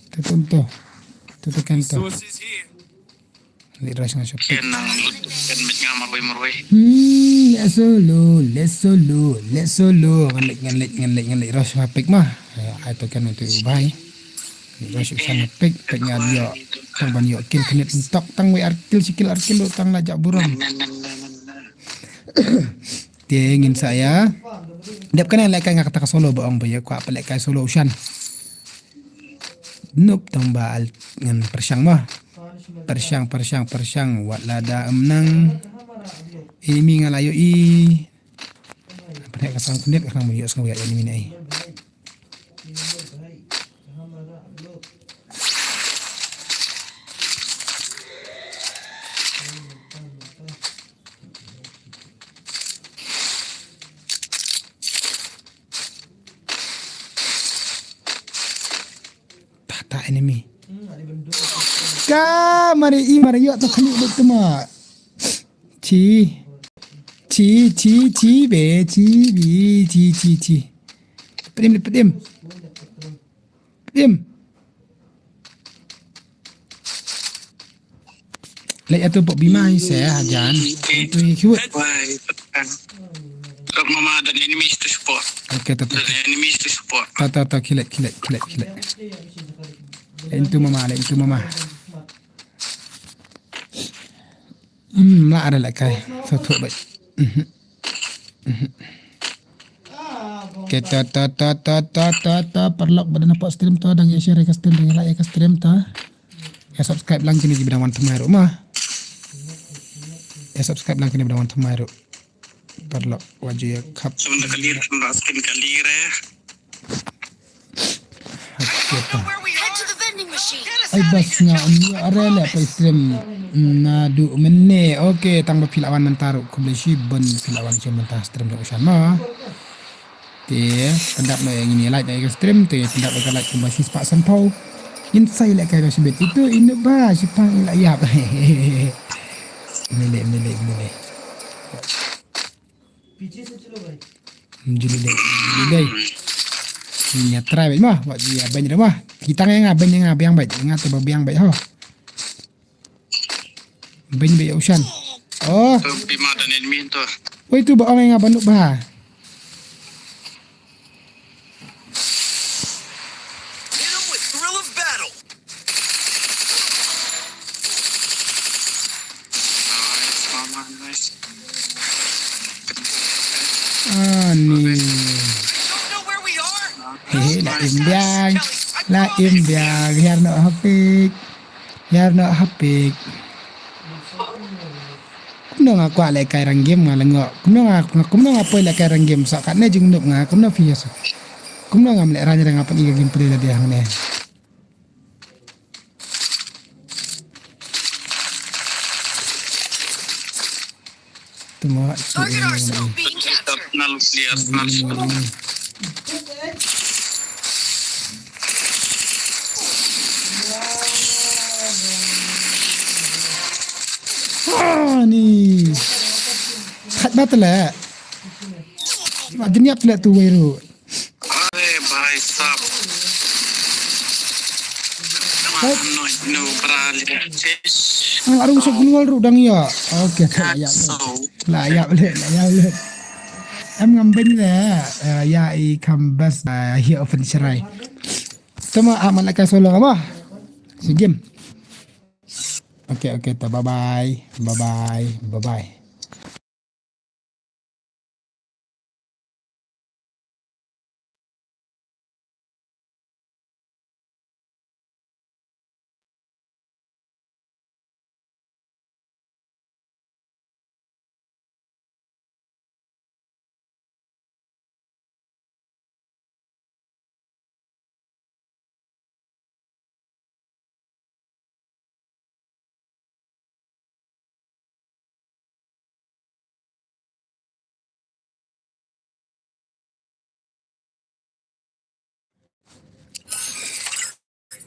Te tum to. Te te kan to. Leh rush nga shopping. Ken nang ken met nga marwei marwei. Hmm, leh solo, leh solo, leh solo. Ngan leh, ngan leh, ngan leh, ngan leh rush nga pick ma. Ai to kan tu bai. Leh rush u shan pick, pick nga ïoh. Tang ban ïoh kill khnit tok tang wei ar kill shi kill ar kill tang la jak burom. Te ngin sa ïa dep kane lehkai nga kata ka solo ba ong ba ïa kwah pynlehkai solo u shan. Nope tang ba al ngan pyrshang ma. Pyrshang, pyrshang, pyrshang. Wat lada em nang enemy nga la ïohi. Pynheh ka sang khnit ka nang ïoh sngew ïa enemy ne ai. Ta ta enemy. Ka mari i mari yo to khani bet tuma. Chi. Chi chi chi be chi bi chi chi chi. Pedim pedim. Pedim. Leh atu pok bima hi se hajan. Tu hi hiwet. Wai, tekan. Look, mama, the enemies to support. Okay, ta ta. The enemies to support. Ta ta ta kilet kilet kilet kilet. Leh into mama, leh into mama. Hmm, la ada lehkai. Sa thok bai. Mhm. Mhm. Okay, ta ta ta ta ta ta ta paralok ba dang pok stream to dang ïa share ka stream dang ïa like ka stream to. Ïa subscribe lang kine ki ba dang wan thymmai ruh ma. Ïa subscribe lang kine ba dang wan thymmai ruh. Paralok wat ju ïa khap. Sum da kalir sum da skin kalir eh. Okay ta. Head to the vending machine. Ai bas nga ym ïoh are leh pa stream. Naduh mynne. Okay tang ba phi la wan mynta ruh khublei shibun phi la wan sha mynta stream jong u shan ma. Te pyndap noh ïa ngin ïa like noh ïa ka stream te pyndap ïa ka like kumba shispah sanphew. Ngin sa ïa lehkai ba shibit itu inu ba shipang ïa la ïap. Mele mele mele. Mele mele. Ngin ïa try bad ma wat ïa bad ma. Kita nga nga bad nga biang bad nga te ba biang bad ho. Beiñ beiñ u shan. Oh. To bi ma da nen min to. Wei tu ba ong nga ba nuk ba. Hit 'em with thrill of battle. Nice, mama, nice. Ah, ni. Don't know where we are. Hehe, la im biang. La im biang. Hiar no hapik. Hiar noh ha pik. Kumno nga kwah lehkai rang game nga lyngngoh. Kumno nga, kumno nga poi lehkai rang game sa katne jingdup nga kumno phi ïa sa. Kumno ngam leh rang rang nga pyn-i ka game play lade hangne. Tuma tu. Target arsenal being captured. Arsenal, beli Arsenal. Ah, ni. Khat ba tele. Ma jeniap tele tu wei ru. Are bhai sahab. Hop. No, no, bra le. Ang arung sa gunwal ru dang ïa. Okay, okay, ïa. La ïa le, la ïa le. Em ngam beiñ le. Eh, ïa i kham bas, eh, hi open serai. Tama aman la ka solo ka ba. Si game. Okay, okay, ta bye bye. Bye bye. Bye bye.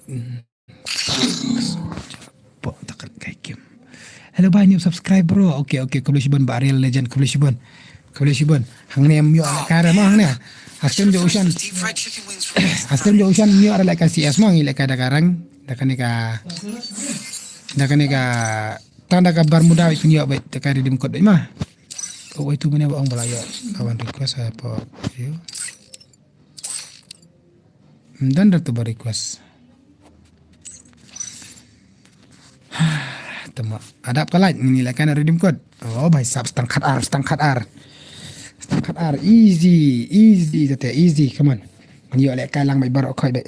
Hmm. Pok takal kai kim. Hello bhai, new subscribe bro. Okay, okay, khublei shibun Bah Real Legend, khublei shibun. Khublei shibun. Hangne em ïoh lehkai re mo hangne. Hastem jo ushan. Hastem jo ushan ïoh lehkai C S mo, ngi lehkai da ka rang. Da kane ka, da kane ka, tang da ka Bermuda bad pynïoh bad da ka redeem code bad ma. Oh, wait two minute ba ong ba la ïoh. Kawan request ha pok. Ym don da tu ba request. Tama adap ka light, ngin lehkai na redeem code. Oh bhai sab, stang khat ar, stang khat ar. Stang khat ar, easy, easy, jate easy, come on. Ngin ïoh lehkai lang bad baroh khoit bad.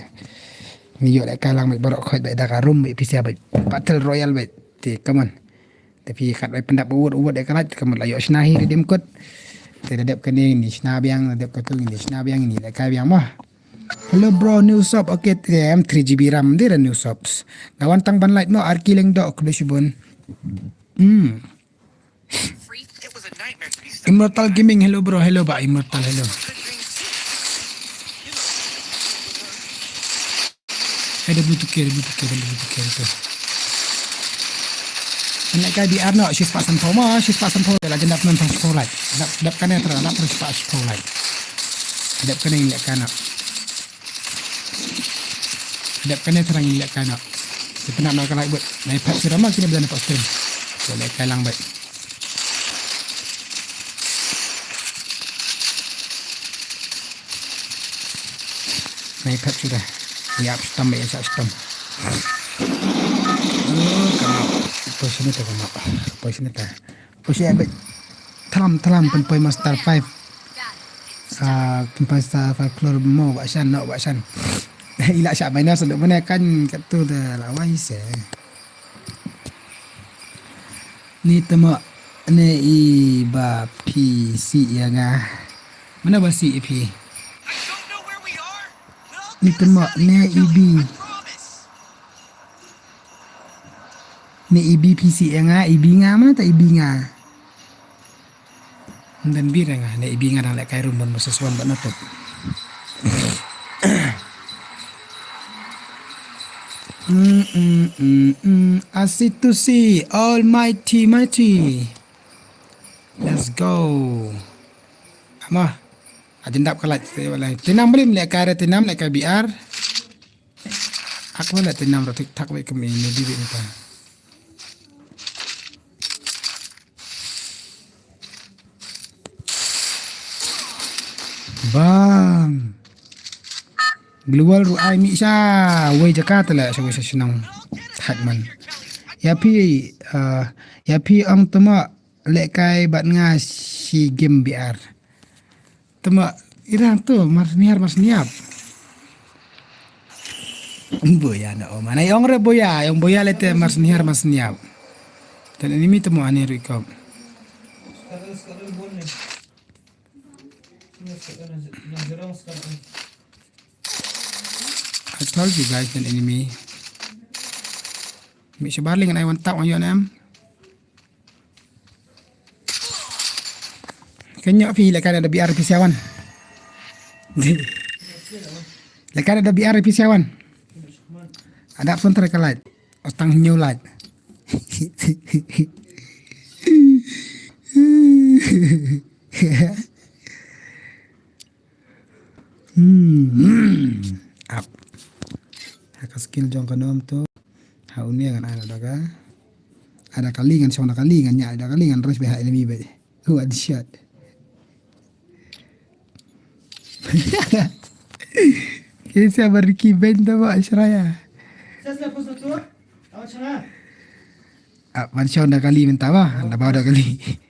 Ngin ïoh lehkai lang bad baroh khoit bad da ka room bad pisa bad. Battle Royale bad. Te, come on. Te phi kat bai pyndap uwut uwut ïa ka light, ka mut la ïoh shna hi redeem code. Te da dep kane ngin shna biang, da dep katu ngin shna biang, ngin lehkai biang mo. Hello bro, new sub. Okay, te em three G B RAM, dei da new subs. Nga wan tang ban light mo, Arki Lyngdoh, khublei shibun. Hmm. Immortal Gaming, hello bro, hello Bah Immortal, hello. Eh, da blue two K, da blue two K, da blue two K tu. Ane kai B R no, shispah sanphew mo, shispah sanphew, la jan dap ngan sanphew light. Dap, dap kane tara, dap tara shispah sanphew light. Dap kane lehkai no. Dap kane tara lehkai no. Te pynap na ka light bad. Nai pat sira ma kine ba jan dap stream. Lehkai lang bad. Nai pat shuh da. Ïap stam ba ïa sah stam. Oh, ka map. Poi sini ta ka map. Poi sini ta. Poi sini abit. Thalam, thalam, pynpoi master five. Ah, pynpoi master five klur mo, ba shan, no, ba shan. Ila sha minus, duk mana kan, kat tu da lawai se. Ni temo ne i ba phi sih ïa nga. Mana ba sih ïa phi. Ni temo ne i bi. Ne i bi phi sih ïa nga, i bi nga mana ta i bi nga. Ym don bit ïa nga, ne i bi nga dang lehkai room ban versus one bad na tep. Mm, mm, mm, mm. Asitusi, Almighty, Mighty. Let's go. Ama, ajendap ka light, te wala. Tinam blim lehkai re, tinam lehkai B R. Ak wala tinam ro tik tak wei kemi ne di wei nta. Bang. Global ru ai mi sha wei jaka tele sha wei sha shnong. Thak man. Ïa phi, uh, ïa phi ong temo lehkai bad nga shi game B R. Temo irang tu mar sniar mar sniap. Boya na o mana ong re boya, ong boya lete mar sniar mar sniap. Dan ini mi temo ani rikop. I told you guys, an enemy. Mi shabar ling an ai wan tap wan yon em. Kan nyok phi lehkai da B R phi siawan. Lehkai da B R phi siawan. Adap son tara ka light. Otang new light. Hmm. Ap. Ha ka skill jong ka nom tu. Ha unia ngan ada daga. Ada kali ngan shong da kali ngan nya ada kali ngan rush beha enemy be. One shot. Kisa barki ben da ba shraya. Ap man shong da kali menta ba da ba da kali.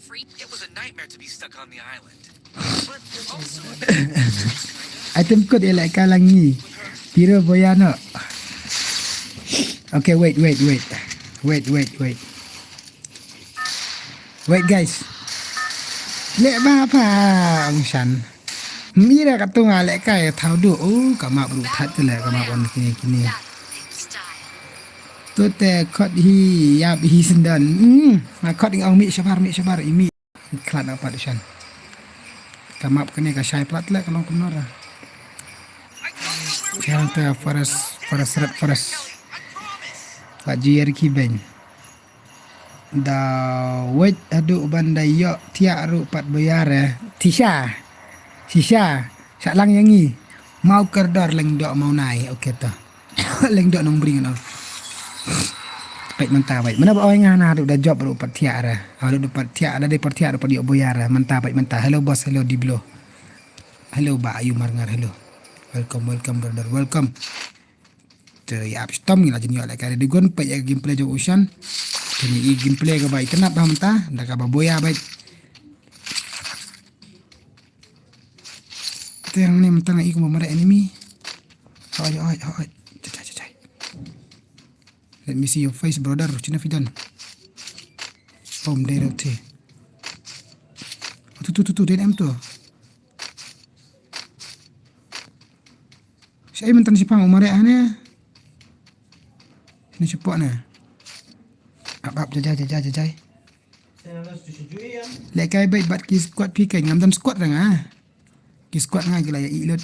Free. It was a nightmare to be stuck on the island. But also a bit of a Item code ïa lehkai lang ngi. Piro boya no. Okay, wait, wait, wait. Wait, wait, wait. Wait guys. Leh ba pa angshan. Mira ka tunga lehkai thaw du. Oh, ka map ru that le ka map wan kini kini. Tu te khot hi ïap hi syndon. Hmm, nga khot ong mih shabar, mih shabar, i mih. Khlad na pat shan. Ka map kane ka shai plat le ka long kumno ra. Khlad te forest, forest, red forest. Pat ju ïa ki beng. Da wait haduh ban da ïoh thiah ruh pat buyar eh. Tisha. Tisha. Sha lang ïa ngi. Mau kordor leng doh mau nai. Okay to. Leng doh nong bring no. Peit mynta peit. Mana ba oi nga na haduh da job ruh pat thiah ra. Haduh da pat thiah da dei pat thiah ruh pat ïoh buyar ra. Mynta peit mynta. Hello boss, hello Diblo. Hello ba ayu marngar, hello. Welcome, welcome brother, welcome. Te ïa ap stom ngi la jin ïoh lehkai da gun peit ïa ka gameplay jong u Shan. Te ngi i gameplay kaba itynnat ba mynta da kaba boya bait. Te hangne mynta nga i kumba mareh enemy. Hoi hoi hoi. Chachai chachai. Let me see your face brother. China fidan. Om dei roti. Tu tu tu tu dei em tu. Shai mynta shipang u mareh hane. Ni shipok ne. Ap ap jajai jajai jajai. Lehkai bait bad ki squad phi kai ngam don squad ra nga. Ki squad nga ki la ïa i lut.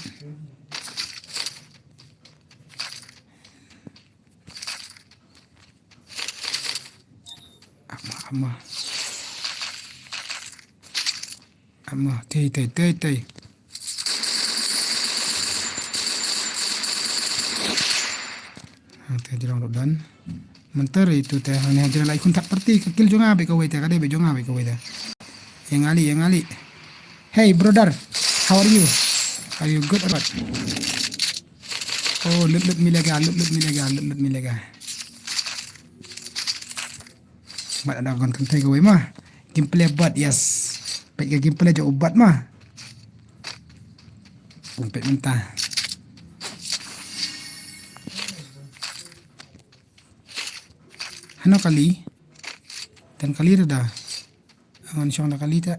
Ama ama. Ama tei tei tei tei. Ha te jrong ruh don. Mynta ri tu te hane jrong lai khun thak parti ka kill jong nga bad kawei te ka dei bad jong nga bad kawei te. Ïa nga li ïa nga li. Hey brother, how are you? Are you good or what? Oh, lut lut mi lega, lut lut mi lega, lut lut mi lega. Mat ada gon kynthei kawei ma. Gameplay bot, yes. Peit ka gameplay jong u bot ma. Pung peit mynta. Hano kali? Tan kali da. Ngan shong da kali ta.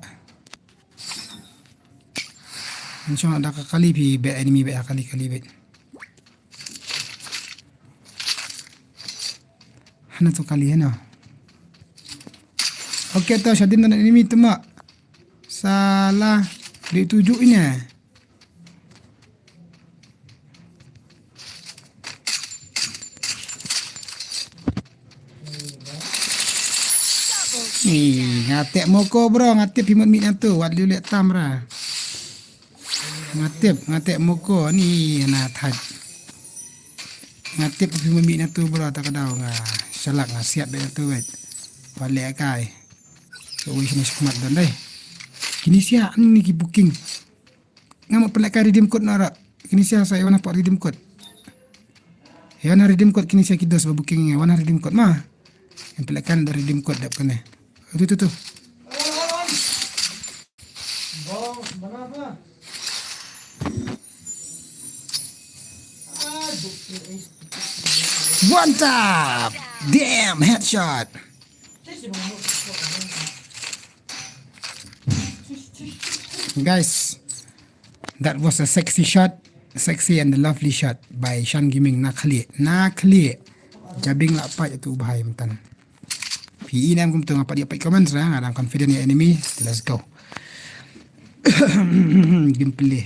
Ngan shong da ka kali phi be enemy be ha kali kali be. Hana tu kali hana. Okay to shadin da enemy tu ma. Salah di tuju ine. Ni nga tep moko bro, nga tep phi mut mih na tu wat liu leh tam ra. Nga tep, nga tep moko ni na thaj. Nga tep phi mut mih na tu bro, ta ka daw nga shalak nga siat be na tu wet. Wat leh kai. Ka wei shini shikmat don dai. Kini sia ni ki booking. Nga mut pynlehkai redeem code na ra. Kini sia sa wan hapoh redeem code. Wan ha redeem code kini sia ki dos ba booking nga wan ha redeem code ma. Nga pynlehkai da redeem code dep kane. Tu tu tu. One tap. Damn, headshot. Guys, that was a sexy shot, sexy and a lovely shot by Shan Gaming. Na khlieh, na khlieh. Jabing la pait tu bhai myntan. Phi i nam kum tu nga pat ïa pait comments ra, nga dang confident ïa enemy. Let's go. Gameplay.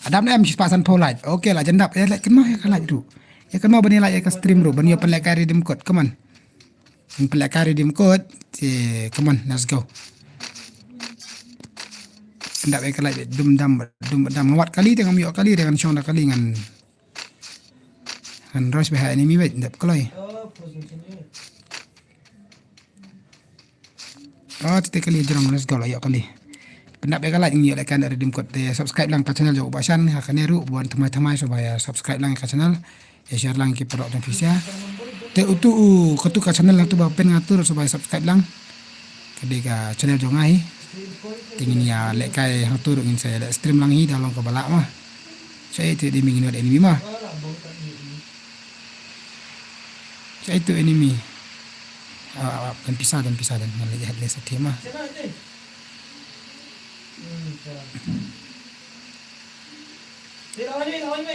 Adam em shi spah san phew like. Okay la jendap. Eh, like kynmaw ïa ka like ruh. Ïa kynmaw ban ïa like ïa ka stream ruh ban ïa pynlehkai redeem code. Come on. Pynlehkai redeem code. Te, come on, let's go. Ndap ïa ka like dum dam dum dam nga wad kali te ngam ïoh kali te ngan shong da kali ngan. Ngan rush bha enemy wait ndap kloi. Oh, tete kali jrong, let's go la ïoh kali. Pyndap ïa ka like ngi ïoh lehkai redeem code te subscribe lang ka channel jong u Bah Shan ha kane ruh ban thymmai thymmai shuwa ïa subscribe lang ka channel. Ïa share lang ki paralok jong phi sha. Te utu u katu ka channel hangtu ba pyn nga tu ruh shuwa subscribe lang. Ka dei ka channel jong nga hi. Te ngin ïa lehkai hangtu ruh ngin sa ïa leh stream lang hi da long kaba lah ma. Sa ïa te dei mi ngin wad enemy ma. Sa ïa tu enemy. Ah, ah, ah, dan pisa dan pisa dan ngan leh headless attack ma.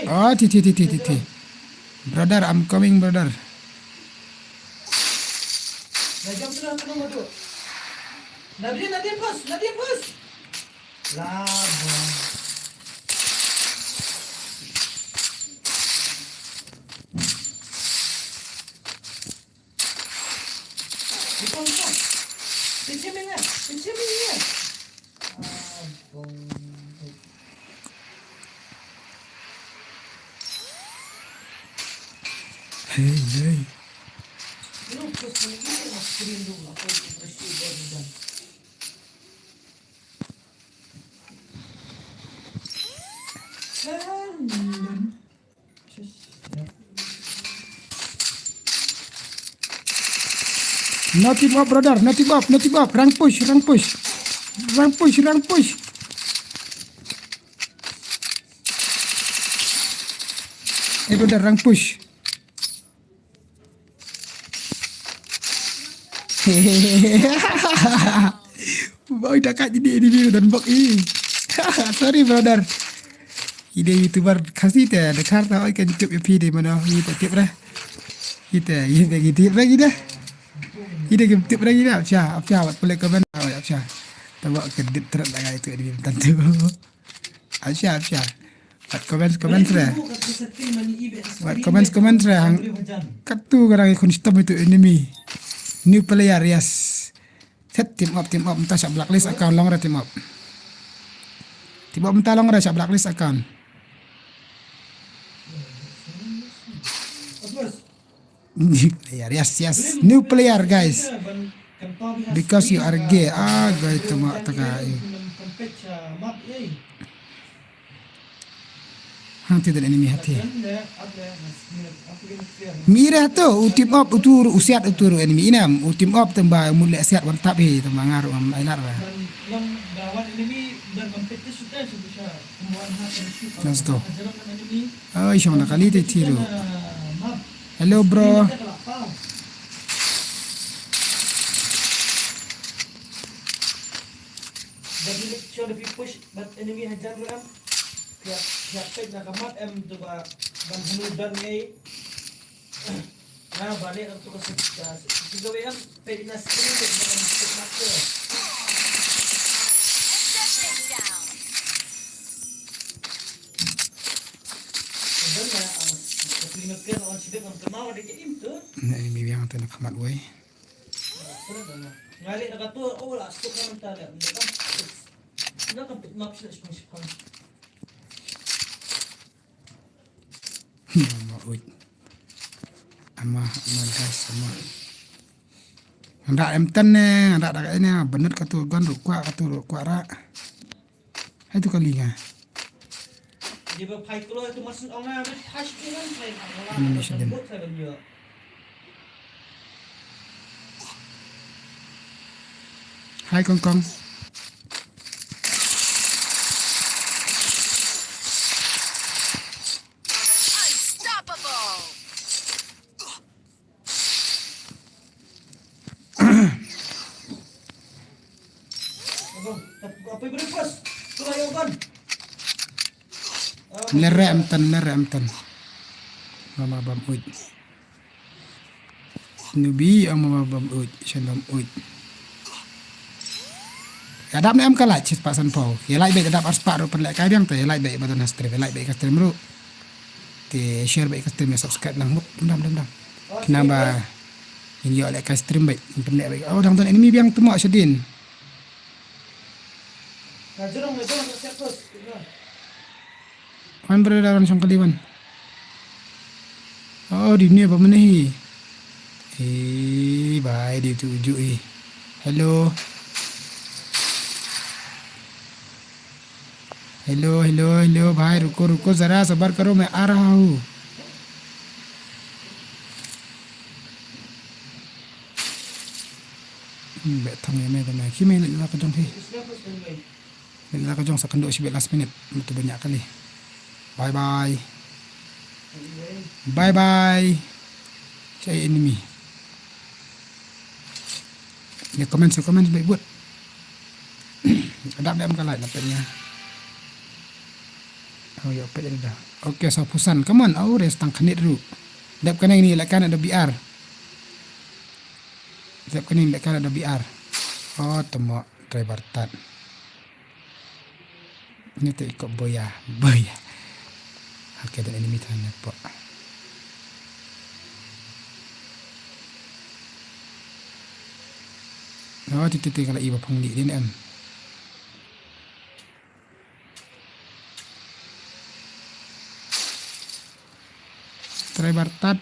Ah, ti ti ti ti ti ti. Brother, I'm coming, brother. Na jam tu na tu nombor tu. Na dia, na dia pas, na dia pas. Lah, bang. Di pom pom. Pinjam ni, pinjam ni. Ah, bang. Hey, hey. No team up, brother. No team up, no team up. Rank push, rank push. Rank push, rank push. Eh, brother, rank push. Bang, dah kat jadi ini dia dan bak i. Sorry, brother. Ini YouTuber Khasi te, da kar ta oi kan tip ya phi de mano, ini ta tip dah. Ini ta, ini ta tip lagi dah. Ini ta tip lagi dah. Apsha, apsha, wat pele komen, apsha. Ta bak ke dit tret lagi tu di tentu. Apsha, apsha. Wat comments, comments re. Wat comments, comments re. Hang katu ka dang i khun stom itu enemy. New player, yes. Set team up, team up. Mynta sha blacklist account long re team up. Team up mynta long re sha blacklist account. New player, yes, yes. New player, guys. Because you are gay. Ah, gay tu mak taka. Hang ti dan enemy hati. Mira tu, u team up, u tur, u siat, u tur enemy inam. U team up tamba mut le siat wan tap hi, tamba ngar wan ailar ba. Nas tu. Oi, shong na kali te tiru. Hello, bro. But enemy hajan ram. Pia, pia pek na kamat em tu ba ban hanu dan ngai. Na ba ne tu ka sik ka sik ka we em pek na screen de na sik mak tu. Dan na ang ka pina ken on sibek ang kemau de ke im tu. Na enemy yang tu na kamat wei. Ngali na ka tu oh la suk na ta le. Na ka pek mak sik sik. Ama uj. Ama, ama guys, ama. Nda em ten ne, nda da ne, benut katu gon ru kwah, katu ru kwah ra. Hai tu kali nga. Dia berpai keluar tu masuk orang ada hash dengan saya nak orang. Ini ni sedem. Hai Kong Kong. Unstoppable. Lere em ten, lere em ten. Mama bam uj. Nubi ang mama bam uj, shen bam uj. Ya dap ne em ka like, shit pa san pau. Ya like be dap ar spah ru pen like kai biang te, ya like be ba don ha stream, ya like be ka stream ru. Te share bad ka stream, subscribe lang mut dam dam dam. Khnang ba ngin ïoh leh ka stream bad ngin pynleh bad. Oh, dang don enemy biang tu mo shadien. Wan brother, wan shong kali wan. Oh, di ni apa mana hi? Eh, bhai, di tu ujuk eh. Hello. Hello, hello, hello, भाई, रुको, रुको, जरा सबर करो, मैं आ रहा हूँ। Hmm, bad thong ïa me, bad me. Ki me leh la ka jong phi. Leh la ka jong sa kynduh shibit last minute. Mutu bad ñiah kali. Bye bye. Bye bye. Sa enemy. Ïa comment, sa comment bad bud. Dap dap ka like na pet ïa. Oh, ïa pet ïa da. Okay, sa phew san. Come on, oh, rest tang khnit ruh. Dap kane ngi leh kan da B R. Dep kane lehkai la da B R. Oh, temo driver tat. Ni te iko boya, boya. Okay, don enemy tang ne po. Oh, ti ti ti kala iba pang di din em. Driver tat.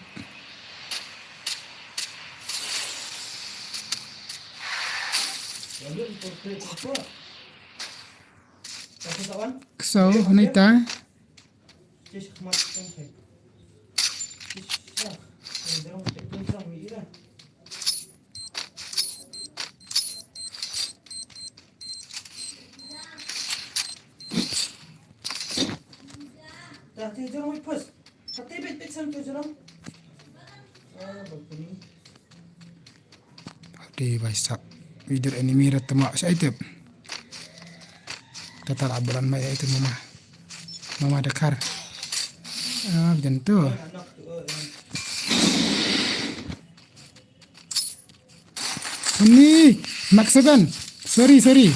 Kso, nita. Ati bai sap. Leader enemy rat tama sa itep. Tatar abulan mai itu mama. Mama Dakar. Ah, macam tu. Ini Mark seven. Sorry, sorry.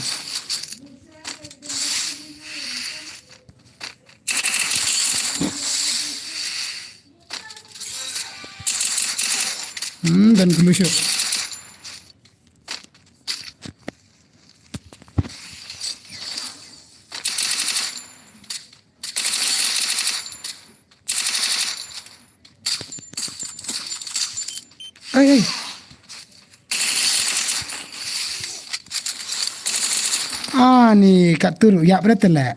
Hmm, dan kelusuk. Ai, ai. Ah, ni kat tu ya berapa lah?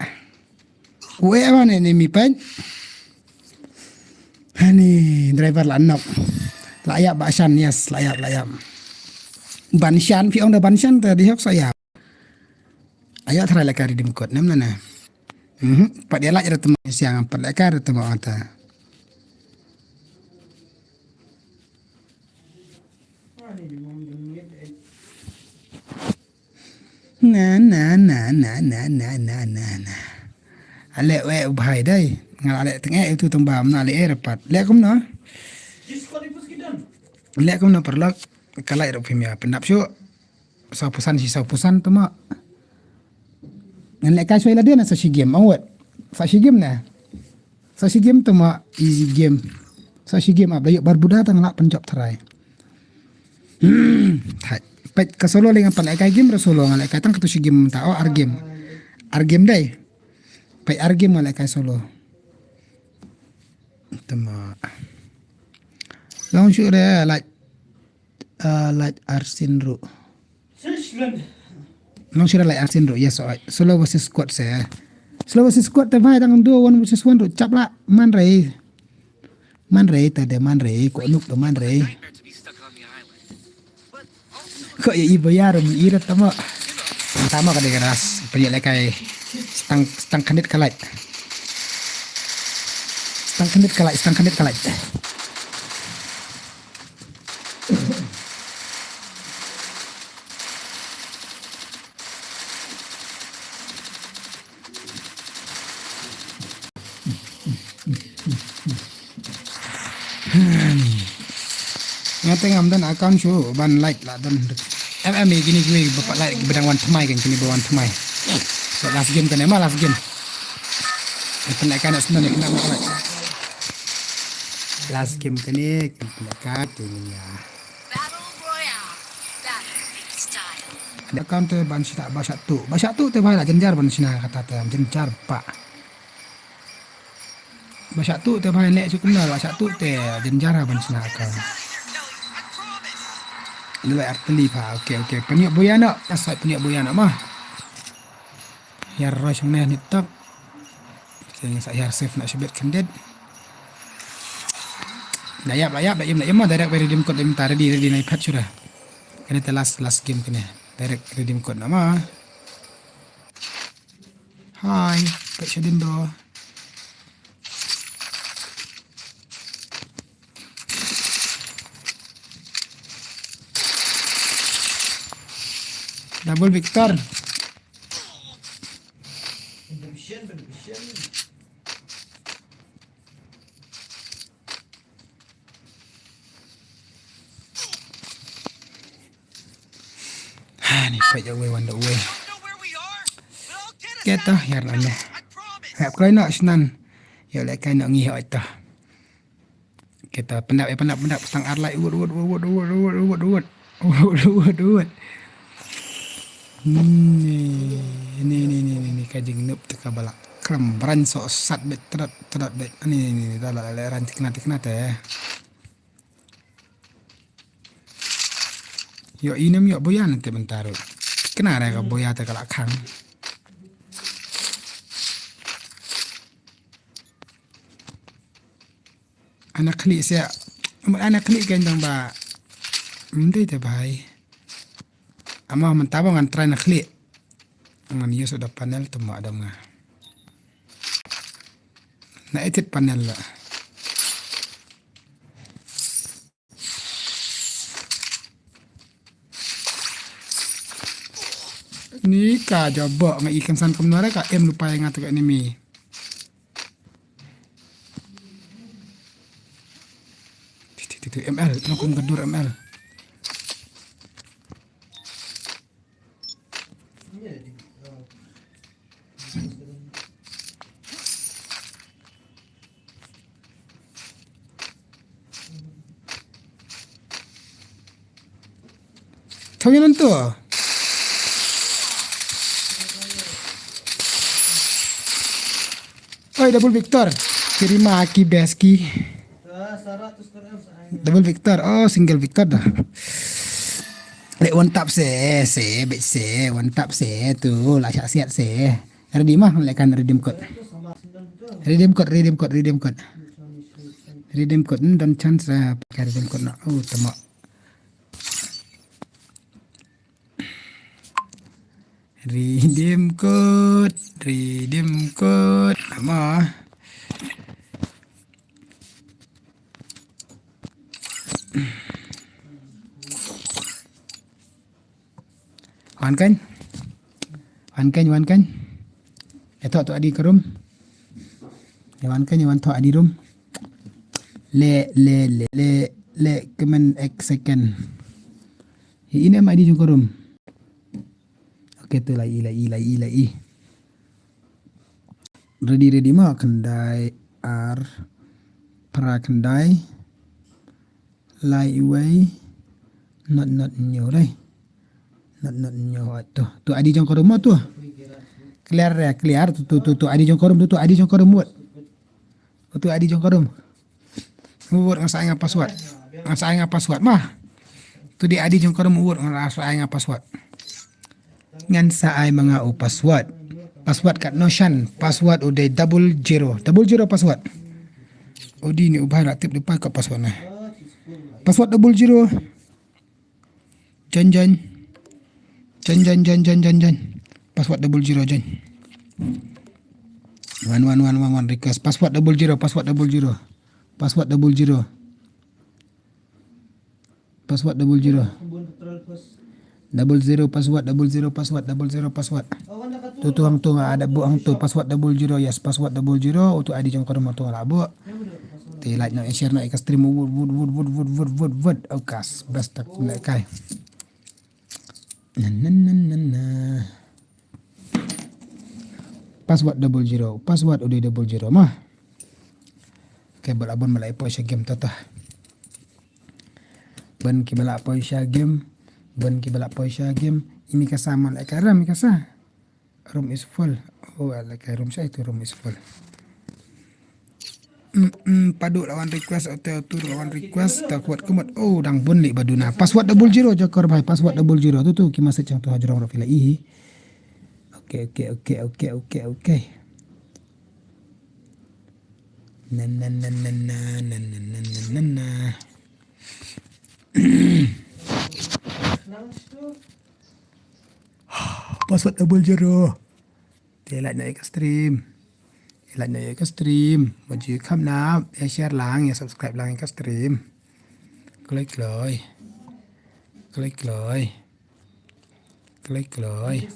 Weh, apa ni, ni mi pen? Ani driver la nok. La yap ba shan, yes, la yap, la yap. Ban shan, phi ong da ban shan ta di hok sa yap. Ayo try la ka redeem code nem na na. Mhm, pat dia la ira tuma siang, pat la ka ira tuma ata. Na, na, na, na, na, na, na, na, na. Ale we u bhai dai. Nga ale teng eh itu tong bam na ale eh rapat. Le kumno? Le kumno paralok? Ka lai rok phim ya pyndap shuh. Saw pusan shi saw pusan tu ma. Ngan le kai shuh la dia na sa shi game. Awet. Sa shi game na. Sa shi game tu ma easy game. Sa shi game ap da yuk bar buda tang la pynjop tharai. Hmm, thai. Peit ka solo le ngan pan le kai game ra solo ngan le kai tang ka tu shi game ta. Oh, ar game. Ar game dai. Peit ar game ngan le kai solo. Tama. Long shu re like, uh, like arsin ru. Long shu re like arsin ru. Yes, oi. Solo versus squad se. Solo versus squad te bhai tang duo one versus one ru. Chap la man rei. Man rei ta de man rei ko nuk to man rei. Ko ya ibo ya rum ira tamo. Tamo ka de ras. Pynlek kai. Stang stang khandit kalai. Stang khandit kalai, stang khandit kalai. Nga te ngam don account shu ban like la don. Em em kini kini ba pat like ba dang wan tmai kan kini ba wan tmai. Last game kan ma last game. Kan like kan snan kan ma like. Last game kani kan like kan ya. Account te ban shita ba shatu. Ba shatu te ba la jenjar ban shina kata te jenjar pa. Ba shatu te bha ne chu kumno ba shatu te jenjar ban sna ka. Lele arteli pha. Okay, okay. Pynïoh buya no. Asai pynïoh buya no ma. Yar roi shong ne nit tak. Sing sa yar safe na shibit kandit. Da yap la yap da im la im ma direct redeem code im ta ready ready na iPad shuda. Kane te last last game kane. Direct redeem code na ma. Hi, pek shadin bro. Double Victor. Ah, ni peit ïa uwei wan da uwei. Kata ïar nane. Hap kloi noh shnan. Ïa leh kai noh ngi hoi ta. Kata pyndap ïa pyndap pyndap tang ar lai uwut uwut uwut uwut uwut uwut uwut uwut uwut uwut. Ni ni ni ni ni ni ka jingnup te ka ba la khlem bran soh sat beit trat trat beit. Ni ni ni da la la ran tikna tikna te. Ïoh inem ïoh boyan te mynta ruh. Kena re ka boya te ka la khang. Ana khlieh se. Ana khlieh kein dang ba. Mdei te bai. Ama mynta ba ngan try na khlieh. Ngan use da panel te ma dam nga. Na edit panel la. Ni ka jabok nga ikan san kumno re ka em lupa nga tega enemy. Ti ti ti ti M L, no kum gadur M L. Thaw ïa nonto. Oi, double Victor. Kirima ki best ki. Double Victor. Oh, single Victor dah. Leh one tap se, se, bet se, one tap se tu, la syak siat se. Ready mah, leh kan redeem code. Redeem code, redeem code, redeem code. Redeem code, hmm, don chance lah pakai redeem code nak. Oh, tama. Redeem code, redeem code. Tama. Wan kan? Wan kan, wan kan? Eto tu adi ke room. Wan kan, wan to adi room. Le, le, le, le, le, kemen ek second. Ini ma adi jong ke room. Okay, tu lai, lai, lai, lai. Ready, ready ma, khyndai, ar, phra khyndai, lai iwei, not, not hynñiew, lai. Not, not hynñiew, tu. Tu adi jong ka room tu. Clear, eh, clear, tu, tu, tu, tu adi jong ka room, tu, tu adi jong ka room, wot. Tu adi jong ka room. Wot, nga sa ai nga password. Nga sa ai nga password mah. Tu di adi jong ka room wot, nga sa ai nga password. Ngan sa ai ma nga u password. Password kat no shan. Password u dei double zero. Double zero password. U di ni u bhai la tip di pai kat password na. Password double zero. Join, join. Join, join, join, join, join, join. Password double zero, join. One, one, one, one, one, request. Password double zero, password double zero. Password double zero. Password double zero. Double zero password, double zero password, double zero password. Tu tu hang tu nga ada bu hang tu password double zero, yes, password double zero, utu adi jong ka room tu nga la bu. Te like no, share no, ika stream wud, wud, wud. Aukas, best tak na kai. Na, na, na, na, na. Password double zero, password udah double zero mah. Okay, bala bun bala ipo sha game tata. Bun ki bala poi sha game, bun ki bala poi sha game. Ini ka sa man la ka ram ka sa. Room is full. Oh, la ka room sa itu room is full. Mm, mm, padu lawan request, hotel tour lawan request, ta kuat kemut. Oh, dang bun li baduna. Password double zero, jakor bhai, password double zero. Tu, tu, ki message yang tu hajrong rafi la ihi. Okay, okay, okay, okay, okay, okay. Na, na, na, na. Password double zero. Te like na ïa ka stream. Like na ïa ka stream. Ba ju kham na, ïa share lang, ïa subscribe lang ïa ka stream. Kloi kloi. Kloi kloi. Kloi kloi.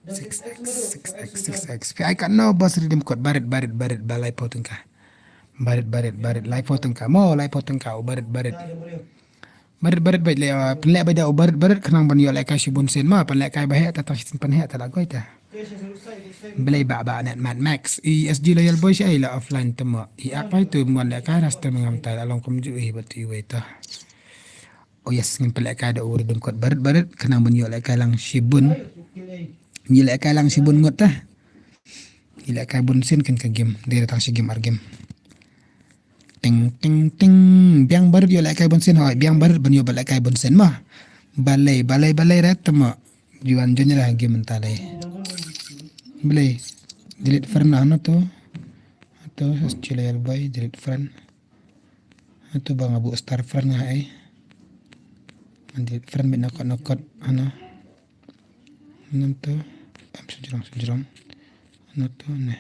Six X, six X, six X. Pi ai ka no bos redeem code barit, barit, barit, ba lai pho tyngka. Barit, barit, barit, lai pho tyngka. Mo, lai pho tyngka, oh, barit, barit. Barit barit bad leh, uh, pynleh bad da u barit barit khnang ban ïoh lehkai shibun sien ma, pynlehkai ba heh ta tang shisien pynheh ta la goi ta. Blei ba ba net mat max. I S G loyal boy shi ai la offline tama. I ak pai tu mon lehkai ras ta mengam ta la long kumjuh i bat i wei ta. Oh yes, ngin pynlehkai da u riddim kot barit barit khnang ban ïoh lehkai lang shibun. Ngi lehkai lang shibun ngut ta. Ngi lehkai bun sien kan ka game. Dei da tang shi game ar game. Ting ting ting. Biang barit ïoh lehkai bun sien hoi. Biang barit ban ïoh ba lehkai bun sien ma. Balei, balei, balei rat tama. Juan jon ïa game ta lei. Balei. Delete friend lah no tu. Tu sas chile yal boy delete friend. Atu ba nga buh star friend nga ai. Nanti friend bit nokot nokot ano. Nanti am sejrong sejrong. Ano tu ne.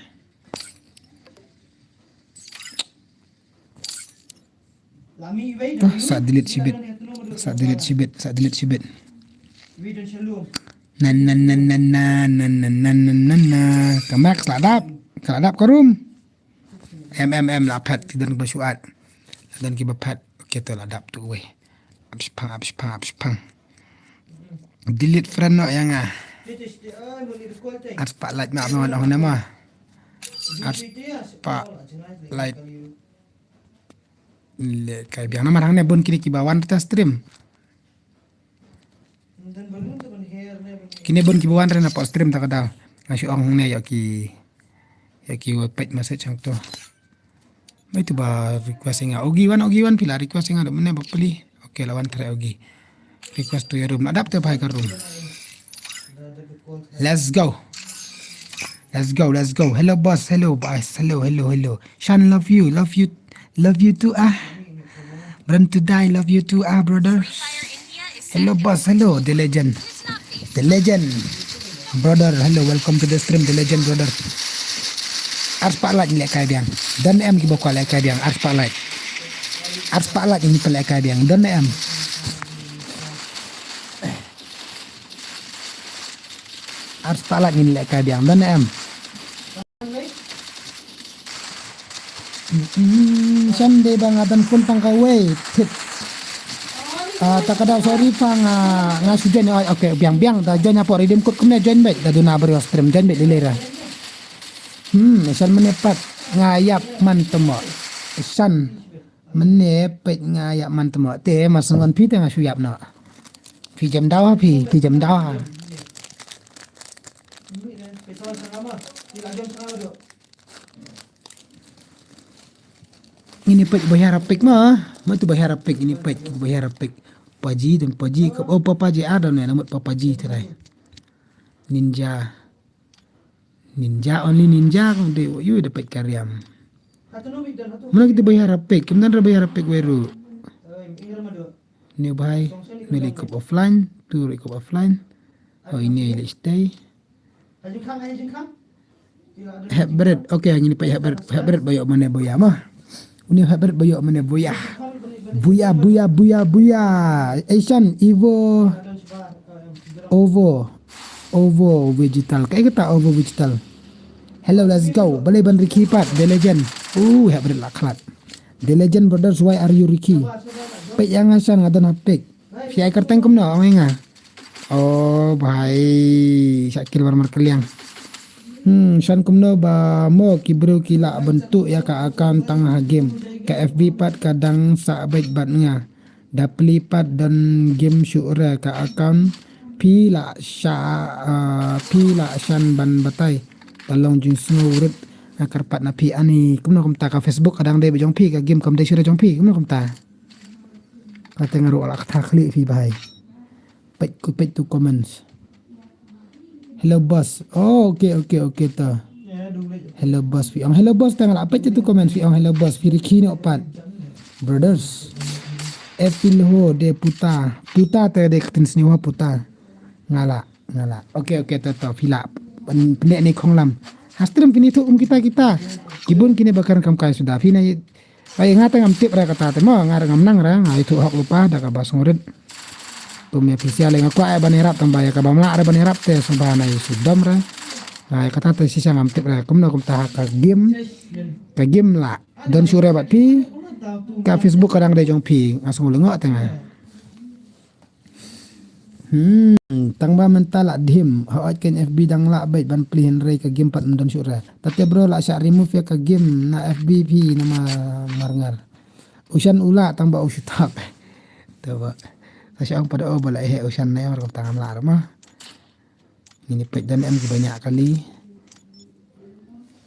Ah, sa delete sibit. Sa delete sibit. Sa delete sibit. Nan nan nan nan nan nan nan nan nan nan. Ka Max la dap. Ka la dap ka room. Em em em la phet ki don ba shuat. La don ki ba phet. Okay to la dap tu wei. Ap shpang ap shpang ap shpang. Delete friend no yang ah. Ar spotlight ma ma ong nama. Ar spotlight. Lehkai biang namar hangne bun kine ki ba wan ta stream. Kine bun ki ba wan re na pok stream ta ka daw. Nga shu ong hangne ïa ki ïa ki wa page message hangto. Mai tu ba request nga. Ogi wan, ogi wan pila request nga dok mene ba peli. Okay la wan tre ogi. Request to your room. Adap te pai ka room. Let's go. Let's go, let's go. Hello boss, hello boss, hello, hello, hello. Shan love you, love you, love you too ah. Run to die, love you too ah brother. Hello boss, hello the legend. The legend. Brother, hello, welcome to the stream, the legend brother. Ar spotlight ni lehkai biang. Don em ki ba kwah lehkai biang, ar spotlight. Ar spotlight ni lehkai biang. Don em. Ar spotlight ngin lehkai biang don em. Shan de ba nga don phone tang kawei tip. Ah, ta ka daw sorry pa nga nga shu join oi okay biang biang da join apo redeem code kumne join beit da duna beri stream join beit lilera. Hmm, shan mene pat nga yap man temo. Shan. Mene peit nga ïa man temo te ma sngon phi te nga shu ïap no. Phi jem daw ha phi, phi jem daw ha. Ngini peit ba hiar peit ma. Ma tu ba hiar peit ngini peit ba hiar peit. Paji dan paji ka oh papaji ada ne namut papaji terai. Ninja. Ninja only ninja kong de yu de peit kariam. Mula kita bayar apik, kemudian ada bayar apik weru. Ni bahai, mili kup offline, tu ri kup offline. Oh ini ili stay. Hybrid, okay, ngini peit hybrid, hybrid bayo mane boya mah. Uni hybrid bayo mane boya. Boya, boya, boya, boya. Asian, Evo, Ovo, Ovo Digital. Kaei kata Ovo Digital? Hello, let's go. Balei ban rikhi pat, The Legend. Uh, hybrid la khlad. The Legend Brothers, why are you rikhi? Peit ïa nga shan nga don hapik. Phi ai kyrteng kumno ong ïa nga. Oh bhai, shakil mar mar kylliang. Hmm, shan kumno ba mo ki briew ki lah ban tuh ïa ka account tang ha game. Ka F B pat ka dang sah beit bad nga. Da plie pat don game shuh re ka account. Phi lah sha, ah, phi lah shan ban batai. Ka long jingsngew rit nga kyrpad na phi ani kumno kumta ka Facebook ka dang dei ba jong phi ka game kam dei shuh re jong phi kumno kumta. Kata nga ruh la kata khlieh phi bhai. Peit ku peit tu comments. Hello boss. Oh, okay, okay, okay ta. Hello boss phi ong hello boss ta nga la peit tu comments phi ong hello boss phi rikhi noh pat. Brothers. Epil ho de puta. Puta te de ktin sni ho puta. Nga la, nga la. Okay, okay ta ta phi la. Pne ni khonglam. Ha stream phi ni tu um kita kita. Kibun kine bakar kam kai suda phi na Ai nga te ngam tip re kata te mo nga re ngam nang re nga ithuh hok lypa da kaba sngewrit. Tum ïa phi sia lei nga kwah ïa ban ïarap tang ba ïa kaba mlah re ban ïarap te sngewbha na ïa shu dom re. Ai kata te shisha ngam tip re kumno kumta ha ka game. Ka game lah don shuh re bad phi. Ka Facebook ka dang dei jong phi nga sngew lyngngoh te nga. Hmm, tang ba mynta la dhim, hooid kein F B dang lah beit ban plie hynrei ka game pat ym don shuh re. Tate bro la shah remove ïa ka game na F B phi namar mar ngar. U Shan u lah tang ba u shu tap. Te ba. Sa shu ong pat o ba la eh u Shan ne mar tang am lah re ma. Ngin ïa peit don em kiba ñiah kali.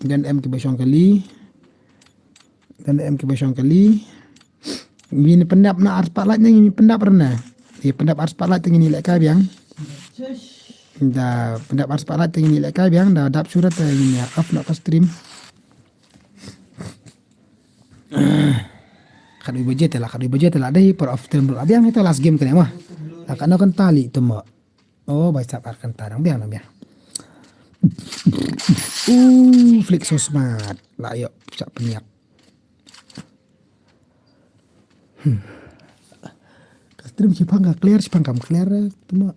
Don em kiba shong kali. Don em kiba shong kali. Ngin pyndap na ar spotlight ne ngin pyndap re ne. Ïa pyndap ar spotlight te ngin ïa lehkai biang. Da pyndap ar spotlight te ngin ïa lehkai biang da dap shuh re te ngin ïa off noh ka stream. Khatwei baje te la, khatwei baje te la dei por off stream ruh. Biang ito last game kane ma. La katno kynta lei te ma. Oh, bai sap ar kynta dang biang, dang biang. Uh, Flick so smart. La ïoh, sap pynïap. Hmm. Ka stream shipang ka clear, shipang kam clear, eh, tu ma.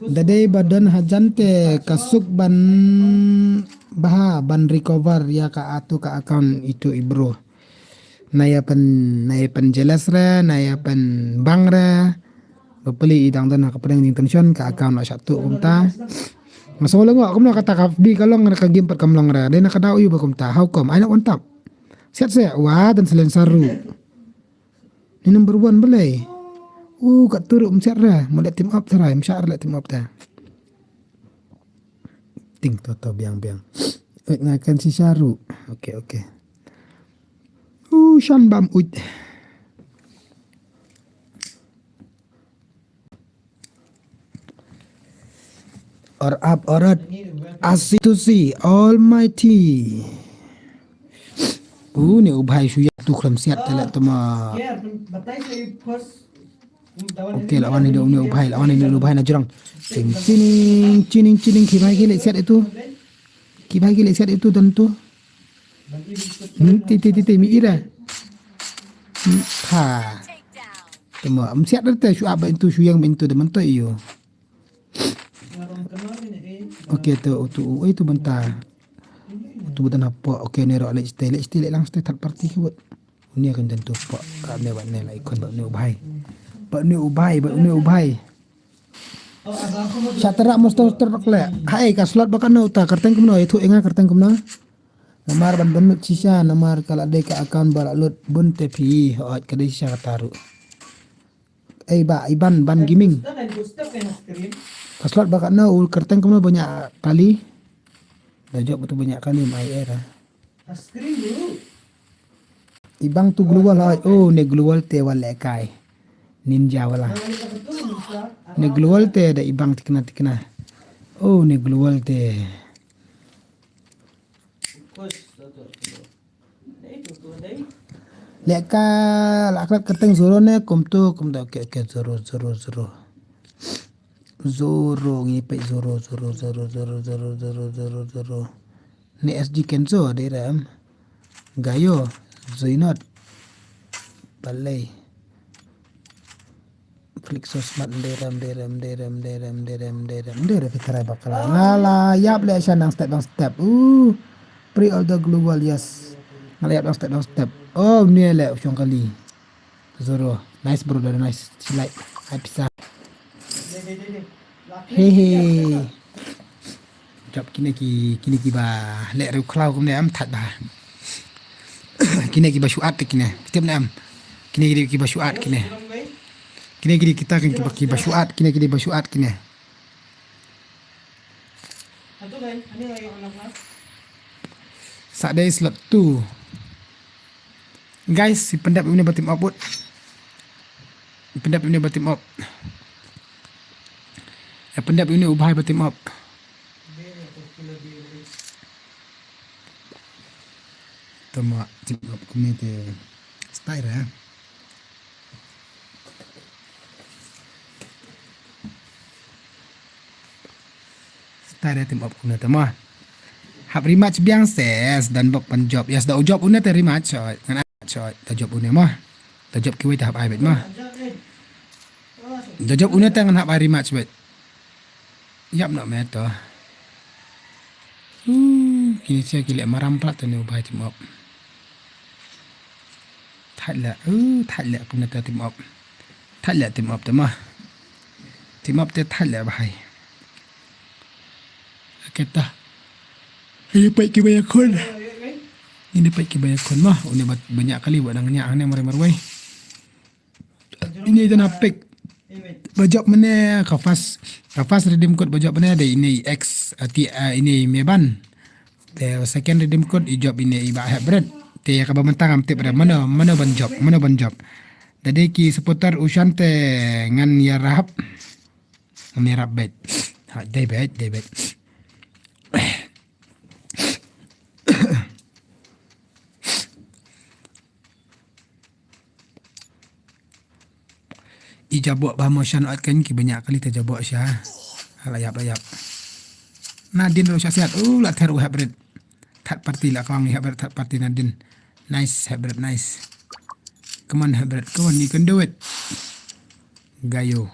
Da dei ba don hajan te ka suk ban bha ban recover ïa ka atu ka account itu i bro. Na ïa pyn, na ïa pyn jealous re, na ïa pyn bang re. Ba peli i dang don ha ka pdeng jingtension ka account la shah tuh kumta. Nga sngewlyngngoh kumno kata ka bi ka long re ka game pat kam long re. Dei na ka daw ïu ba kumta. How come? Ai na wan tap. Siat siat wa dan silencer ruh. Ni number one balei. Uh, kat tu ruh msiat re. Mo leh team up tharai. Msiat re leh team up ta. Ting to to biang biang. Wait nga kan shisha ruh. Okay, okay. Uh, shan bam uit. Or up or out. Asi to si Almighty. Uh, ne u bhai shu ïa tu khlem siat te leh tama. Okay, la wan ni ne u bhai, la wan ni ne u bhai na jrong. Ching chining chining chining ki bhai ki leh siat itu. Ki bhai ki leh siat itu dan tu. Hmm, ti ti ti ti mi ira. Hmm, ha. Tama, am siat te shu up ba itu shu ïeng ba itu de man to ïo. Okay, te utu u, eh, tu bynta. Utu bynta na pok. Okay, ne ro leh stay, leh stay, leh lang stay third party ki wot. Une kan tentu pok. Ka ne ba ne la ikon ba une u bhai. Ba une u bhai, ba une u bhai. Shatara mostor tor le. Hai ka slot ba kano ta kyrteng kumno, itu enga kyrteng kumno. Namar ban benut shisha, namar ka la dei ka account ba la lut bun te phi, hooid ka dei shisha ka taru. Ei ba, Iban, Ban Gaming. Ka slot ba katno, u kyrteng kumno ba ñiah kali. Da jop tu ba ñiah kali, mai era. Ibang tu global hai, oh, ne global te wal lehkai. Ninja wala. Ne global te da ibang tikna tikna. Oh, ne global te. Lehkai la klet kyrteng zero ne kumtu, kumtu, okay, okay, zero, zero, zero. Zero, ngi peit zero, zero, zero. Ne S G Kenzo, dei ram. Gayo, Zoinot. Balei. Flixo Smart, dei ram, dei ram, dei ram, dei ram, dei ram, dei ram, dei ram, phi tharai bakla. Nga la ïap leh sha nang step, nang step. Uh, pre order global, yes. Nga la ïap nang step, nang step. Oh, ne leh u shong kali. Zoro. Nice, brother, nice. Silai. Hai pisa. Hehe. Jop kine ki, kine ki ba leh riewkhlaw kumne em, that ba. Kine ki ba shu at te kine. Tip ne em. Kine ki, ki ba shu at kine. Kine ki, kita ki, ki ba, ki ba shu at, kine ki, ba shu at kine. Sa dei slot two. Guys, i pyndep une ba team up bud. I pyndep une ba team up. I pyndep une u bhai ba team up. Tama team up kumne te style eh. Style team up kumne te ma. Hap rematch biang ses dan bok pan jop. Yes, da u jop une te rematch. Ngan ai choi, da jop une ma. Da jop kiwei te hap ai bet ma. Da jop une te ngan hap ai rematch bet. Yap no me to. Uh, kini sia kile maram plat te ne u bhai team up. Thait leh, uh, thait leh kumne te team up. Thait leh team up te ma. Team up te thait leh bha hi. Kata. Ini peit kiba ïakhun. Ini peit kiba ïakhun mo. Une ba ñiah kali ba dang ñiah hangne marwei marwei. Ini dang na pick. Ba jop mynne ka first, ka first redeem code ba jop mynne dei ini X, ati, ah, ini Meban. Te second redeem code i jop ini i Bah Hybrid. Te ïa kaba mynta ngam tip re mano, mano ban jop, mano ban jop. Dei ki supporter u Shan te ngan ïarap. Ngan ïarap beit. Ha, dei beit, dei beit. I jaboh ba mo Shan ot kan kiba ñiah kali te jaboh sha. La ïap, la ïap. Nadin ruh sha siat. U la ther u Hybrid. Third party la kong Hybrid third party Nadin. Nice Hybrid, nice. Come on Hybrid, come on, you can do it. Gayo.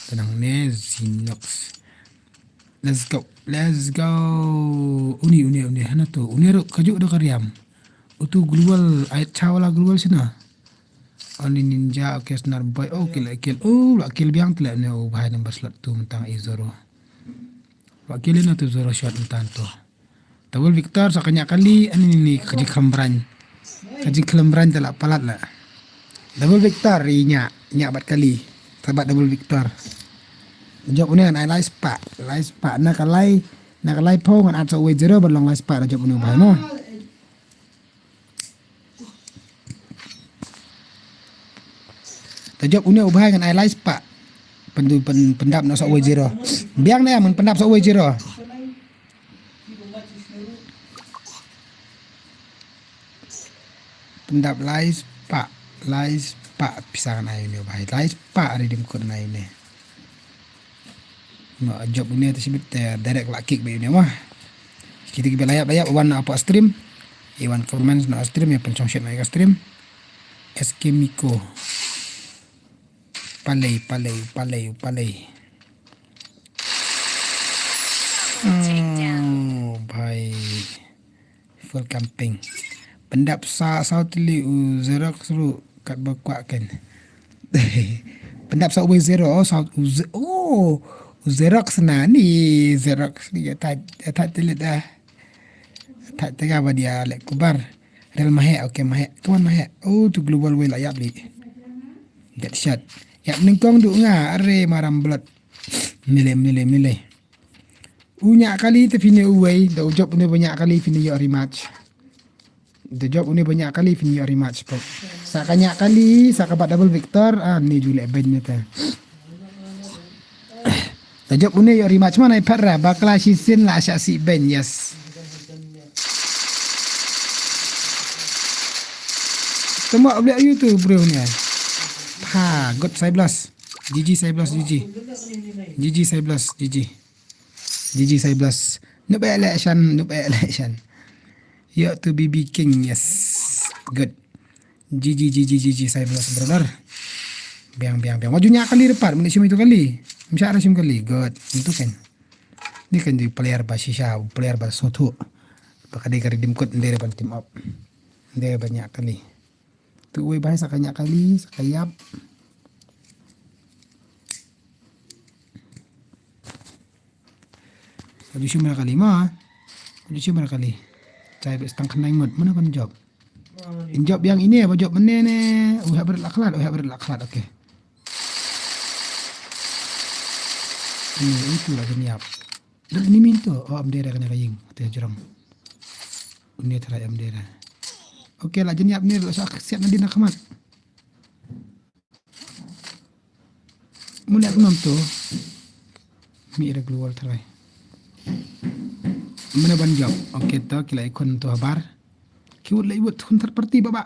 Tenang ne Zinox. Let's go. Let's go. Uni, uni, uni. Hana tu. Uni ruh kajuh da ka riam. Utu global, ai chawala global sina. Only ninja, okay, snar boy. Oh, kill, kill. Oh, la kill biang tle ne. Oh, bhai number slot tu mentang i zero. La kill na tu zero shot mentang tu. Double victor sa ka ñiah kali, ani ni ka jingkhlem brand. Ka jingkhlem brand te la palat la. Double victor i ñiah, ñiah bad kali. Sa bad double victor. Jop une ngan ai lai spah, lai spah na ka lai, na ka lai phew ngan add sa uwei zero bad long lai spah da jop une u bhai mo. Da jop une u bhai ngan ai lai spah. Pyndu pyn pyndap na sa uwei zero. Biang ne mun pyndap sa uwei zero. Pyndap lai spah, lai spah pisa ngan ai une u bhai. Lai spah redeem code ngan ai une. Ma jop une te shibit te direct la kick ba une ma. Kita kiba la ïap la ïap wan na apa stream. I wan comments na stream ïa pynshong shit na ka stream. S K Miko. Palei, palei, palei, palei. Oh, bhai. Full camping. Pyndap sa saw tylli u Xerox ruh katba kwah kan. Pyndap sa uwei zero, oh, saw u ze-, oh, u Xerox na ni Xerox ni ya thait, ya thait tylli dah. Thait tega ba dia lek kubar. Rel mahek, okay, mahek. Tuan mahek. Oh, tu global wei la ïap li. Get shot. Ïap nyngkong du nga, are maram blood. Mile, mile, mile. U ñiah kali te phin ïa uwei, da u jop une ba ñiah kali phin ïa rematch. Da jop une ba ñiah kali phin ïa rematch pok. Sa ka ñiah kali, sa ka bad double victor, ah, ni ju leh ben ne te. Da jop une ïa rematch man ai phet ra, bakla shisien la shah sih ben, yes. Temo bleh ïa tu bro ne. Ha, good Saiblas. G G Saiblas, G G. G G Saiblas, G G. G G Saiblas. Noob election, noob election. Yo tu B B King, yes. Good. G G, G G, G G Saiblas brother. Biang, biang, biang. Waju ñiah kali repar, mene shim itu kali. Msha ra shim kali. Good. Itu kan. Ni kan di player ba shisha, player ba sothu. Ba ka dei ka redeem code, ndere ban team up. Ndere ban ñiah kali. Tu uwei bhai sa ka ñiah kali, sa ka ïap. Ka ju shim ra kali ma. Ka ju shim ra kali. Chai bes tang khnai ngut, mana ban jop. In jop yang ini, ba jop mene ne. U hap berat la khlad, u hap berat la khlad, okay. Ini, itu la jan ïap. Dak ni minto, oh, am dera kena kaying, te jrong. Une trai am dera. Okay, la jan ïap ni, la sa siat na dina khmat. Mune ak nom to. Mi ira global trai. Mune ban jop. Okay to, kila ikon to habar. Ki wut la iwut khun third party baba.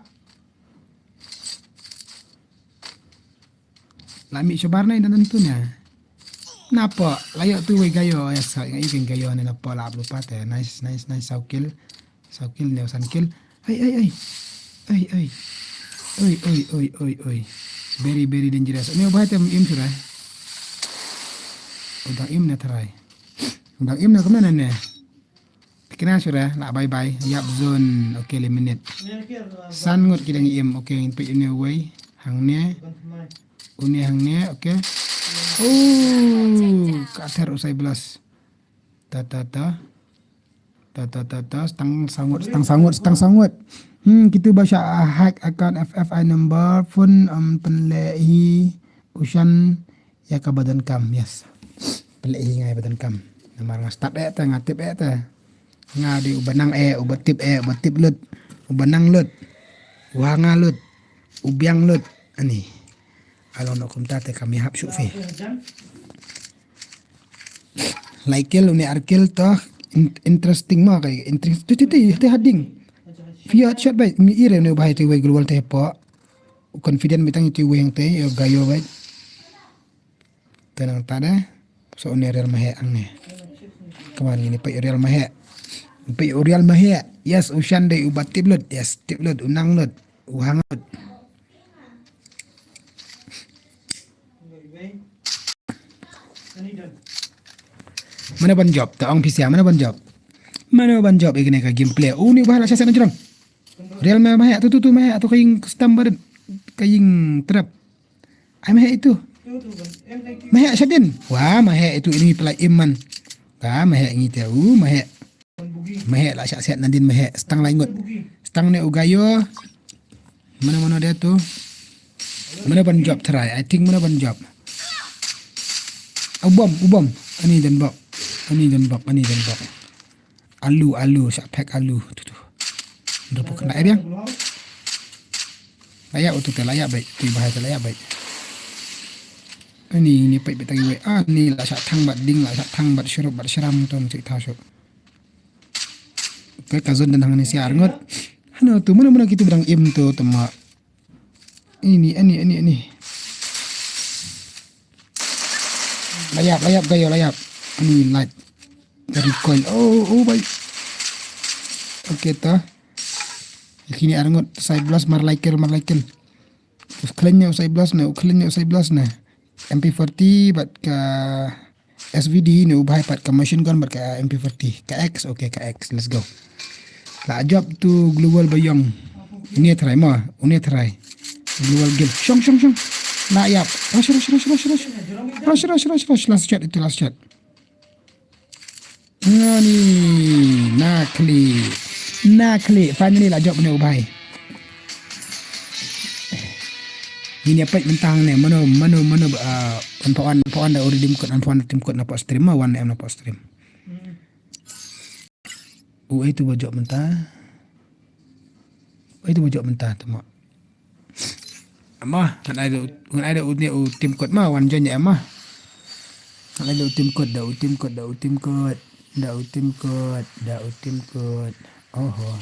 La mi shabar na ina nantu na. Napa, la yo tu wei gayo, ya sa, ngai ken gayo ne napa la upload pat, eh. Nice, nice, nice, saw kill. Saw kill ne san kill. Ai, ai, ai. Ai, ai. Oi, oi, oi, oi, oi. Very, very dangerous. Ne ubai tem im sura. Udang im ne trai. Udang im ne kemana ne? Kena sura, la bye bye. Yap zone. Okay, eliminate. San ngut ki dang im. Okay, ngin peit ine uwei. Hangne. Une hangne, okay. Oh, ka ther u Saiblas. Ta, ta, ta. Ta, ta, ta, ta, stang sangut, stang sangut, stang sangut. Hmm, kitu ba shah hack account, F F I number, phone, um, pynleh hi u Shan ïa ka ba donkam, yes. Pynleh hi nga ïa ba donkam. Namar nga start eh te, nga tip eh te. Nga dei uba nang eh, uba tip eh, uba tip lut, uba nang lut, u hanga lut, u biang lut. Ani. Along no kumta te kam ïahap shuh phi. Lai kil une ar kil to in-, interesting mo kai, interest tu tu tu tu hading. Phi ïa shot bai mi ire ne u bai te wei global te po. U confident mi tang te wei hangte ïa gayo bai. Te nangta de. So une real mahe ang ne. Kaman ini pa real mahe. Pa real mahe. Yes, u Shan dei uba tip lut. Yes, tip lut, u nang lut, u hang lut. Mano ban jop? Ta ong phi sia, mano ban jop? Mano ban jop ïa kane ka gameplay? Uni u bah la sha sha na jrong. Real ma, mahe tu tu tu, mahe tu ka ïing custom barit. Ka ïing trap. Ai mahe itu. Mahe shadin. Wah, mahe itu ini pela iman. Ka mahe ngi te u mahe. Mahe la shah siat nadin mahe. Stang la ingut. Stang ne u gayo. Mano mano dia tu. Mano ban jop try? I think mano ban jop? Ubom, ubom. Ani dan bok. Ani dan bok, ani dan bok. Alu, alu, shah pek alu. Tu tu. Dah bukan dah biang. Layak utu te layak baik. Tu bahaya te layak baik. Ani ni pek betai wei. Ah, ni la shah thang bat ding, la shah thang bat shurup bat shram tu mesti tahu shurup. Ke kazon dan hang ni siar ngut. Hano tu mana mana kitu bedang im tu tema. Ini, ini, ini, ini. Layap, layap gayo layap. Ini light. Dari coil. Oh, oh baik. Okay ta. Kini ar ngut sai blas mar laikel mar laikel. Usklen ne usai blas ne, usklen ne usai blas ne. M P forty bat ka S V D ne u bahai pat ka machine gun bat ka M P forty. Ka X, okay, ka X. Let's go. La jop tu global bayong. Une try ma, une try. Global gil. Shong, shong, shong. La yap. Rush, rush, rush, rush, rush. Rush, rush, rush, rush. Last shot itu last shot. Ngani nakli. Nakli. Finally la jop ne u bahai. Ngin ïa peit mynta ne mano mano mano, ah, an pa wan pa wan da u redeem code, an pa wan redeem code na pok stream ma wan em na pok stream. U ai tu ba jop mynta. U ai tu ba jop mynta tu ma. Ama, ngan ai da u, ngan ai da u ne u team code ma wan join ïa em ma. Ngan ai da u team code, da u team code, da u team code, da u team code, da u team code. Oho.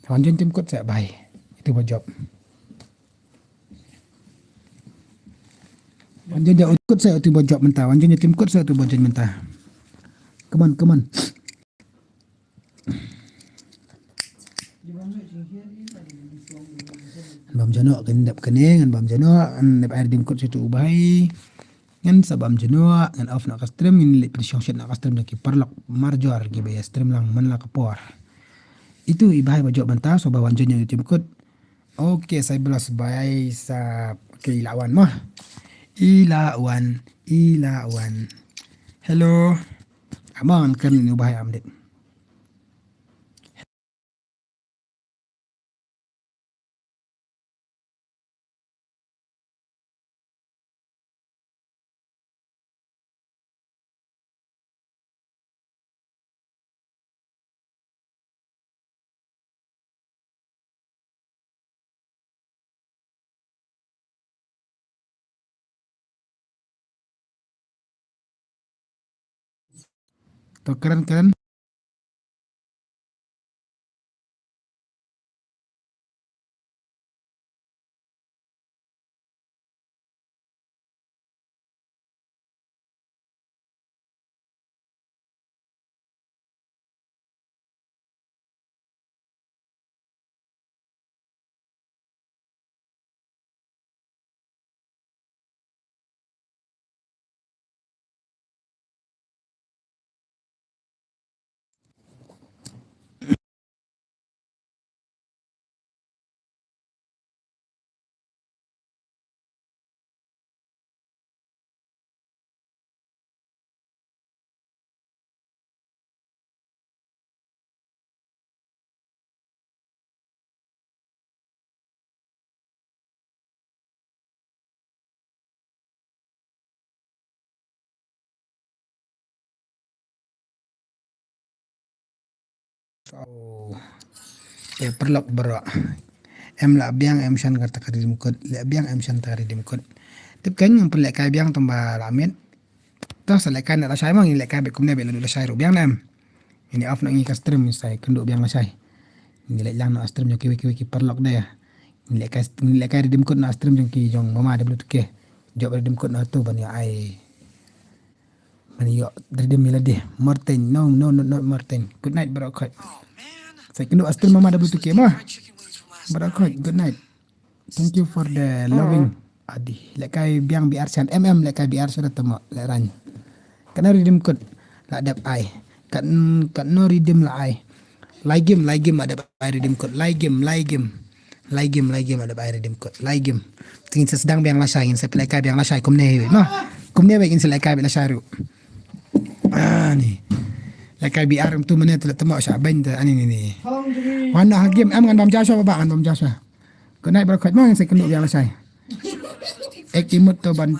Wan join team code sa bhai. Itu ba jop. Wan join da u code sa itu ba jop mynta. Wan join team code sa itu ba join mynta. Come on, come on. Ngan bam jano kan dap kane, ngan bam jano, ngan dap air dim kot situ u bahai. Ngan sa bam jano, ngan off na ka stream, ngin leit pynshong shet na ka stream jong ki paralok marjor kiba ïa stream lang man la ka por. Itu i bahai ba jop mynta, so ba wan join ïa u team kot. Okay, sai blas bai sa, okay, i la wan mo. I la wan, i la wan. Hello. Amang kan ni u bahai am dit. To kren kren. Oh. Eh, paralok baroh. Em lah biang em shan kata ka redeem code. Lah biang em shan kata ka redeem code. Tip kan ngam pynlehkai biang tang ba lah miet. Tang sa lehkai na lashai mo, ngi lehkai bad kumne bad la duh lashai ruh biang na em. Ini off na ngi ka stream, ngi sa ïakynduh biang lashai. Ngi leh lang na stream jong kiwei kiwei ki paralok de. Ngi lehkai, ngi lehkai redeem code na stream jong ki jong mama W two K. Jop redeem code na tu ban ïa ai. Ban ïoh redeem ïa lade. Martin, no, no, no, not Martin. Good night, bro Khot. Sa ïakynduh stream mama W two K mo. Bro Khot, good night. Thank you for the loving. Adi, lehkai biang B R shan. M M lehkai B R shan tamo, leh rang. Katno redeem code la dep ai. Kat, katno redeem la ai. Lai game, lai game la dep ai redeem code. Lai game, lai game. Lai game, lai game la dep ai redeem code. Lai game. Ngin sa sdang biang lashai, ngin sa pynlehkai biang lashai kumne hi mo. Kumne bad ngin sa lehkai biang lashai ruh. Ah, ni. Lehkai B R tu mane tu la tamo sha beiñ te ani ni ni. Wan na ha game em ngan bam Joshua ba ngan bam Joshua. Good night bro Khot mo, ngin sa ïakynduh biang lashai. Ek imut to ban